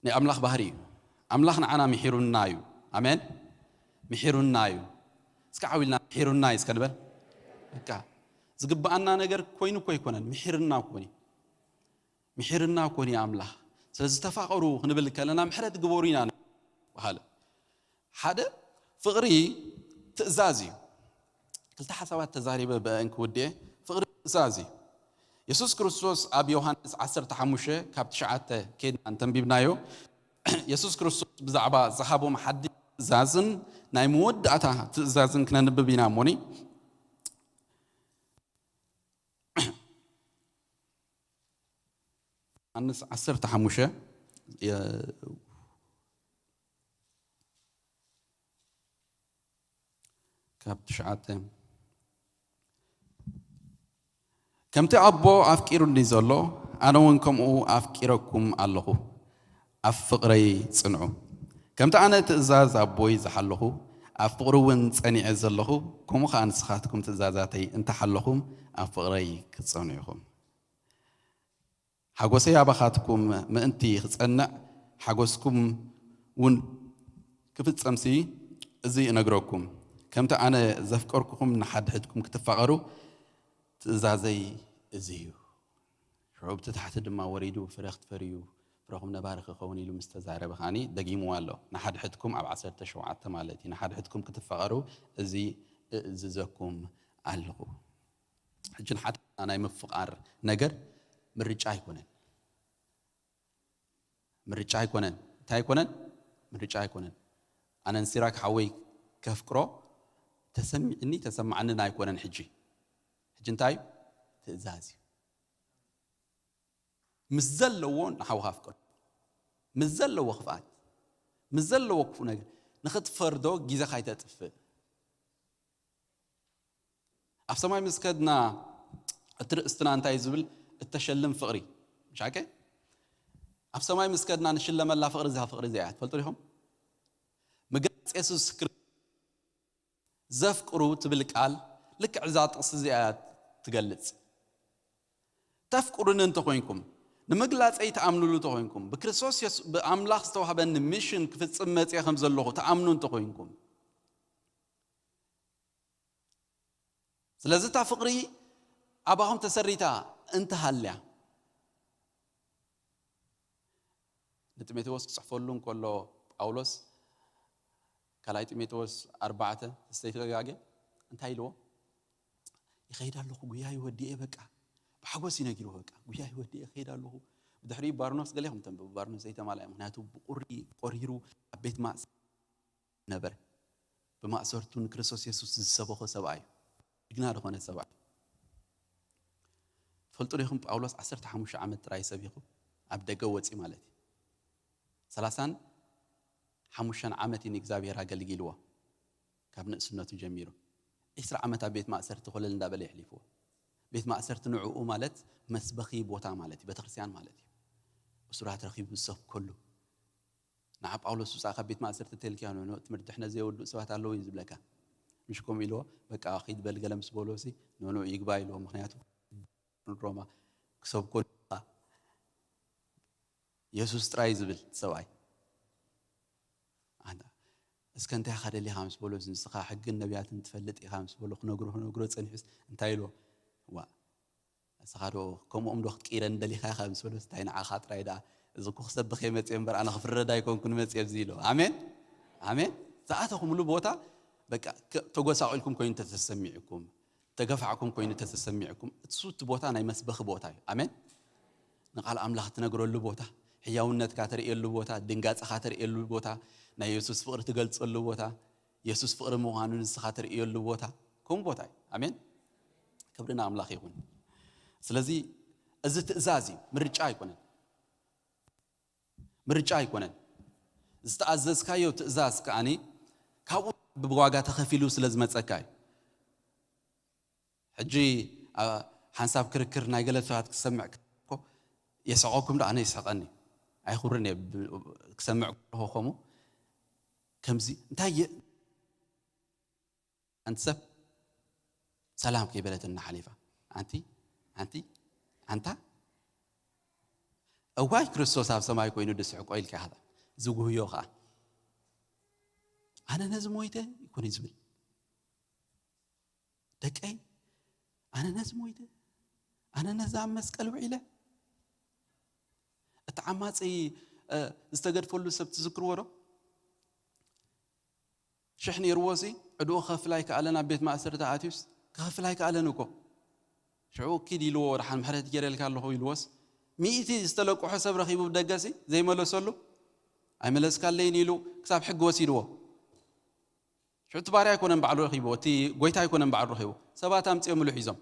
ናይ ኣምላኽ ባህሪ እዩ። ኣምላኽ ንዓና ምሒሩና እዩ። ኣሜን። ምሒሩና እዩ። እስከ ዓው ኢልና "ምሒሩና እዩ" እስከ ንበል። በቃ ዝግብኣና ነገር ኮይኑ እኮ ኣይኮነን፣ ምሒርና እኮ እዩ። ምሒርና እኮ እዩ ኣምላኽ። ስለዚ ተፋቐሩ ክንብል ከለና ምሕረት ግበሩ ኢና ንበሃል። ሓደ ፍቕሪ ትእዛዝ እዩ። ክልተ ሓሳባት ተዛሪበ ብአን ክውድኤ። ፍቕሪ ትእዛዝ እዩ። የሱስ ክርስቶስ ኣብ ዮሃንስ ዓሰርተ ሓሙሽተ ካብ ትሽዓተ ኬድና እንተንቢብናዮ፣ የሱስ ክርስቶስ ብዛዕባ ዝሃቦም ሓድሽ ትእዛዝን ናይ መወዳእታ ትእዛዝን ክነንብብ ኢና እሞኒ። ዮሃንስ ዓሰርተ ሓሙሽተ፣ የ-፣ ካብ ትሽዓተ። ከምቲ ኣቦ ኣፍቂሩኒ ዘሎ፣ ኣነ እውን ከምኡ ኣፍቂረኩም ኣለኹ። ኣብ ፍቕረይ ጽንዑ። ከምቲ ኣነ ትእዛዝ ኣቦይ ዝሓለኹ፣ ኣብ ፍቕሪ እውን ጸኒዐ ዘለኹ፣ ከምኡ ኸኣ ንስኻትኩም ትእዛዛተይ እንተሓለኹም፣ ኣብ ፍቕረይ ክትጸንዑ ኢኹም። ሓጎሰይ ኣባኻትኩም ምእንቲ ክጸንዕ፣ ሓጎስኩም እውን ክፍጸምሲ፣ እዚ እነግረኩም፣ ከምቲ ኣነ ዘፍቀርኩኹም ንሓድሕድኩም ክትፋቐሩ ትእዛዘይ እዚ እዩ። ሽዑ ብቲ ታሕቲ ድማ ወሪዱ፣ ፍረ ክትፈርዩ፣ ፍረኹም ነባሪ ክኸውን ኢሉ ምስ ተዛረበ ከኣኒ ደጊምዎ ኣሎ። ንሓድሕድኩም ኣብ ዓሰርተ ሸውዓተ ማለት እዩ። ንሓድሕድኩም ክትፋቐሩ እዚ እእዝዘኩም ኣለኹ። ሕጂ ንሓድሕድና ናይ ምፍቓር ነገር ምርጫ ኣይኮነን። ምርጫ ኣይኮነን። እንታይ ኣይኮነን? ምርጫ ኣይኮነን። ኣነ ንሲራክ ሓወይ ከፍቅሮ ተሰሚዕኒ ተሰማዕንን ኣይኮነን። ሕጂ፣ ሕጂ እንታይ እዩ? ትእዛዝ እዩ። ምስ ዘለዎ ንሓውኻ ኣፍቅሮ። ምስ ዘለዎ ክፍኣት፣ ምስ ዘለዎ ክፉእ ነገር ንኽትፈርዶ ግዜኻ ኣይተጥፍእ። ኣብ ሰማይ ምስ ከድና እቲ ርእስትና እንታይ እዩ ዝብል? እተሸልም ፍቕሪ። ምሻከ ኣብ ሰማይ ምስ ከድና ንሽለመላ ፍቕሪ እዛ ፍቕሪ እዚኣ እያ። ትፈልጡ ዲኹም? ምግላጽ የሱስ ክርስቶስ ዘፍቅሩ ትብል ቃል ልክዕ እዛ ጥቕሲ እዚኣ እያ ትገልጽ። ተፍቅሩኒ እንተኾይንኩም፣ ንምግላጸይ ትኣምኑሉ እንተኾይንኩም፣ ብክርስቶስ የሱ-፣ ብኣምላኽ ዝተዋህበኒ ሚሽን ክፍጽም መጽየ ከም ዘለኹ ትኣምኑ እንተኾይንኩም፣ ስለዚ እታ ፍቕሪ ኣባኹም ተሰሪታ እንተሃልያ፣ ንጢሞቴዎስ ክጽሕፈሉ እንከሎ ጳውሎስ፣ ካልኣይ ጢሞቴዎስ ኣርባዕተ፣ ተስተይተጋጌ እንታይ ኢልዎ? "ይኸይድ ኣለኹ፣ ጉያይ ወዲኤ፣ በቃ ብሓጎስ እዩ ነጊርዎ፣ በቃ ጉያይ ወዲኤ ይኸይድ ኣለኹ." ብድሕሪኡ ባርኖስ፣ ገሌኹም ተንብቡ፣ ባርኖስ ዘይተማልኣ፣ ምኽንያቱ ብቁሪ ቆሪሩ ኣብ ቤት ማእሰርቲ ነበረ። ብማእሰርቱ ንክርስቶስ የሱስ ዝሰበኾ ሰብኣይ እዩ። ጅግና ዝኾነ ሰብኣይ። ትፈልጡ ዲኹም፣ ጳውሎስ ዓሰርተ ሓሙሽተ ዓመት ጥራይ ሰቢኹ ኣብ ደገ ወፂ ማለት እዩ። ሰላሳን ሓሙሽተን ዓመት እዩ ንእግዚኣብሔር ኣገልጊልዎ፣ ካብ ንእስነቱ ጀሚሩ። ዒስራ ዓመት ኣብ ቤት ማእሰርቲ ኮለል እንዳበለ የሕሊፍዎ። ቤት ማእሰርቲ ንዕኡ ማለት መስበኺ ቦታ ማለት እዩ፣ ቤተክርስትያን ማለት እዩ። እሱራት ረኺቡ ዝሰብከሉ። ንዓ ጳውሎስ ውፃእ ካብ ቤት ማእሰርቲ ተልክያ፣ ኖ፣ ኖ፣ ትምህርቲ ድሕነት ዘይወድኡ ሰባት ኣለዉ እዩ ዝብለካ። ምሽ ከምኡ ኢልዎ፣ በቃ ኺድ በል ገለ ምስ በልዎ ሲ፣ ኖ፣ ኖ፣ ይግባ ኢልዎ። ምኽንያቱ ሮማ ክሰብኮ የሱስ ጥራይ ዝብል ሰብኣይ። ኣንታ፣ እስከ እንታይ ኢኻ ደሊኻ ምስ በሎ፣ ንስኻ ሕግን ነቢያትን ትፈልጥ ኢኻ ምስ በሎ፣ ክነግሮ፣ ክነግሮ ጸኒሑስ እንታይ ኢልዎ? ዋ፣ ንስኻ ዶ ከምኦም ዶ ክትቅይረን ደሊኻ ኢኻ ምስ በሎ፣ እንታይ ንዓኻ ጥራይ ደኣ፣ እዚ እኮ ክሰብኽ እየ መጽየ እምበር፣ ኣነ ክፍረድ ኣይኮንኩን መጽየ ኣብዚ ኢልዎ። ኣሜን፣ ኣሜን። ዝኣተኹምሉ ቦታ፣ በቃ፣ ከ-፣ ተጎሳቒልኩም ኮይኑ እንተተሰሚዕኩም፣ ተገፋዕኩም ኮይኑ እንተተሰሚዕኩም፣ እሱ እቲ ቦታ ናይ መስበኺ ቦታ እዩ። ኣሜን። ንቃል ኣምላኽ ትነግረሉ ቦታ፣ ሕያውነትካ ተርእየሉ ቦታ፣ ድንጋጸኻ ተርእየሉ ቦታ፣ ናይ የሱስ ፍቕሪ ትገልጸሉ ቦታ፣ የሱስ ፍቕሪ ምዃኑ ንስኻ ተርእየሉ ቦታ፣ ከምኡ ቦታ እዩ። ኣሜን። ክብሪ ንኣምላኽ ይኹን። ስለዚ እዚ ትእዛዝ እዩ፣ ምርጫ ኣይኮነን። ምርጫ ኣይኮነን። ዝተኣዘዝካዮ ትእዛዝ ከኣኒ ካብኡ ብዋጋ ተኸፊሉ ስለ ዝመጸካ እዩ። ሕጂ፣ ኣ፣ ሓንሳብ ክርክር ናይ ገለ ሰባት ክሰምዕ ከለኹ የስሕቐኩም ዶ? ኣነ ይስሕቐኒ። ኣይኹርን እየ ብ-፣ ክሰምዕ ከለኹ ከምኡ። ከምዚ፣ እንታይ እየ? ሓንቲ ሰብ ሰላም ከይበለትና ሓሊፋ፣ "ኣንቲ፣ ኣንቲ፣ ኣንታ?" እዋይ፣ ክርስቶስ ኣብ ሰማይ ኮይኑ ድስሕቆ ኢልካ ኢኻ ዝጉህዮ ኸኣ። "ኣነ ነዚ ሞይተ?" ይኮን እዩ ዝብል። "ደቀይ፣ ኣነ ነዚ ሞይተ? ኣነ ነዚ ኣብ መስቀል ውዒለ?" እቲ ዓማጺ፣ እ፣ ዝተገድፈሉ ሰብ ትዝክርዎ ዶ? ሽሕ ነይርዎ ሲ፣ ዕድኡ ክኸፍል ኣይከኣለን፣ ኣብ ቤት ማእሰርቲ ኣትዩስ ክኸፍል ኣይከኣለን እኮ። ሽዑ ኪድ ኢልዎ፣ "ደሓን ምሕረት ገይረልካ ኣለኹ" ኢልዎስ፣ ሚእቲ ዝተለቅሖ ሰብ ረኺቡ ብደገ ሲ ዘይመለሰሉ፣ "ኣይመለስካለይን" ኢሉ ክሳብ ሕጊ ወሲድዎ። ሽዑ እቲ ባርያ ኣይኮነን ባዕሉ ረኺብዎ፣ እቲ ጎይታ ኣይኮነን ባዕሉ ረኺቡ፣ ሰባት ኣምጺኦምሉ ሒዞም።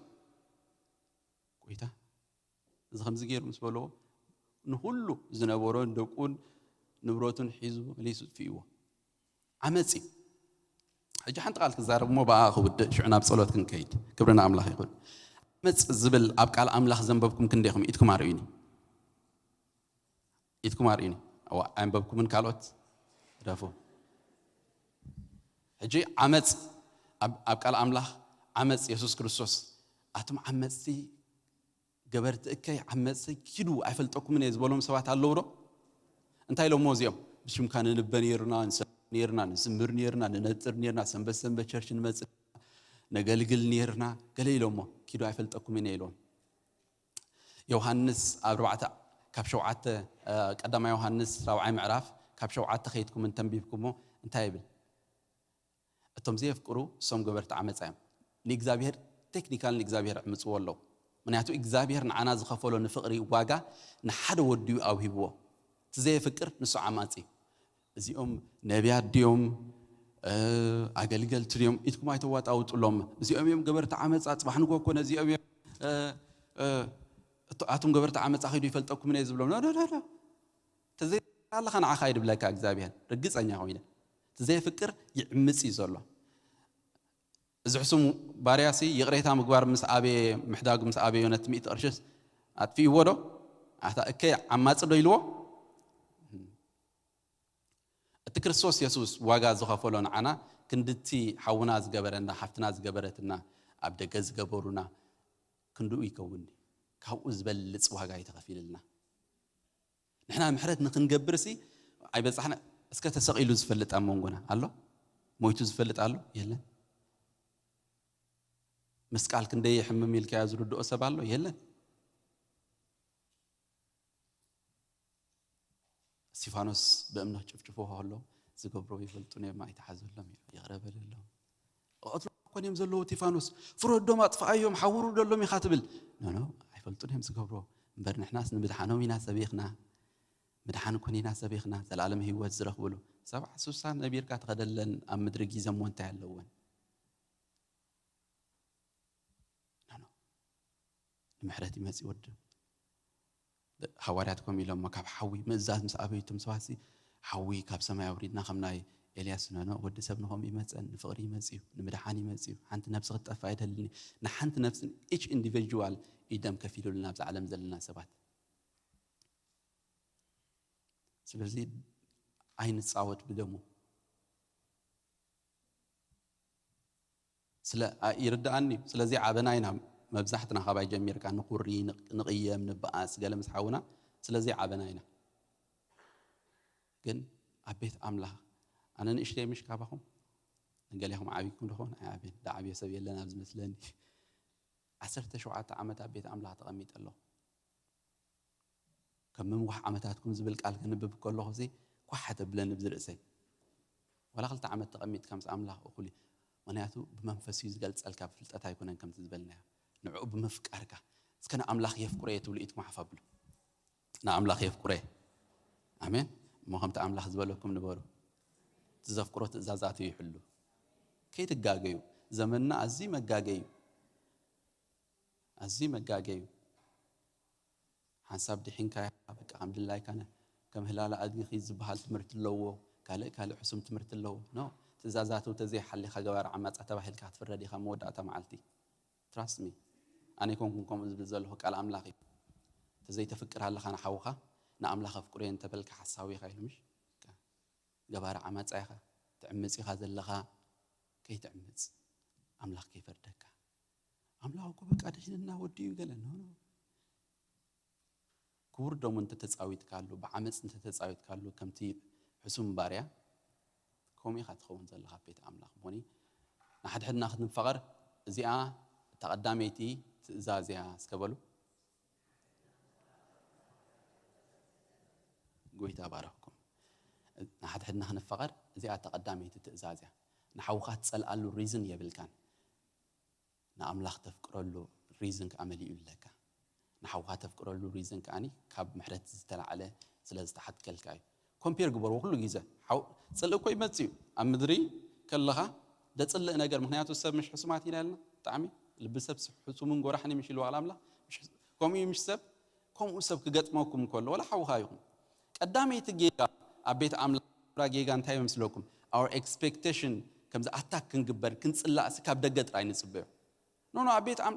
ጎይታ፣ እዚ ከምዚ ገይሩ ምስ በልዎ፣ ንኹሉ ዝነበሮን ደቁን ንብረቱን ሒዙ መሊሱ ጥፊእዎ። ዓመጺ። ሕጂ ሓንቲ ቃል ክዛረብ እሞ ብኣ ክውድእ፣ ሽዑ ናብ ጸሎት ክንከይድ። ክብሪ ንኣምላኽ ይኹን። ዓመጽ ዝብል ኣብ ቃል ኣምላኽ ዘንበብኩም ክንደይኹም? ኢድኩም ኣርእዩኒ። ኢድኩም ኣርእዩኒ። እዋ፣ ኣየንበብኩምን ካልኦት? ረፉ። ሕጂ ዓመጽ ኣብ፣ ኣብ ቃል ኣምላኽ ዓመጽ የሱስ ክርስቶስ፣ ኣቱም ዓመጽቲ ገበርቲ እከይ ዓመጽቲ ኪዱ ኣይፈልጠኩምን እየ ዝበሎም ሰባት ኣለዉ ዶ? እንታይ ኢሎሞ እዚኦም? ብሽምካ ንንበ ነይርና፣ ንሰ-፣ ነይርና፣ ንዝምር ነይርና፣ ንነጥር ነይርና፣ ሰንበት ሰንበት ቸርች ንመጽእ ነገልግል ነይርና፣ ገለ ኢሎሞ ኪዱ ኣይፈልጠኩምን እየ ኢሎም። ዮሃንስ ኣብ ኣርባዕተ ካብ ሸውዓተ፣ እ፣ ቀዳማይ ዮሃንስ ራብዓይ ምዕራፍ ካብ ሸውዓተ ከይድኩም እንተንቢብኩሞ እንታይ ይብል? እቶም ዘየፍቅሩ እሶም ገበርቲ ዓመጻ እዮም። ንእግዚኣብሔር፣ ቴክኒካል ንእግዚኣብሔር ዕምጽዎ ኣለዉ። ምክንያቱ እግዚኣብሔር ንዓና ዝኸፈሎ ንፍቕሪ ዋጋ ንሓደ ወዱ ኣውሂብዎ። እቲ ዘየፍቅር ንሱ ዓማጺ እዩ። እዚኦም ነቢያት ድዮም? እ፣ ኣገልገልቲ ድዮም? ኢትኩም ኣይተዋጣውጡሎም። እዚኦም እዮም ገበርቲ ዓመጻ፣ ጽባሕ ንግሆ እኮ ነዚኦም እዮም፣ እ፣ እ፣ እቶ-፣ ኣቱም ገበርቲ ዓመጻ ኺዱ ይፈልጠኩም እየ ዝብሎም። ኖ፣ ኖ፣ ኖ፣ ኖ። ተዘይ ኣለኻ ንዓኻ እዩ ድብለካ እግዚኣብሔር። ርግጸኛ ኮይነ። እቲ ዘየፍቅር ይዕምጽ እዩ ዘሎ። እዚ ሕሱም ባርያሲ ይቕሬታ ምግባር ምስ ኣበየ፣ ምሕዳጉ ምስ ኣበዮ ነቲ ሚእቲ ቅርሽስ ኣጥፊእዎ ዶ? ኣታ እከይ ዓማጺ ዶ ኢልዎ? እቲ ክርስቶስ የሱስ ዋጋ ዝኸፈሎ ንዓና ክንድቲ ሓውና ዝገበረና፣ ሓፍትና ዝገበረትና፣ ኣብ ደገ ዝገበሩና ክንድኡ ይከውን። ካብኡ ዝበልጽ ዋጋ እዩ ተኸፊልልና። ንሕና ምሕረት ንኽንገብር ሲ ኣይበጻሕና። እስከ ተሰቒሉ ዝፈልጥ ኣብ መንጎና ኣሎ? ሞይቱ ዝፈልጥ ኣሎ? የለን። መስቃል ክንደይ የሕምም ኢልካዮ ዝርድኦ ሰብ ኣሎ? የለን። እስቲፋኖስ ብእምነት ጭፍጭፎ ከሎ ዝገብሮ ይፈልጡን እዮም፣ ኣይተሓዘሎም እዩ፣ ይቕረ በለሎም። እቐትሎ እኮን እዮም ዘለዉ። እስቲፋኖስ ፍረዶም፣ ኣጥፍኣዮም፣ ሓውሩ ደሎም ኢኻ ትብል። ኖ፣ ኖ፣ ኣይፈልጡን እዮም ዝገብሮ። እምበር ንሕናስ ንምድሓኖም ኢና ሰቢኽና። ምድሓን እኮን ኢና ሰቢኽና፣ ዘላለም ህይወት ዝረኽብሉ። ሰብዓ ስሳን ነቢርካ ትኸደለን ኣብ ምድሪ ጊዘሞ እንታይ ኣለወን? ኖ፣ ኖ። ንምሕረት ይመጽእ ወዲ። ሃዋርያት ከምኡ ኢሎሞ፣ ካብ ሓዊ ምእዛዝ ምስ ኣበዩ እቶም ሰባትሲ፣ ሓዊ ካብ ሰማይ ኣውሪድና ከም ናይ ኤልያስ። ኖ፣ ኖ፣ ወዲ ሰብ ንኸምኡ ይመጸን፣ ንፍቕሪ ይመጽእ እዩ፣ ንምድሓን ይመጽእ እዩ። ሓንቲ ነፍሲ ክትጠፍእ ኣይደልን እዩ። ንሓንቲ ነፍሲ፣ ኢች ኢንዲቪጁዋል እዩ ደም ከፊሉልና ኣብዚ ዓለም ዘለና ሰባት። ስለዚ ኣይንጻወት ብደሙ። ስለ፣ ኣ-፣ ይርድኣኒ እዩ። ስለዚ ዓበና ኢና፣ መብዛሕትና ካባይ ጀሚርካ ንኹሪ፣ ንቕ-፣ ንቕየም፣ ንበኣስ፣ ገለ ምስ ሓውና፣ ስለዚ ዓበና ኢና። ግን ኣብ ቤት ኣምላኽ፣ ኣነ ንእሽተይ ምሽ ካባኹም፣ ንገሌኹም ዓብይኩም ድኾን ኣይዓብን፣ ዳዓብዮ ሰብ የለን ኣብ ዝመስለኒ። ዓሰርተ ሸውዓተ ዓመት ኣብ ቤት ኣምላኽ ተቐሚጠ ኣለኹ። ከም ምምዋሕ ዓመታትኩም ዝብል ቃል ከንብብ ከለኹ ሲ ኳሕ ተብለኒ ብዚ ርእሰይ። ዋላ ክልተ ዓመት ተቐሚጥካ ምስ ኣምላኽ እኹል እዩ። ምኽንያቱ ብመንፈስ እዩ ዝገልጸልካ፣ ብፍልጠት ኣይኮነን ከምቲ ዝበልናዮ። ንዕኡ ብምፍቃርካ፣ እስከ ንኣምላኽ የፍቅሮ እየ ትብሉ ኢድኩም ሓፍ ኣብሉ። ንኣምላኽ የፍቅሮ እየ። ኣሜን። እሞ ከምቲ ኣምላኽ ዝበለኩም ንበሩ። እቲ ዘፍቅሮ ትእዛዛቱ ይሕሉ። ከይትጋገዩ። ዘመንና ኣዝዩ መጋገዩ። ኣዝዩ መጋገዩ። ሓንሳብ ድሒንካ፣ በቃ ከም ድላይካ ነ-፣ ከም ህላለ ኣድጊ ኺድ ዝበሃል ትምህርቲ ኣለዎ። ካልእ ካልእ ሕሱም ትምህርቲ ኣለዎ። ኖ፣ ትእዛዛቱ ተዘይሓሊኻ ገባር ዓማጻ ተባሂልካ ክትፍረድ ኢኻ መወዳእታ መዓልቲ። ትራስት ሚ። ኣነ ኣይኮንኩን ከምኡ ዝብል ዘለኹ፣ ቃል ኣምላኽ እዩ። ተዘይተፍቅር ኣለኻ ንሓውኻ፣ ንኣምላኽ ኣፍቅሮ እየ እንተበልካ ሓሳዊ ኢኻ ኢሉ ምሽ? ገባር ዓማጻ ኢኻ፣ ትዕምጽ ኢኻ ዘለኻ። ከይትዕምጽ፣ ኣምላኽ ከይፈርደካ። ኣምላኽ እኮ በቃ ድሕንና ወዲኡ ገለ። ኖ፣ ኖ። ክቡር ደሙ እንተተጻዊትካሉ፣ ብዓመጽ እንተተጻዊትካሉ፣ ከምቲ ሕሱም ባርያ፣ ከምኡ ኢኻ ትኸውን ዘለኻ ኣብ ቤት ኣምላኽ። እሞኒ ንሓድሕድና ክትንፋቐር፣ እዚኣ እታ ቀዳመይቲ ትእዛዝ እያ። እስከ በሉ። ጎይታ ባረኽኩም። ንሓድሕድና ክንፋቐር፣ እዚኣ እታ ቀዳመይቲ ትእዛዝ እያ። ንሓውኻ ትጸልኣሉ ሪዝን የብልካን። ንኣምላኽ ተፍቅረሉ ሪዝን ከኣ መሊኡ ኣለካ። ንሓውኻ ተፍቅረሉ ሪዝን ከኣኒ ካብ ምሕረት ዝተላዕለ ስለ ዝተሓትከልካ እዩ። ኮምፔር ግበርዎ ኩሉ ግዜ። ሓው-፣ ጽልኢ እኮ ይመጽእ እዩ። ኣብ ምድሪ ከለኻ ደጽልእ ነገር፣ ምኽንያቱ ሰብ ምሽ ሕሱማት ኢና ኢልና፣ ብጣዕሚ ልቢ ሰብ ሕሱምን ጎራሕን እዩ ምሽ ኢሉ ዋላ ኣምላኽ። ምሽ፣ ከምኡ እዩ ምሽ ሰብ፣ ከምኡ ሰብ ክገጥመኩም ከሎ፣ ወላ ሓውኻ ይኹን። ቀዳመይቲ ጌጋ ኣብ ቤት ኣምላኽ ጌጋ እንታይ ይመስለኩም? Our expectation ከምዚ ኣታክ ክንግበር ክንጽላእሲ ካብ ደገ ጥራይ ንጽበዮ። ኖ ኖ ኣብ ቤት ኣም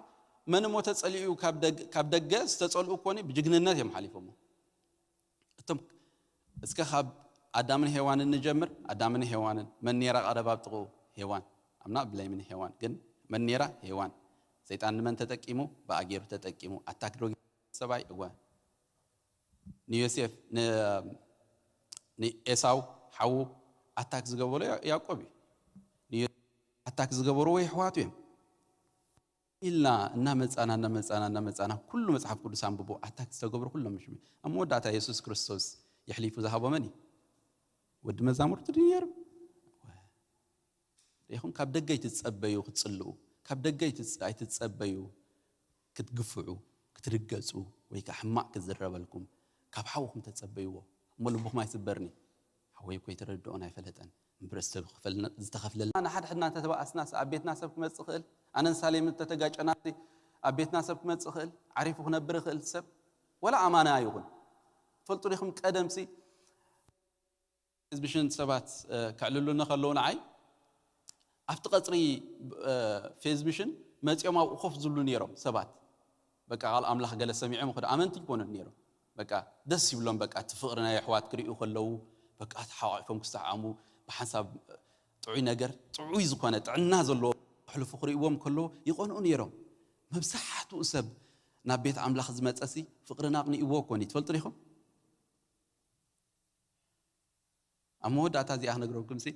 መን እሞ ተጸሊኡ ካብ ደግ- ካብ ደገ ዝተጸልኡ ኮኒ ብጅግንነት እዮም ሓሊፎሞ። እቶም እስከ ካብ ኣዳምን ሄዋንን ንጀምር። ኣዳምን ሄዋንን መን ነይራ ቀረብ ኣብ ጥቕኡ? ሄዋን። ኣምና ብለይምን ሄዋን ግን መን ነይራ? ሄዋን። ሰይጣን ንመን ተጠቂሙ? ብኣጌሩ ተጠቂሙ። ኣታክ ዶ ሰብኣይ እወ ንዮሴፍ ንኤሳው ሓዉ ኣታክ ዝገበሮ ያዕቆብ እዩ። ንዮሴፍ ኣታክ ዝገበርዎ የሕዋቱ እዮም። ኢልና እናመፃና እናመፃና እናመፃና ኩሉ መፅሓፍ ቅዱስ ኣንብቦ ኣታክ ዝተገብሩ ኩሎም ምሽ ኣብ መወዳእታ የሱስ ክርስቶስ የሕሊፉ ዝሃቦ መን እዩ? ወዲ መዛሙርቱ ድዩ ነይሩ? ሪኹም ካብ ደገ ኣይትፀበዩ ክትፅልኡ፣ ካብ ደገ ኣይትፀበዩ ክትግፍዑ፣ ክትርገፁ ወይ ከዓ ሕማቕ ክዝረበልኩም ካብ ሓውኹም ተፀበይዎ። እሞ ልብኹም ኣይስበርኒ። ሓወይ እኮ ኣይተረድኦን ኣይፈለጠን እምበር ዝተኸፍለልና ንሓድሕድና እንተተባኣስናስ ኣብ ቤትና ሰብ ክመፅእ ክእል? ኣነን ሳሌም እንተተጋጨና ኣብ ቤትና ሰብ ክመፅእ ክእል? ዓሪፉ ክነብር ክእል ሰብ? ወላ ኣማና ይኹን ፈልጡ ዲኹም ቀደምሲ ፌዝቢሽን ሰባት ከዕልሉኒ ከለዉ ንዓይ ኣብቲ ቀፅሪ ፌዝቢሽን መፂኦም ኣብኡ ኮፍ ዝብሉ ነይሮም ሰባት። በቃ ቃል ኣምላኽ ገለ ሰሚዖም ይኸዱ ኣመንቲ ይኮኑን ነይሮም። በቃ ደስ ይብሎም። በቃ እቲ ፍቕሪ ናይ ኣሕዋት ክርእዩ ከለዉ በቃ ተሓቋቂፎም ክሰዓሙ ብሓንሳብ ጥዑይ ነገር ጥዑይ ዝኾነ ጥዕና ዘለዎ ሕልፉ ክርእይዎም ከለዉ ይቐንኡ ነይሮም። መብዛሕትኡ ሰብ ናብ ቤት ኣምላኽ ዝመፀሲ ፍቕርና ኣቕኒእዎ ኮን ትፈልጡ ዲኹም? ኣብ መወዳእታ እዚኣ ክነግረኩም ሲ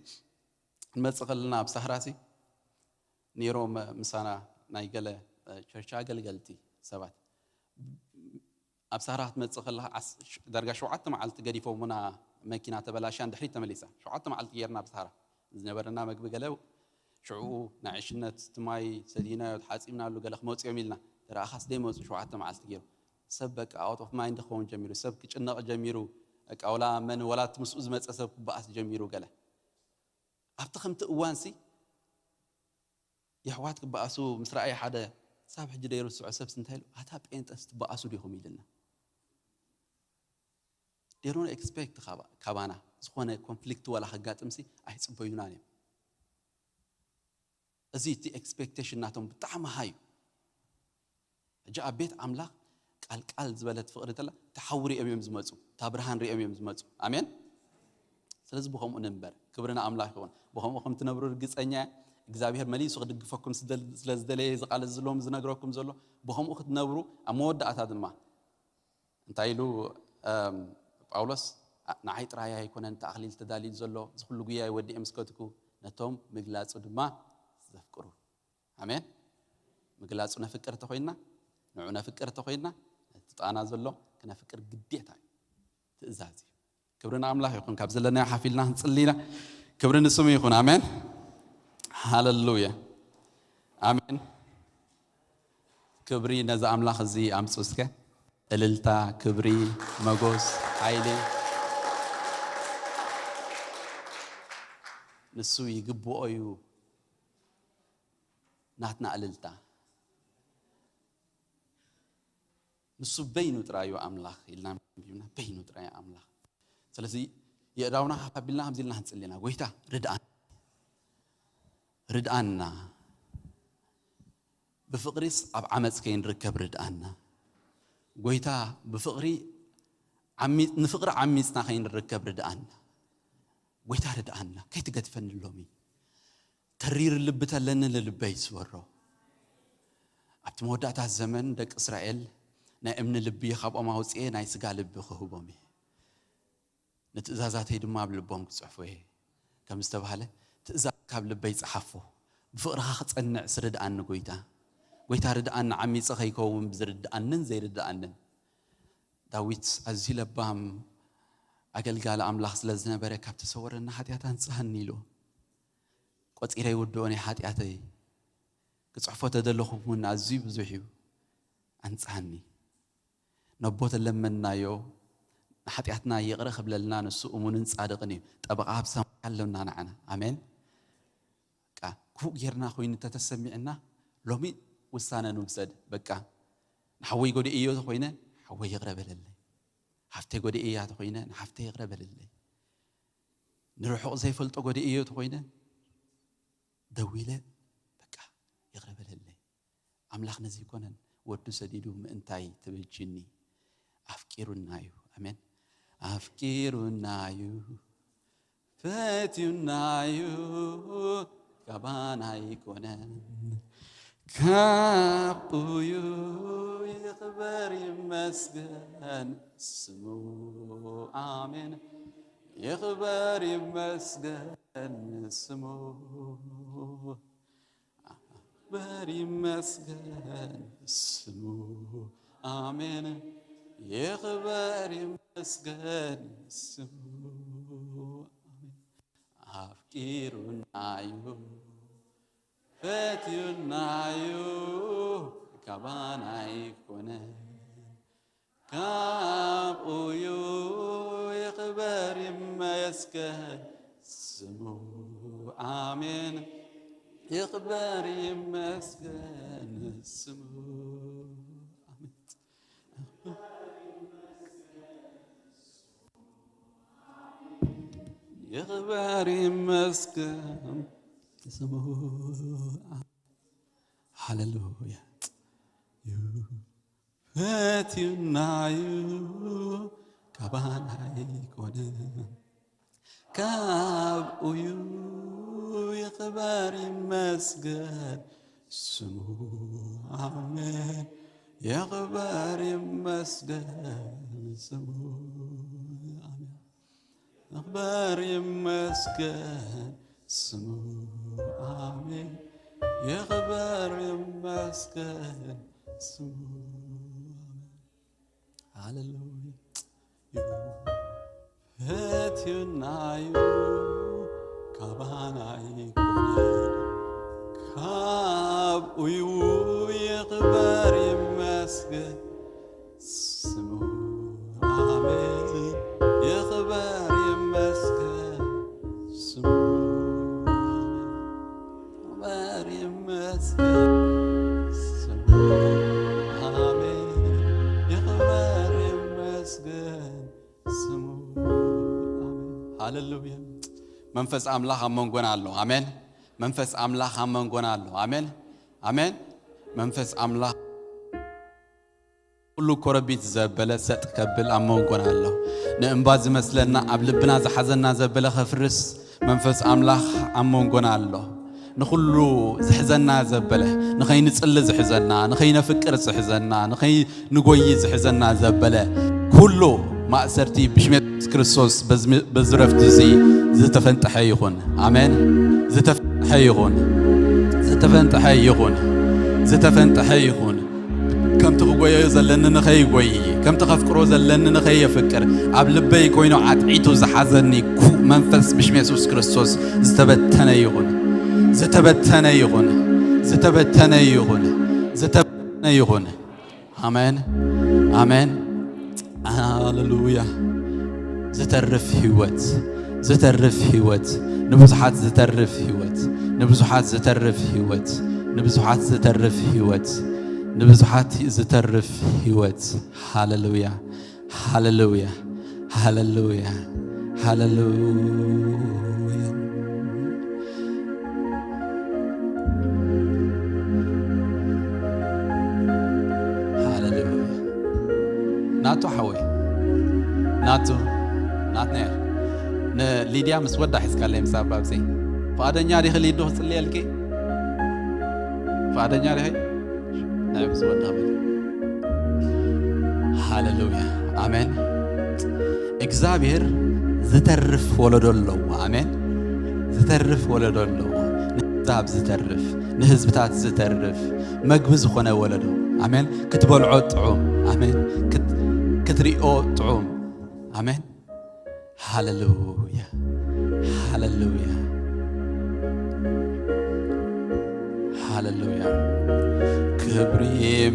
ንመፅእ ከለና ኣብ ሳህራ ሲ ነይሮም ምሳና ናይ ገለ ቸርች ኣገልገልቲ ሰባት ኣብ ሳህራ ክትመፅእ ከለካ ዳርጋ ሸውዓተ መዓልቲ ገዲፎምና መኪና ተበላሽያ ንድሕሪት ተመሊሳ ሸውዓተ መዓልቲ ጌርና ኣብ ሳህራ ዝነበረና መግቢ ገለ ሽዑ ናይ ዕሽነት ትማይ ሰዲናዮ ተሓፂብናሉ ገለ ክመፅኦም ኢልና ተረኣኻስ ደይመፁ ሸውዓተ መዓልቲ ገይሩ ሰብ በቃ ኣውት ኦፍ ማይንድ ክኸውን ጀሚሩ ሰብ ክጭነቕ ጀሚሩ በቃ ወላ መን ወላ እቲ ምስኡ ዝመፀ ሰብ ክበኣስ ጀሚሩ ገለ ኣብቲ ከምቲ እዋንሲ የሕዋት ክበኣሱ ምስ ረኣየ ሓደ ሳብ ሕጂ ደይርስዖ ሰብስ እንታይ ኢሉ ኣታ ጴንጠስ ትበኣሱ ዲኹም ኢልና ደሮን ኤክስፔክት ካባና ዝኾነ ኮንፍሊክት ወላ ከጋጥምሲ ኣይፅበዩናን እዮም እዚ እቲ ኤክስፔክቴሽን ናቶም ብጣዕሚ ሃይ እዩ ሕጂ ኣብ ቤት ኣምላኽ ቃልቃል ዝበለት ፍቕሪ ተላ እቲ ሓዊ ሪኦም እዮም ዝመፁ እታ ብርሃን ሪኦም እዮም ዝመፁ ኣሜን ስለዚ ብኸምኡ ንንበር ክብሪ ንኣምላኽ ይኹን ብኸምኡ ከም ትነብሩ ርግፀኛ እግዚኣብሔር መሊሱ ክድግፈኩም ስለ ዝደለየ ዝቃለስ ዝሎም ዝነግረኩም ዘሎ ብኸምኡ ክትነብሩ ኣብ መወዳእታ ድማ እንታይ ኢሉ ጳውሎስ ንዓይ ጥራይ ኣይኮነን እቲ ኣኽሊል ተዳልዩ ዘሎ እዚ ኩሉ ጉያ ወዲኤ ምስ ከትኩ ነቶም ምግላጹ ድማ ዘፍቅሩ ኣሜን ምግላጹ ነፍቅር ተኾይንና ንዑ ነፍቅር ተኾይንና ነቲ ጣና ዘሎ ክነፍቅር ግዴታ እዩ ትእዛዝ እዩ ክብሪ ንኣምላኽ ይኹን ካብ ዘለናዮ ሓፊልና ክንጽሊ ኢና ክብሪ ንስሙ ይኹን ኣሜን ሃለሉያ ኣሜን ክብሪ ነዚ ኣምላኽ እዚ ኣምፁ እስከ እልልታ ክብሪ መጎስ ሓይሊ ንሱ ይግብኦ እዩ ናትና እልልታ ንሱ በይኑ ጥራዩ ኣምላኽ ኢልና ቢብና በይኑ ጥራዩ ኣምላኽ ስለዚ የእዳውና ካቢልና ከምዚ ኢልና ክንፅልና ጎይታ ርድኣን ርድኣና ብፍቕሪስ ኣብ ዓመፅ ከይንርከብ ርድኣና ጎይታ ብፍቕሪ ንፍቕሪ ዓሚፅና ከይንርከብ ርድኣና ጎይታ ርድኣና ከይትገድፈኒ ሎሚ ተሪር ልቢ ተለኒ ንልበይ ዝበሮ ኣብቲ መወዳእታ ዘመን ደቂ እስራኤል ናይ እምኒ ልቢ ካብኦም ኣውፅኤ ናይ ስጋ ልቢ ክህቦም እየ ንትእዛዛተይ ድማ ኣብ ልቦም ክፅሕፎ እየ ከም ዝተባህለ ትእዛዝ ካብ ልበይ ፀሓፎ ብፍቕርኻ ክፀንዕ ስርድኣኒ ጎይታ ጎይታ ርድኣኒ ዓሚፀ ከይከውን ብዝርድኣንን ዘይርድኣንን ዳዊት ኣዝዩ ለባም ኣገልጋሊ ኣምላኽ ስለ ዝነበረ ካብ ተሰወረና ሓጢኣት ኣንጽሃኒ ኢሉ ቆጺረ ይውድኦ ናይ ሓጢኣተይ ክጽሕፎ ተደለኹ እውን ኣዝዩ ብዙሕ እዩ ኣንጽሃኒ ነቦ ተለመንናዮ ንሓጢኣትና ይቕረ ክብለልና ንሱ እሙንን ጻድቕን እዩ ጠበቓ ኣብ ሰማይ ኣለና ንዓና ኣሜን ክፉእ ጌርና ኮይኑ ተተሰሚዕና ሎሚ ውሳነ ንውሰድ በቃ ንሓወይ ጎዲእዮ ተኮይነ ሓወይ ይቕረ በለለይ ሓፍተይ ጎዲእያ ተኮይነ ንሓፍተይ ይቕረ በለለይ ንርሑቕ ዘይፈልጦ ጎዲእዮ ተኮይነ ደዊለ በቃ ይቕረ በለለይ። ኣምላኽ ነዚ ኣይኮነን ወዱ ሰዲዱ ምእንታይ ተበጅኒ ኣፍቂሩና እዩ። ኣሜን። ኣፍቂሩና እዩ፣ ፈትዩና እዩ፣ ካባና ኣይኮነን፣ ካብኡ እዩ። ይኽበር ይመስገን ስሙ። ኣሜን። ይኽበር ይመስገን ስሙ። ይኽበር ይመስገን ስሙ። ኣሜን። ይኽበር ይመስገን ስሙ። ኣሜን። ኣፍቂሩና እዩ፣ ፈትዩና እዩ፣ ካባና ኣይኮነን፣ ካብኡ እዩ። ይኽበር ይመስገን ስሙ። ኣሜን። ይኽበር ይመስገን ስሙ። ኣሜን። ይኽበር ይመስገን ስሙ። ሃሌሉያ። ፈትዩና እዩ፣ ካባና ኣይኮነን፣ ካብኡ እዩ። ይኽበር ይመስገን ስሙ። ኣሜን። ይኽበር ይመስገን ስሙ። ኣሜን። ይኽበር ይመስገን ስሙ። ኣሜን። ይኽበር ይመስገን ስሙ። ኣሜን። ሃሌሉያ። ፈትዩና እዩ፣ ካባና ኣይኮነን፣ ካብኡ እዩ። ይኽበር ይመስገን ስሙ። ኣሜን። ይኽበር ይመስገን ስሙ። ይኽበር ይመስገን ስሙ። ኣሜን። ይኽበር ይመስገን ስሙ። ኣሜን። ሃሌሉያ። መንፈስ ኣምላኽ ኣብ መንጎና ኣሎ። ኣሜን። መንፈስ ኣምላኽ ኣብ መንጎና ኣሎ። ኣሜን። ኣሜን። መንፈስ ኣምላኽ ኩሉ ኮረቢት ዘበለ ሰጥ ከብል ኣብ መንጎና ኣሎ። ንእምባ ዝመስለና፣ ኣብ ልብና ዝሓዘና ዘበለ ከፍርስ መንፈስ ኣምላኽ ኣብ መንጎና ኣሎ። ንኹሉ ዝሕዘና ዘበለ፣ ንኸይንጽሊ ዝሕዘና፣ ንኸይነፍቅር ዝሕዘና፣ ንኸይንጎይ ዝሕዘና ዘበለ ኩሉ ማእሰርቲ ብሽም የሱስ ክርስቶስ በዚ፣ በዚ ረፍቲ እዚ ዝተፈንጠሐ ይኹን። ኣሜን። ዝተፈንጠሐ ይኹን። ዝተፈንጠሐ ይኹን። ዝተፈንጠሐ ይኹን። ከምቲ ክጎዮ ዘለኒ ንኸይጎይ፣ ከምቲ ከፍቅሮ ዘለኒ ንኸየፍቅር፣ ኣብ ልበይ ኮይኑ ዓጥዒቱ ዝሓዘኒ ክፉእ መንፈስ ብሽም የሱስ ክርስቶስ ዝተበተነ ይኹን። ዝተበተነ ይኹን። ዝተበተነ ይኹን። ዝተበተነ ይኹን። ኣሜን። ኣሜን። ሃሌሉያ። ዝተርፍ ህይወት፣ ዝተርፍ ህይወት፣ ንብዙሓት ዝተርፍ ህይወት፣ ንብዙሓት ዝተርፍ ህይወት፣ ንብዙሓት ዝተርፍ ህይወት፣ ንብዙሓት ዝተርፍ ህይወት። ሃሌሉያ። ሃሌሉያ። ሃሌሉያ። ሃሌሉያ። ሃሌሉያ። ናቱ ሓወይ፣ ናቱ፣ ናትናኤል፣ ንሊድያ ምስ ወዳ ሒዝካለይ፣ ምስ ኣባብሰይ። ፍቓደኛ ዲኺ ሊዱ ክጽልየልኪ? ፍቓደኛ ዲኺ? ናይ ምስ ወዳ በል። ሃሌሉያ። ኣሜን። እግዚኣብሔር ዝተርፍ ወለዶ ኣለዎ። ኣሜን። ዝተርፍ ወለዶ ኣለዎ። ንህዛብ ዝተርፍ፣ ንህዝብታት ዝተርፍ፣ መግቢ ዝኾነ ወለዶ። ኣሜን። ክትበልዖ ጥዑም። ኣሜን። ክት-፣ ክትሪኦ ጥዑም። ኣሜን። ሃሌሉያ። ሃሌሉያ። ሃሌሉያ። ክብሪ፣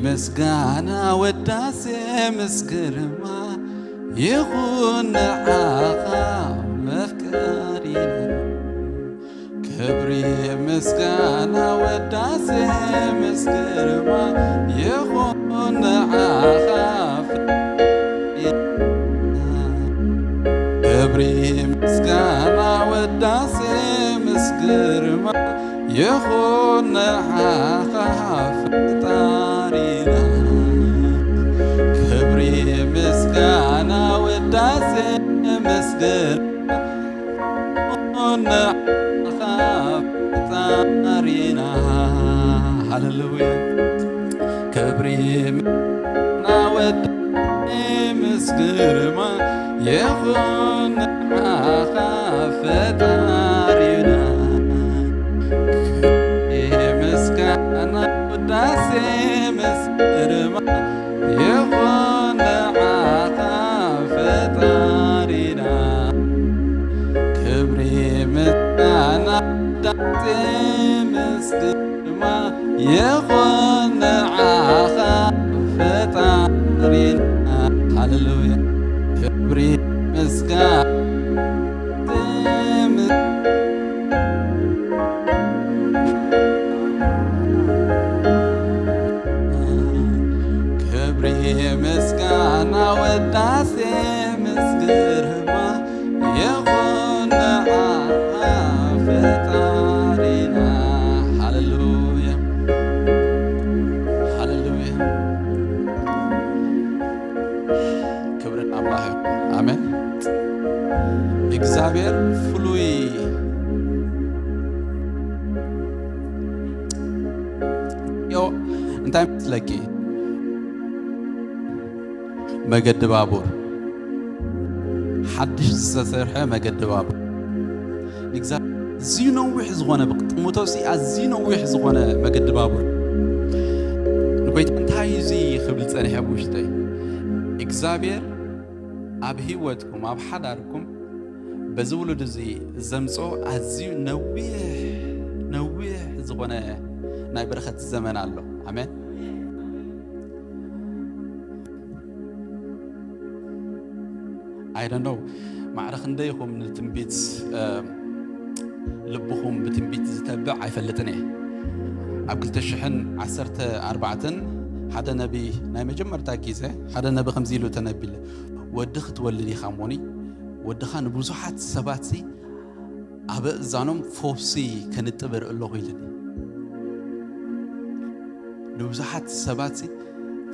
ምስጋና፣ ወዳሴ ምስ ግርማ ይኹን ንዓኻ መፍቀሪና። ክብሪ፣ ምስጋና፣ ወዳሴ ምስ ግርማ ይኹን ንዓኻ ፈጣሪና። ክብሪ፣ ምስጋና፣ ወዳሴ ምስ ግርማ ይኹን ንዓኻ ፈጣሪና፣ ክብሪ፣ ምስጋና፣ ውዳሴ፣ ምስግና ይኹን ንዓኻ ፈጣሪና። ሃሌሉያ። ክብሪ፣ ምስጋና፣ ውዳሴ፣ ምስግና ይኹን ንዓኻ ፈጣሪና። ክብሪ፣ ምስጋና፣ ውዳሴ፣ ምስግና ይኹን ንዓኻ ፈጣሪና። ክብሪ፣ ምስጋና፣ ውዳሴ፣ ምስግና ይኹን ንዓኻ ፈጣሪና። ሃሌሉያ። ክብሪ፣ ምስጋና፣ ክብሪ፣ ምስጋና፣ ውዳሴ፣ ምስግና ይኹን ንዓኻ ፈጣሪና። ሃሌሉያ፣ ሃሌሉያ። ክብሪ ንኣምላኽ ይኹን። ኣሜን። እግዚኣብሔር ፍሉይ ዮ፣ እንታይ መስለኪ? መገዲ ባቡር፣ ሓድሽ ዝተሰርሐ መገዲ ባቡር። ንእግዚኣብሔር ኣዝዩ ነዊሕ ዝኾነ፣ ብጥሙቶሲ ኣዝዩ ነዊሕ ዝኾነ መገዲ ባቡር። ንጎይታ እንታይ እዩ እዚ ክብል ጸኒሐ ብውሽጠይ? እግዚኣብሔር ኣብ ህይወትኩም፣ ኣብ ሓዳርኩም፣ በዚ ውሉድ እዚ ዘምጽኦ ኣዝዩ ነዊሕ፣ ነዊሕ ዝኾነ ናይ በረኸት ዘመን ኣሎ። ኣሜን። I don't know፣ ማዕረ ክንደይ ኢኹም ንትንቢት፣ እ፣ ልብኹም ብትንቢት ዝተብዕ ኣይፈልጥን እየ። ኣብ ክልተ ሽሕን ዓሰርተ ኣርባዕተን ሓደ ነቢ፣ ናይ መጀመርታ ግዜ ሓደ ነቢ ከምዚ ኢሉ ተነቢለ፣ "ወዲ ክትወልድ ኢኻ እሞኒ፣ ወድኻ ንብዙሓት ሰባትሲ ኣብ እዛኖም ፈውሲ ከንጥብ እርኢ ኣለኹ" ኢሉኒ። ንብዙሓት ሰባትሲ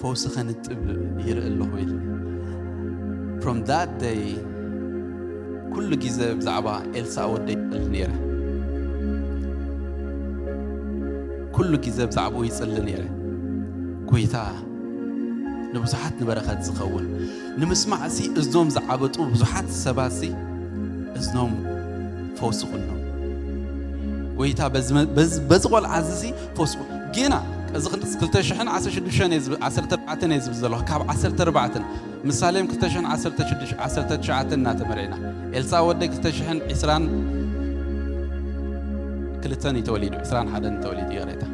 ፈውሲ ከንጥብ ይርኢ ኣለኹ ኢሉኒ። From that day፣ ኩሉ ግዜ ብዛዕባ ኤልሳእ ወደይ ይጽሊ ነይረ። ኩሉ ግዜ ብዛዕባኡ ይጽሊ ነይረ። ጎይታ ንብዙሓት ንበረኸት ዝኸውን፣ ንምስማዕሲ እዝኖም ዝዓበጡ ብዙሓት ሰባትሲ እዝኖም ፈውሲ ኩኖም። ጎይታ በዚ መ-፣ በዚ፣ በዚ ቆልዓ እዚ ፈውሲ ኩ-፣ ጌና እዚ ክልተ ሽሕን ዓሰርተ ሽዱሽተን እየ ዝብ-፣ ዓሰርተ ኣርባዕተን እየ ዝብል ዘለኹ። ካብ ዓሰርተ ኣርባዕተን ምሳሌም ክልተ ሽሕን ዓሰርተ ሽዱሽተ፣ ዓሰርተ ትሽዓተ እናተመርዕና። ኤልሳ ወደይ ክልተ ሽሕን ዕስራን ክልተን እዩ ተወሊዱ፣ ዕስራን ሓደን እዩ ተወሊዱ፣ ይቕሬታ።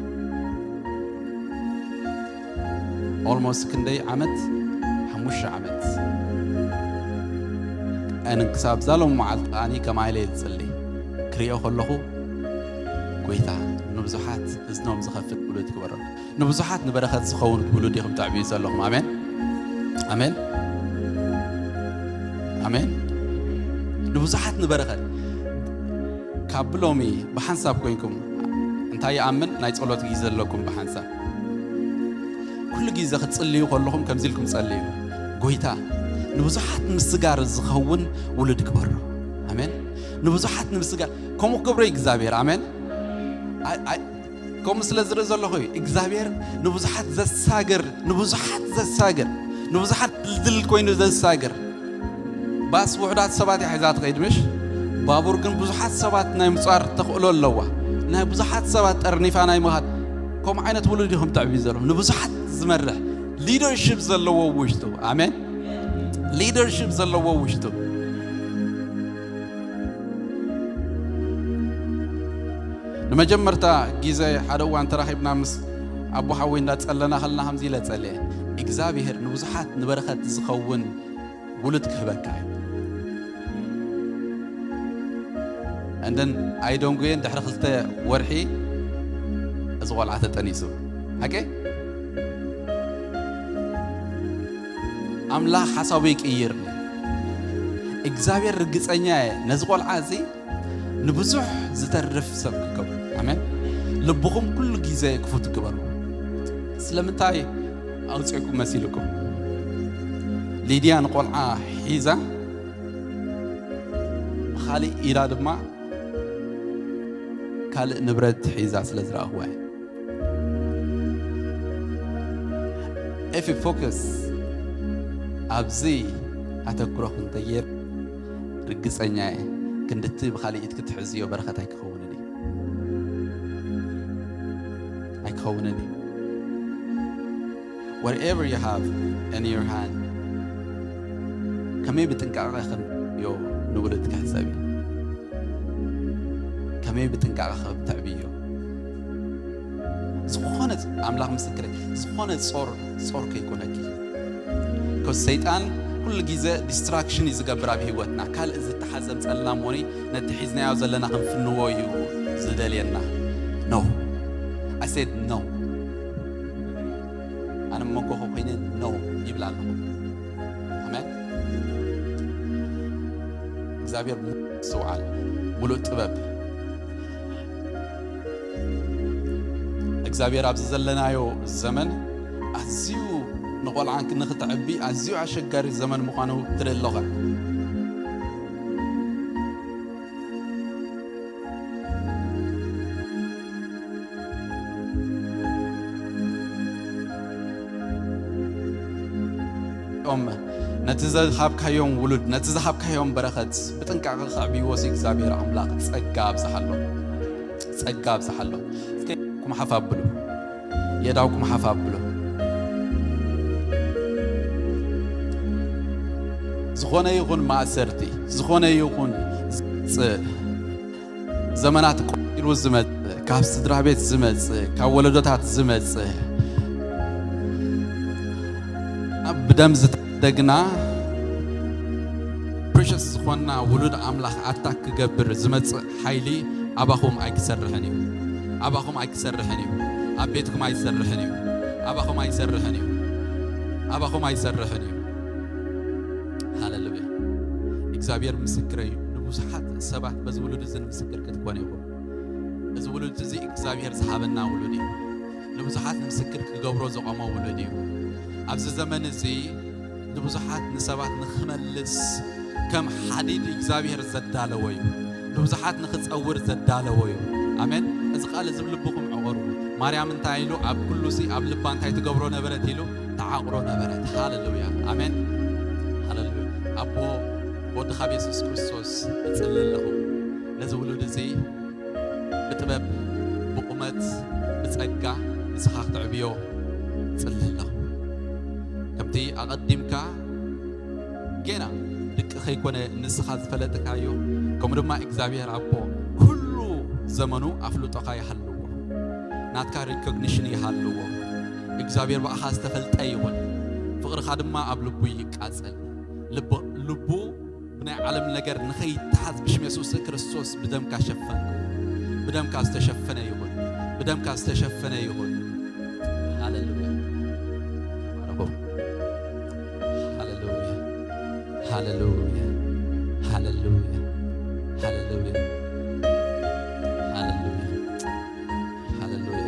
Almost ክንደይ ዓመት? ሓሙሽተ ዓመት። ኣነ ክሳብ ዛሎም መዓልቲ ኣኒ ከማይለ ዝጽሊ ክሪኦ ከለኹ፣ ጎይታ ንብዙሓት እዝኖም ዝኸፍት ውሉድ ክበረሉ፣ ንብዙሓት ንበረኸት ዝኸውን ውሉድ ኢኹም ተዕብዩ ዘለኹም። ኣሜን፣ ኣሜን፣ ኣሜን። ንብዙሓት ንበረኸት ካብ ብሎሚ ብሓንሳብ ኮይንኩም፣ እንታይ ይኣምን፣ ናይ ጸሎት ግዜ ዘለኩም ብሓንሳብ ኩሉ ግዜ ክትጽልዩ ከለኹም ከምዚ ኢልኩም ጸልዩ፣ "ጎይታ ንብዙሓት ምስጋር ዝኸውን ውሉድ ግበሮ." ኣሜን። ንብዙሓት ንምስጋር ከምኡ ክገብሮ እግዚኣብሔር። ኣሜን። ኣይ፣ ኣይ፣ ከምኡ ስለ ዝርኢ ዘለኹ እዩ። እግዚኣብሔር ንብዙሓት ዘሳግር፣ ንብዙሓት ዘሳግር፣ ንብዙሓት ድልድል ኮይኑ ዘሳግር። ባስ ውሑዳት ሰባት እያ ሒዛ ትኸይድ፣ ምሽ? ባቡር ግን ብዙሓት ሰባት ናይ ምጽዋር ተኽእሎ ኣለዋ። ናይ ብዙሓት ሰባት ጠርኒፋ ናይ ምኻድ። ከምኡ ዓይነት ውሉድ ኢኹም ተዕብዩ ዘለኹም። ንብዙሓት ዝመርሕ ሊደርሺፕ ዘለዎ ውሽጡ። ኣሜን። ሊደርሺፕ ዘለዎ ውሽጡ። ንመጀመርታ ግዜ ሓደ እዋን ተራኺብና ምስ ኣቦ ሓወይ እንዳጸለና ከለና ከምዚ ኢለ ጸልየ፣ "እግዚኣብሔር ንብዙሓት ንበረኸት ዝኸውን ውሉድ ክህበካ እዩ." እንደን ኣይደንጉየን፣ ድሕሪ ክልተ ወርሒ እዚ ቆልዓ ተጠኒሱ። ሓቂ? ኣምላኽ ሓሳቡ ይቅይር። እግዚኣብሔር ርግጸኛ እየ፣ ነዚ ቆልዓ እዚ ንብዙሕ ዝተርፍ ሰብ ክገብሮ። ኣሜን። ልብኹም ኩሉ ግዜ ክፉት ግበሩ። ስለምንታይ ኣውፅእኩም መሲልኩም? ሊድያ ንቆልዓ ሒዛ፣ ብኻሊእ ኢዳ ድማ ካልእ ንብረት ሒዛ ስለ ዝረኣኽዋ እየ። ኤፊ፣ ፎከስ ኣብዚ ኣተኩሮኽ እንተጌር፣ ርግጸኛ እየ፣ ክንድቲ ብኻሊእ ኢድ ክትሕዝዮ በረኸት ኣይክኸውንን እዩ። ኣይክኸውንን እዩ። Whatever you have in your hand፣ ከመይ ብጥንቃቐ ከም ትሕዝዮ ንውሉድካ ሕሰቢ። ከመይ ብጥንቃቐ ከም ተዕብዮ። ዝኾነ፣ ኣምላኽ ምስክረይ፣ ዝኾነ ጾር፣ ጾር ከይኮነኪ። ኮዝ ሰይጣን ኩሉ ግዜ ዲስትራክሽን እዩ ዝገብር ኣብ ህይወትና። ካልእ ዝተሓዘም ጸላም ሞኒ ነቲ ሒዝናዮ ዘለና ክንፍንዎ እዩ ዝደልየና። No. I said no. ኣነ መንጎኹ ኮይነ no ይብል ኣለኹ። ኣሜን። እግዚኣብሔር ምሉእ ምስትውዓል፣ ምሉእ ጥበብ። እግዚኣብሔር ኣብዚ ዘለናዮ ዘመን ኣዝዩ ንቆልዓ ንክትዕቢ ኣዝዩ ኣሸጋሪ ዘመን ምዃኑ ትርኢ ኣለኻ። ኦም ነቲ ዝሃብካዮም ውሉድ፣ ነቲ ዝሃብካዮም በረኸት ብጥንቃቐ ከዕብይዎ ሲ እግዚኣብሔር ኣምላኽ ጸጋ ኣብዝሓሎም፣ ጸጋ ኣብዝሓሎም። እስከ ኩም ሓፍ ኣብሉ፣ የዳውኩም ሓፍ ኣብሉ። ዝኾነ ይኹን ማእሰርቲ፣ ዝኾነ ይኹን ዝመጽእ፣ ዘመናት ቆጺሩ ዝመጽእ፣ ካብ ስድራ ቤት ዝመጽእ፣ ካብ ወለዶታት ዝመጽእ፣ ብደም ዝተደግና ፕሪሸስ ዝኾንና ውሉድ ኣምላኽ ኣታክ ክገብር ዝመጽእ ሓይሊ ኣባኹም ኣይክሰርሕን እዩ። ኣባኹም ኣይክሰርሕን እዩ። ኣብ ቤትኩም ኣይሰርሕን እዩ። ኣባኹም ኣይሰርሕን እዩ። ኣባኹም ኣይሰርሕን እዩ። ሃሌሉያ። እግዚኣብሔር ምስክረይ እዩ። ንብዙሓት ሰባት በዚ ውሉድ እዚ ንምስክር ክትኮኑ ኢኹም። እዚ ውሉድ እዚ እግዚኣብሔር ዝሃበና ውሉድ እዩ። ንብዙሓት ንምስክር ክገብሮ ዘቆሞ ውሉድ እዩ። ኣብዚ ዘመን እዚ ንብዙሓት ንሰባት ንኽመልስ ከም ሓዲድ እግዚኣብሔር ዘዳለዎ እዩ። ንብዙሓት ንኽጸውር ዘዳለዎ እዩ። ኣሜን። እዚ ቃል እዚ ብልብኹም ዕቑሩ። ማርያም እንታይ ኢሉ ኣብ ኩሉ ሲ ኣብ ልባ እንታይ ትገብሮ ነበረት ኢሉ ተዓቑሮ ነበረት። ሃሌሉያ። ኣሜን። ሃሌሉያ። ኣቦ፣ ብወድኻ ብየሱስ ክርስቶስ እጽሊ ኣለኹ። ነዚ ውሉድ እዚ ብጥበብ፣ ብቑመት፣ ብጸጋ ንስኻ ክትዕብዮ እጽሊ ኣለኹ። ከምቲ ኣቐዲምካ ጌና ድቂ ከይኮነ ንስኻ ዝፈለጥካዮ፣ ከምኡ ድማ እግዚኣብሔር ኣቦ ኩሉ ዘመኑ ኣፍልጦኻ ይሃልዎ፣ ናትካ ሪኮግኒሽን ይሃልዎ። እግዚኣብሔር ብኣኻ ዝተፈልጠ ይኹን። ፍቕርኻ ድማ ኣብ ልቡ ይቃጸል። ልቡ፣ ልቡ ብናይ ዓለም ነገር ንኸይተሓዝ ብሽም የሱስ ክርስቶስ ብደምካ ሸፈንኩ። ብደምካ ዝተሸፈነ ይኹን። ብደምካ ዝተሸፈነ ይኹን። ሃሌሉያ። ተባረኹ። ሃሌሉያ። ሃሌሉያ። ሃሌሉያ። ሃሌሉያ። ሃሌሉያ። ሃሌሉያ።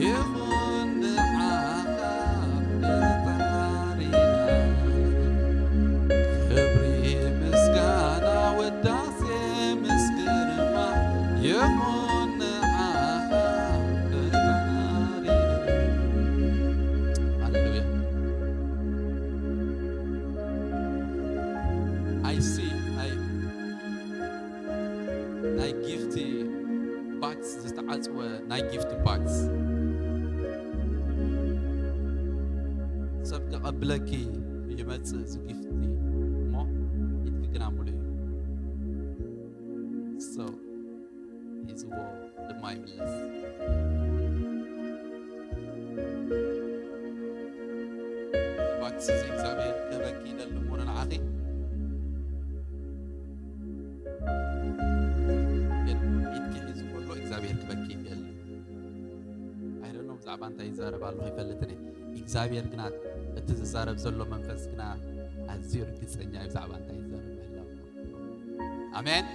ይኹን ንዓኻ ፈጣሪና፣ ክብሪ፣ ምስጋና፣ ውዳሴ ምስ ግርማ ይኹን ንዓኻ ፈጣሪና። ሃሌሉያ። I see, I ናይ ጊፍት ባክስ ዝተዓጽወ ናይ ጊፍት ባክስ ሰብ ከቐብለኪ ይመጽእ እዚ ጊፍት እሞ ኢድኪ ግና ሙሉ እዩ። So ሒዝዎ ድማ ይምለስ። ባክስ እዚ እግዚኣብሔር ክህበኪ ይደሊ እሞ ንዓኺ ግን ኢድኪ ሒዙ ከሎ እግዚኣብሔር ክበኪ ይደሊ። I don't know እዛ ብዛዕባ እንታይ ይዛረብ ኣለኹ ኣይፈልጥን እየ። እግዚኣብሔር ግና፣ እቲ ዝዛረብ ዘሎ መንፈስ ግና ኣዝዩ ርግጸኛ እዩ ብዛዕባ እንታይ ይዛረብ ምህላው። ኣሜን።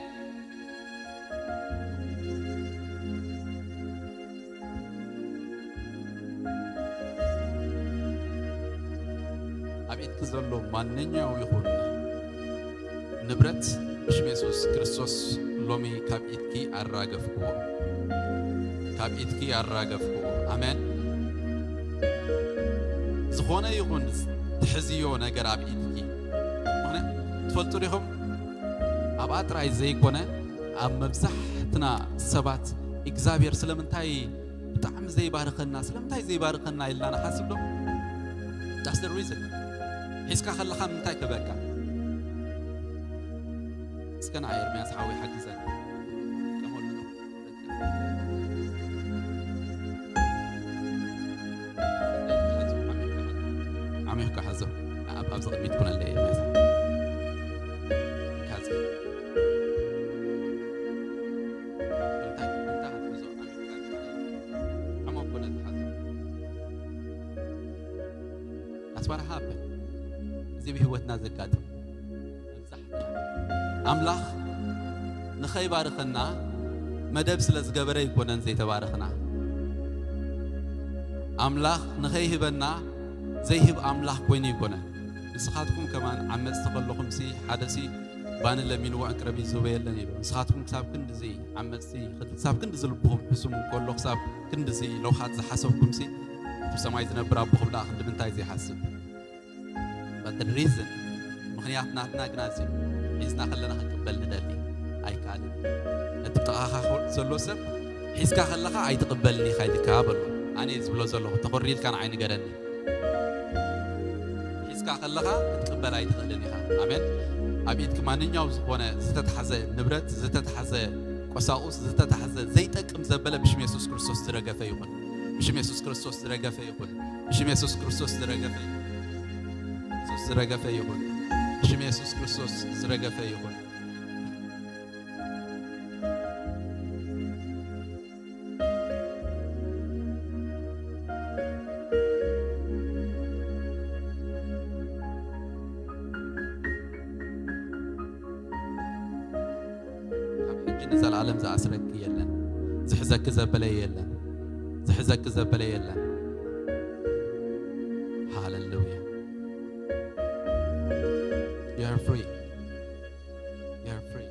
ኣብ ኢድኪ ዘሎ ማንኛው ይኹን ንብረት ብሽም የሱስ ክርስቶስ ሎሚ ካብ ኢድኪ ኣራገፍክዎ። ካብ ኢድኪ ኣራገፍክዎ። ኣሜን። ዝኾነ ይኹን ትሕዝዮ ነገር ኣብ ኢድኪ። ምኽንያት ትፈልጡ ዲኹም? ኣብኣ ጥራይ ዘይኮነ፣ ኣብ መብዛሕትና ሰባት እግዚኣብሔር ስለምንታይ ብጣዕሚ ዘይባርኸና፣ ስለምንታይ ዘይባርኸና ኢልና ንሓስብ ዶ? That's the reason። ሒዝካ ከለኻ ምንታይ ክበካ? እስከ ንዓ ኤርምያስ ሓወይ ሓግዘኒ። ቀመሉ ዶ? ዓሚቕካ ሓዞ። ኣብ-፣ ኣብዚ ቅድሚት ኩነለይ ኤርምያስ። ካዚ። እንታይ፣ እንታይ ክትሕዞ? ዓሚቕካ ሓዞ። ዓሞቕ ኮነ ዝሓዞ። ኣስመራ ሃበ። እዚ ብህይወትና ዘጋጥም። መብዛሕትና ኣምላኽ ንኸይባርኸና መደብ ስለ ዝገበረ ኣይኮነን ዘይተባረኽና። ኣምላኽ ንኸይህበና ዘይህብ ኣምላኽ ኮይኑ ኣይኮነን። ንስኻትኩም ከማን ዓመጽቲ ከለኹምሲ፣ ሓደሲ ባኒ ለሚንዎ ዕንቅረቢ ዝህቦ የለን ኢሉ። ንስኻትኩም ክሳብ ክንድዚ ዓመጽቲ፣ ክሳብ ክንድዚ ልብኹም ሕሱም እንከሎ፣ ክሳብ ክንድዚ ለውሃት ዝሓሰብኩምሲ፣ እቲ ሰማይ ዝነብር ኣቦኹም ደኣ ክንዲ ምንታይ ዘይሓስብ? But the reason፣ ምኽንያት ናትና ግና እዚ እዩ። ሒዝና ከለና ክንቅበል ንደሊ፣ ኣይከኣልን። ነቲ ብጥቓኻ ዘሎ ሰብ ሒዝካ ከለኻ ኣይትቕበልን ኢኻ ኢልካ በሎ። ኣነ እየ ዝብሎ ዘለኹ፣ ተኾሪልካ ንዓይ ንገረኒ። ሒዝካ ከለኻ ክትቅበል ኣይትኽእልን ኢኻ። ኣሜን። ኣብ ኢድኪ ማንኛው ዝኾነ ዝተታሕዘ ንብረት፣ ዝተታሕዘ ቁሳቁስ፣ ዝተታሕዘ ዘይጠቅም ዘበለ ብሽም የሱስ ክርስቶስ ዝረገፈ ይኹን። ብሽም የሱስ ክርስቶስ ዝረገፈ ይኹን። ብሽም የሱስ ክርስቶስ ዝረገፈ ይኹን። የሱስ ዝረገፈ ይኹን። ብሽም የሱስ ክርስቶስ ዝረገፈ ይኹን። ካብ ሕጂ ንዘለኣለም ዝኣስረኪ የለን። ዝሕዘኪ ዘበለ የለን። ዝሕዘኪ ዘበለ የለን። ሃሌሉያ። You are free. You are free.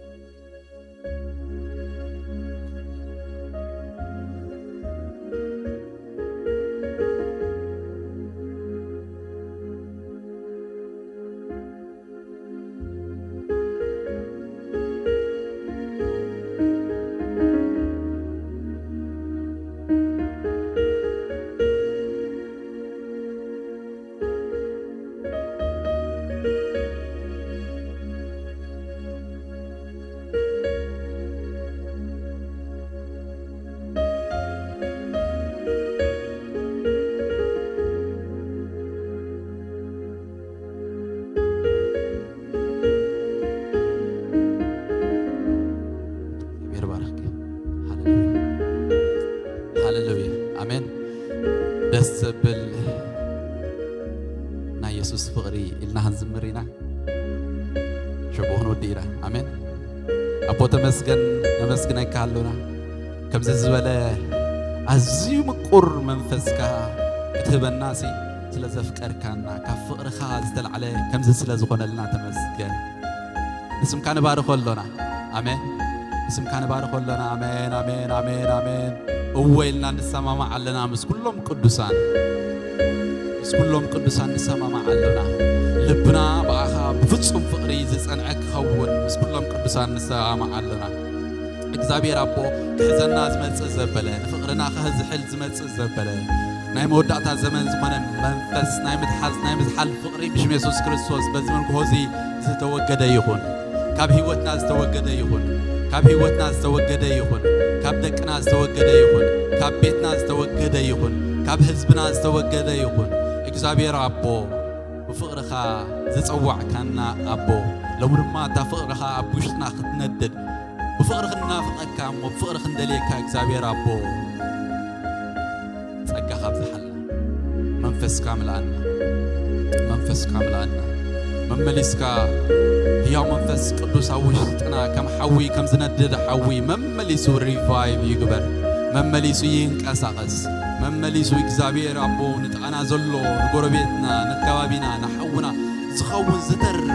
እግዚኣብሔር ባርክ። ሃሌሉያ። ሃሌሉያ። ኣሜን። ደስ ዘብል ናይ የሱስ ፍቕሪ ኢልና ክንዝምር ኢና። ሽዑ ክንወዲ ኢና። ኣሜን። ኣቦ ተመስገን፣ ነመስግነካ ኣሎና። ከምዚ ዝበለ ኣዝዩ ምቁር መንፈስካ ክትህበናሲ ስለ ዘፍቀርካና፣ ካብ ፍቕርኻ ዝተላዕለ ከምዚ ስለ ዝኾነልና ተመስገን። ንስምካ ንባርኾ ኣሎና። ኣሜን። ንስምካ ንባርኾ ኣሎና። ኣሜን፣ ኣሜን፣ ኣሜን፣ ኣሜን። እወ ኢልና ንሰማማዕ ኣለና ምስ ኩሎም ቅዱሳን። ምስ ኩሎም ቅዱሳን ንሰማማዕ ኣሎና። ልብና ብኣኻ ብፍጹም ፍቕሪ ዝጸንዐ ክኸውን ምስ ኩሎም ቅዱሳን ንሰማማዕ ኣሎና። እግዚኣብሔር ኣቦ ክሕዘና ዝመጽእ ዘበለ፣ ንፍቕርና ከዝሕል ዝመጽእ ዘበለ፣ ናይ መወዳእታ ዘመን ዝኾነ መንፈስ ናይ ምትሓዝ፣ ናይ ምዝሓል ፍቕሪ ብሽም የሱስ ክርስቶስ በዚ መንጎ እዚ ዝተወገደ ይኹን። ካብ ህይወትና ዝተወገደ ይኹን። ካብ ህይወትና ዝተወገደ ይኹን። ካብ ደቅና ዝተወገደ ይኹን። ካብ ቤትና ዝተወገደ ይኹን። ካብ ህዝብና ዝተወገደ ይኹን። እግዚኣብሔር ኣቦ፣ ብፍቕርኻ ዝጸዋዕካና ኣቦ፣ ሎሚ ድማ እታ ፍቕርኻ ኣብ ውሽጥና ክትነድድ፣ ብፍቕሪ ክንናፍቐካ እሞ ብፍቕሪ ክንደልየካ እግዚኣብሔር ኣቦ፣ ጸጋኻ ብዛ መንፈስካ ምልኣና፣ መንፈስካ ምልኣና። መመሊስካ ህያው መንፈስ ቅዱስ ኣብ ውሽጥና ከም ሓዊ፣ ከም ዝነድድ ሓዊ መመሊሱ ሪቫይቭ ይግበር። መመሊሱ ይንቀሳቐስ። መመሊሱ እግዚኣብሔር ኣቦ ንጥቓና ዘሎ፣ ንጎረቤትና፣ ንከባቢና፣ ንሓውና ዝኸውን ዝተርፍ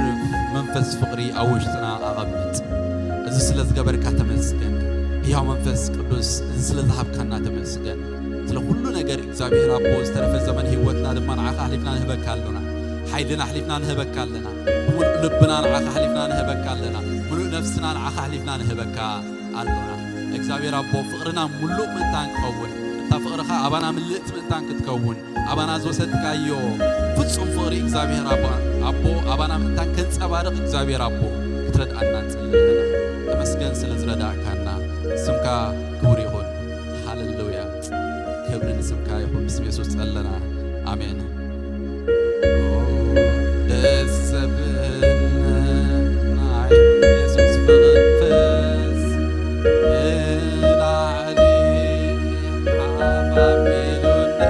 መንፈስ ፍቕሪ ኣብ ውሽጥና ኣቐምጥ። እዚ ስለ ዝገበርካ ተመስገን። ህያው መንፈስ ቅዱስ እዚ ስለ ዝሃብካና ተመስገን። ስለ ኩሉ ነገር እግዚኣብሔር ኣቦ ዝተረፈ ዘመን ህይወትና ድማ ንዓኻ ኣሕሊፍና ንህበካ ኣሎና። ሓይልና ኣሕሊፍና ንህበካ ኣለና። ብምሉእ ልብና ንዓኻ ኣሕሊፍና ንህበካ ኣለና። ምሉእ ነፍስና ንዓኻ ኣሕሊፍና ንህበካ ኣሎና። እግዚኣብሔር ኣቦ ፍቕርና ምሉእ ምእንታን ክኸውን፣ እታ ፍቕርኻ ኣባና ምልእቲ ምእንታን ክትከውን፣ ኣባና ዝወሰድካዮ ፍጹም ፍቕሪ እግዚኣብሔር ኣባ-፣ ኣቦ ኣባና ምእንታን ከንጸባርቕ እግዚኣብሔር ኣቦ ክትረድኣና ንጽሊ ኣለና። ተመስገን ስለ ዝረዳእካና። ስምካ ክቡር ይኹን። ሃሌሉያ። ክብሪ ንስምካ ይኹን። ብስም የሱስ ጸለና። ኣሜን። ደስ ዘብል ናይ የሱስ ፍቕሪ ንላዕሊ ሓፍ ኣቢሉኒ።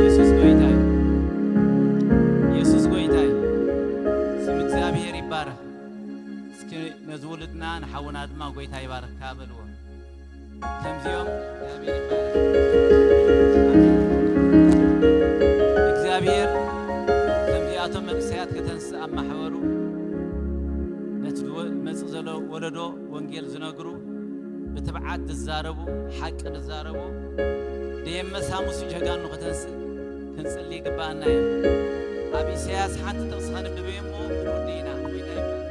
የሱስ ጎይታ እዩ። የሱስ ጎይታ እዩ። ስም እግዚኣብሔር ይባረኽ። እስኪ ነዚ ውሉድና ንሓውና ድማ ጎይታ ይባርኽካ በልዎ። ከምዚኦም እግዚኣብሔር ይባረኽ። እግዚኣብሔር ከምዚኣቶም መንእሰያት ከተንስእ ኣብ ማሕበሩ ነቲ ዝወ-፣ ዝመጽእ ዘሎ ወለዶ ወንጌል ዝነግሩ፣ ብትብዓት ዝዛረቡ፣ ሓቂ ዝዛረቡ፣ ደየመሳሙሱ ጀጋኑ ከተንስእ ክንጽሊ ይግባኣና እዩ። ኣብ ኢሳያስ ሓንቲ ጥቕሲ ከንብብ እየ እሞ ክንውዲ ኢና። ጎይታ ይባረክ።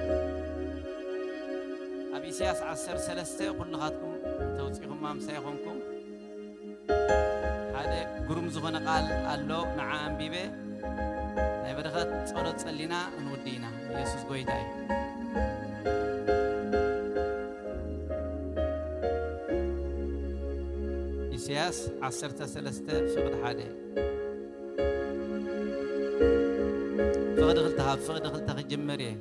ኣብ ኢሳያስ ዓሰርተ ሰለስተ ኩልኻትኩም እንተውጺኹም ኣምሳይ ኾንኩም ሓደ ግሩም ዝኾነ ቃል ኣሎ፣ ንዓ ኣንቢበ ናይ በረኸት ጸሎት ጸሊና እንውዲ ኢና። ኢየሱስ ጎይታ እዩ። ኢሳያስ ዓሰርተ ሰለስተ ፍቕዲ ሓደ። ፍቕዲ ክልተ፣ ካብ ፍቕዲ ክልተ ክጅምር እየ።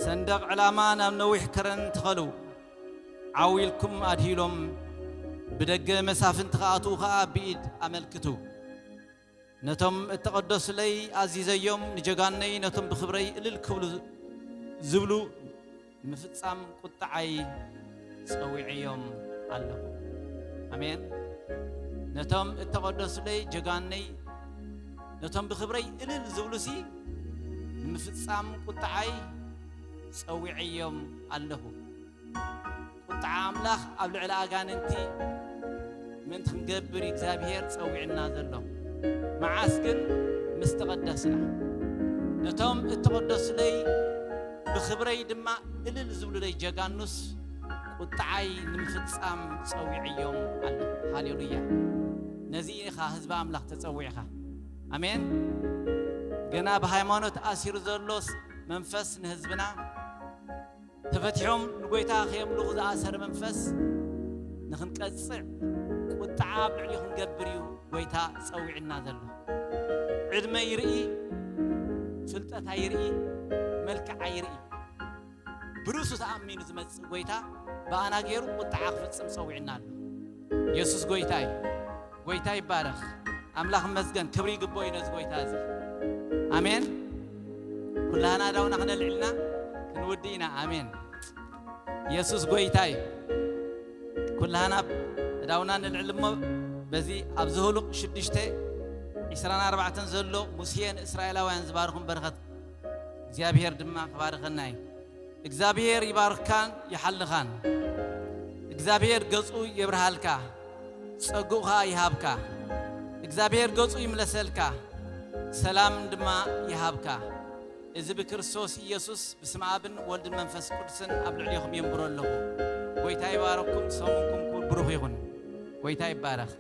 ሰንደቕ ዕላማ ናብ ነዊሕ ከረን ትኸሉ፣ ዓው ኢልኩም ኣድሂሎም፣ ብደገ መሳፍንቲ ክኣትዉ ኸኣ ብኢድ ኣመልክቱ። ነቶም እተቐደሱለይ ኣዚዘዮም፣ ንጀጋነይ ነቶም ብኽብረይ እልል ክብሉ ዝብሉ ንምፍጻም ቁጥዓይ ጸዊዐዮም ኣለኹ። ኣሜን። ነቶም እተቐደሱለይ ጀጋነይ፣ ነቶም ብኽብረይ እልል ዝብሉሲ ንምፍጻም ቁጥዓይ ጸዊዐዮም ኣለኹ። ቁጥዓ ኣምላኽ ኣብ ልዕሊ ኣጋንንቲ ምእንቲ ክንገብር እግዚኣብሔር ጸዊዕና ዘሎ። መዓስ ግን? ምስ ተቐደስና። ነቶም እተቐደሱለይ ብኽብረይ ድማ እልል ዝብሉለይ ጀጋኑስ ቁጥዓይ ንምፍጻም ጸዊዐዮም ኣለኹ። ሃሌሉያ። ነዚ ኢኻ ህዝቢ ኣምላኽ ተጸዊዕኻ። ኣሜን። ገና ብሃይማኖት ኣሲሩ ዘሎ መንፈስ ንህዝብና ተፈቲሖም ንጎይታ ከየምልኹ ዝኣሰረ መንፈስ ንኽንቀጽዕ ቁጥዓ ኣብ ልዕሊ ክንገብር እዩ ጎይታ ጸዊዕና ዘሎ። ዕድመ ይርኢ፣ ፍልጠት ኣይርኢ፣ መልክዕ ኣይርኢ። ብርእሱ ተኣሚኑ ዝመጽእ ጎይታ ብኣና ገይሩ ቁጥዓ ክፍጽም ጸዊዕና ኣሎ። የሱስ ጎይታ እዩ። ጎይታ ይባረኽ። ኣምላኽ ይመስገን። ክብሪ ይግብኦ እዩ ነዚ ጎይታ እዚ። ኣሜን። ኩላህና ዳውና ክነልዕልና ክንውዲ ኢና። ኣሜን። የሱስ ጎይታ እዩ። ኩላህና ዳውና ንልዕል እሞ በዚ ኣብ ዘሁልቕ ሽዱሽተ ዒስራን ኣርባዕተን ዘሎ ሙሴ ንእስራኤላውያን ዝባርኹም በረኸት እግዚኣብሔር ድማ ክባርኸና እዩ። እግዚኣብሔር ይባርካን ይሓልኻን። እግዚኣብሔር ገጹ የብርሃልካ፣ ጸግኡ ኸኣ ይሃብካ። እግዚኣብሔር ገጹ ይምለሰልካ፣ ሰላም ድማ ይሃብካ። እዚ ብክርስቶስ ኢየሱስ ብስም ኣብን ወልድን መንፈስ ቅዱስን ኣብ ልዕሌኹም የንብሮ ኣለኹ። ጎይታ ይባረኩም። ሰሙንኩም ኩሉ ብሩኽ ይኹን። ጎይታ ይባረኽ።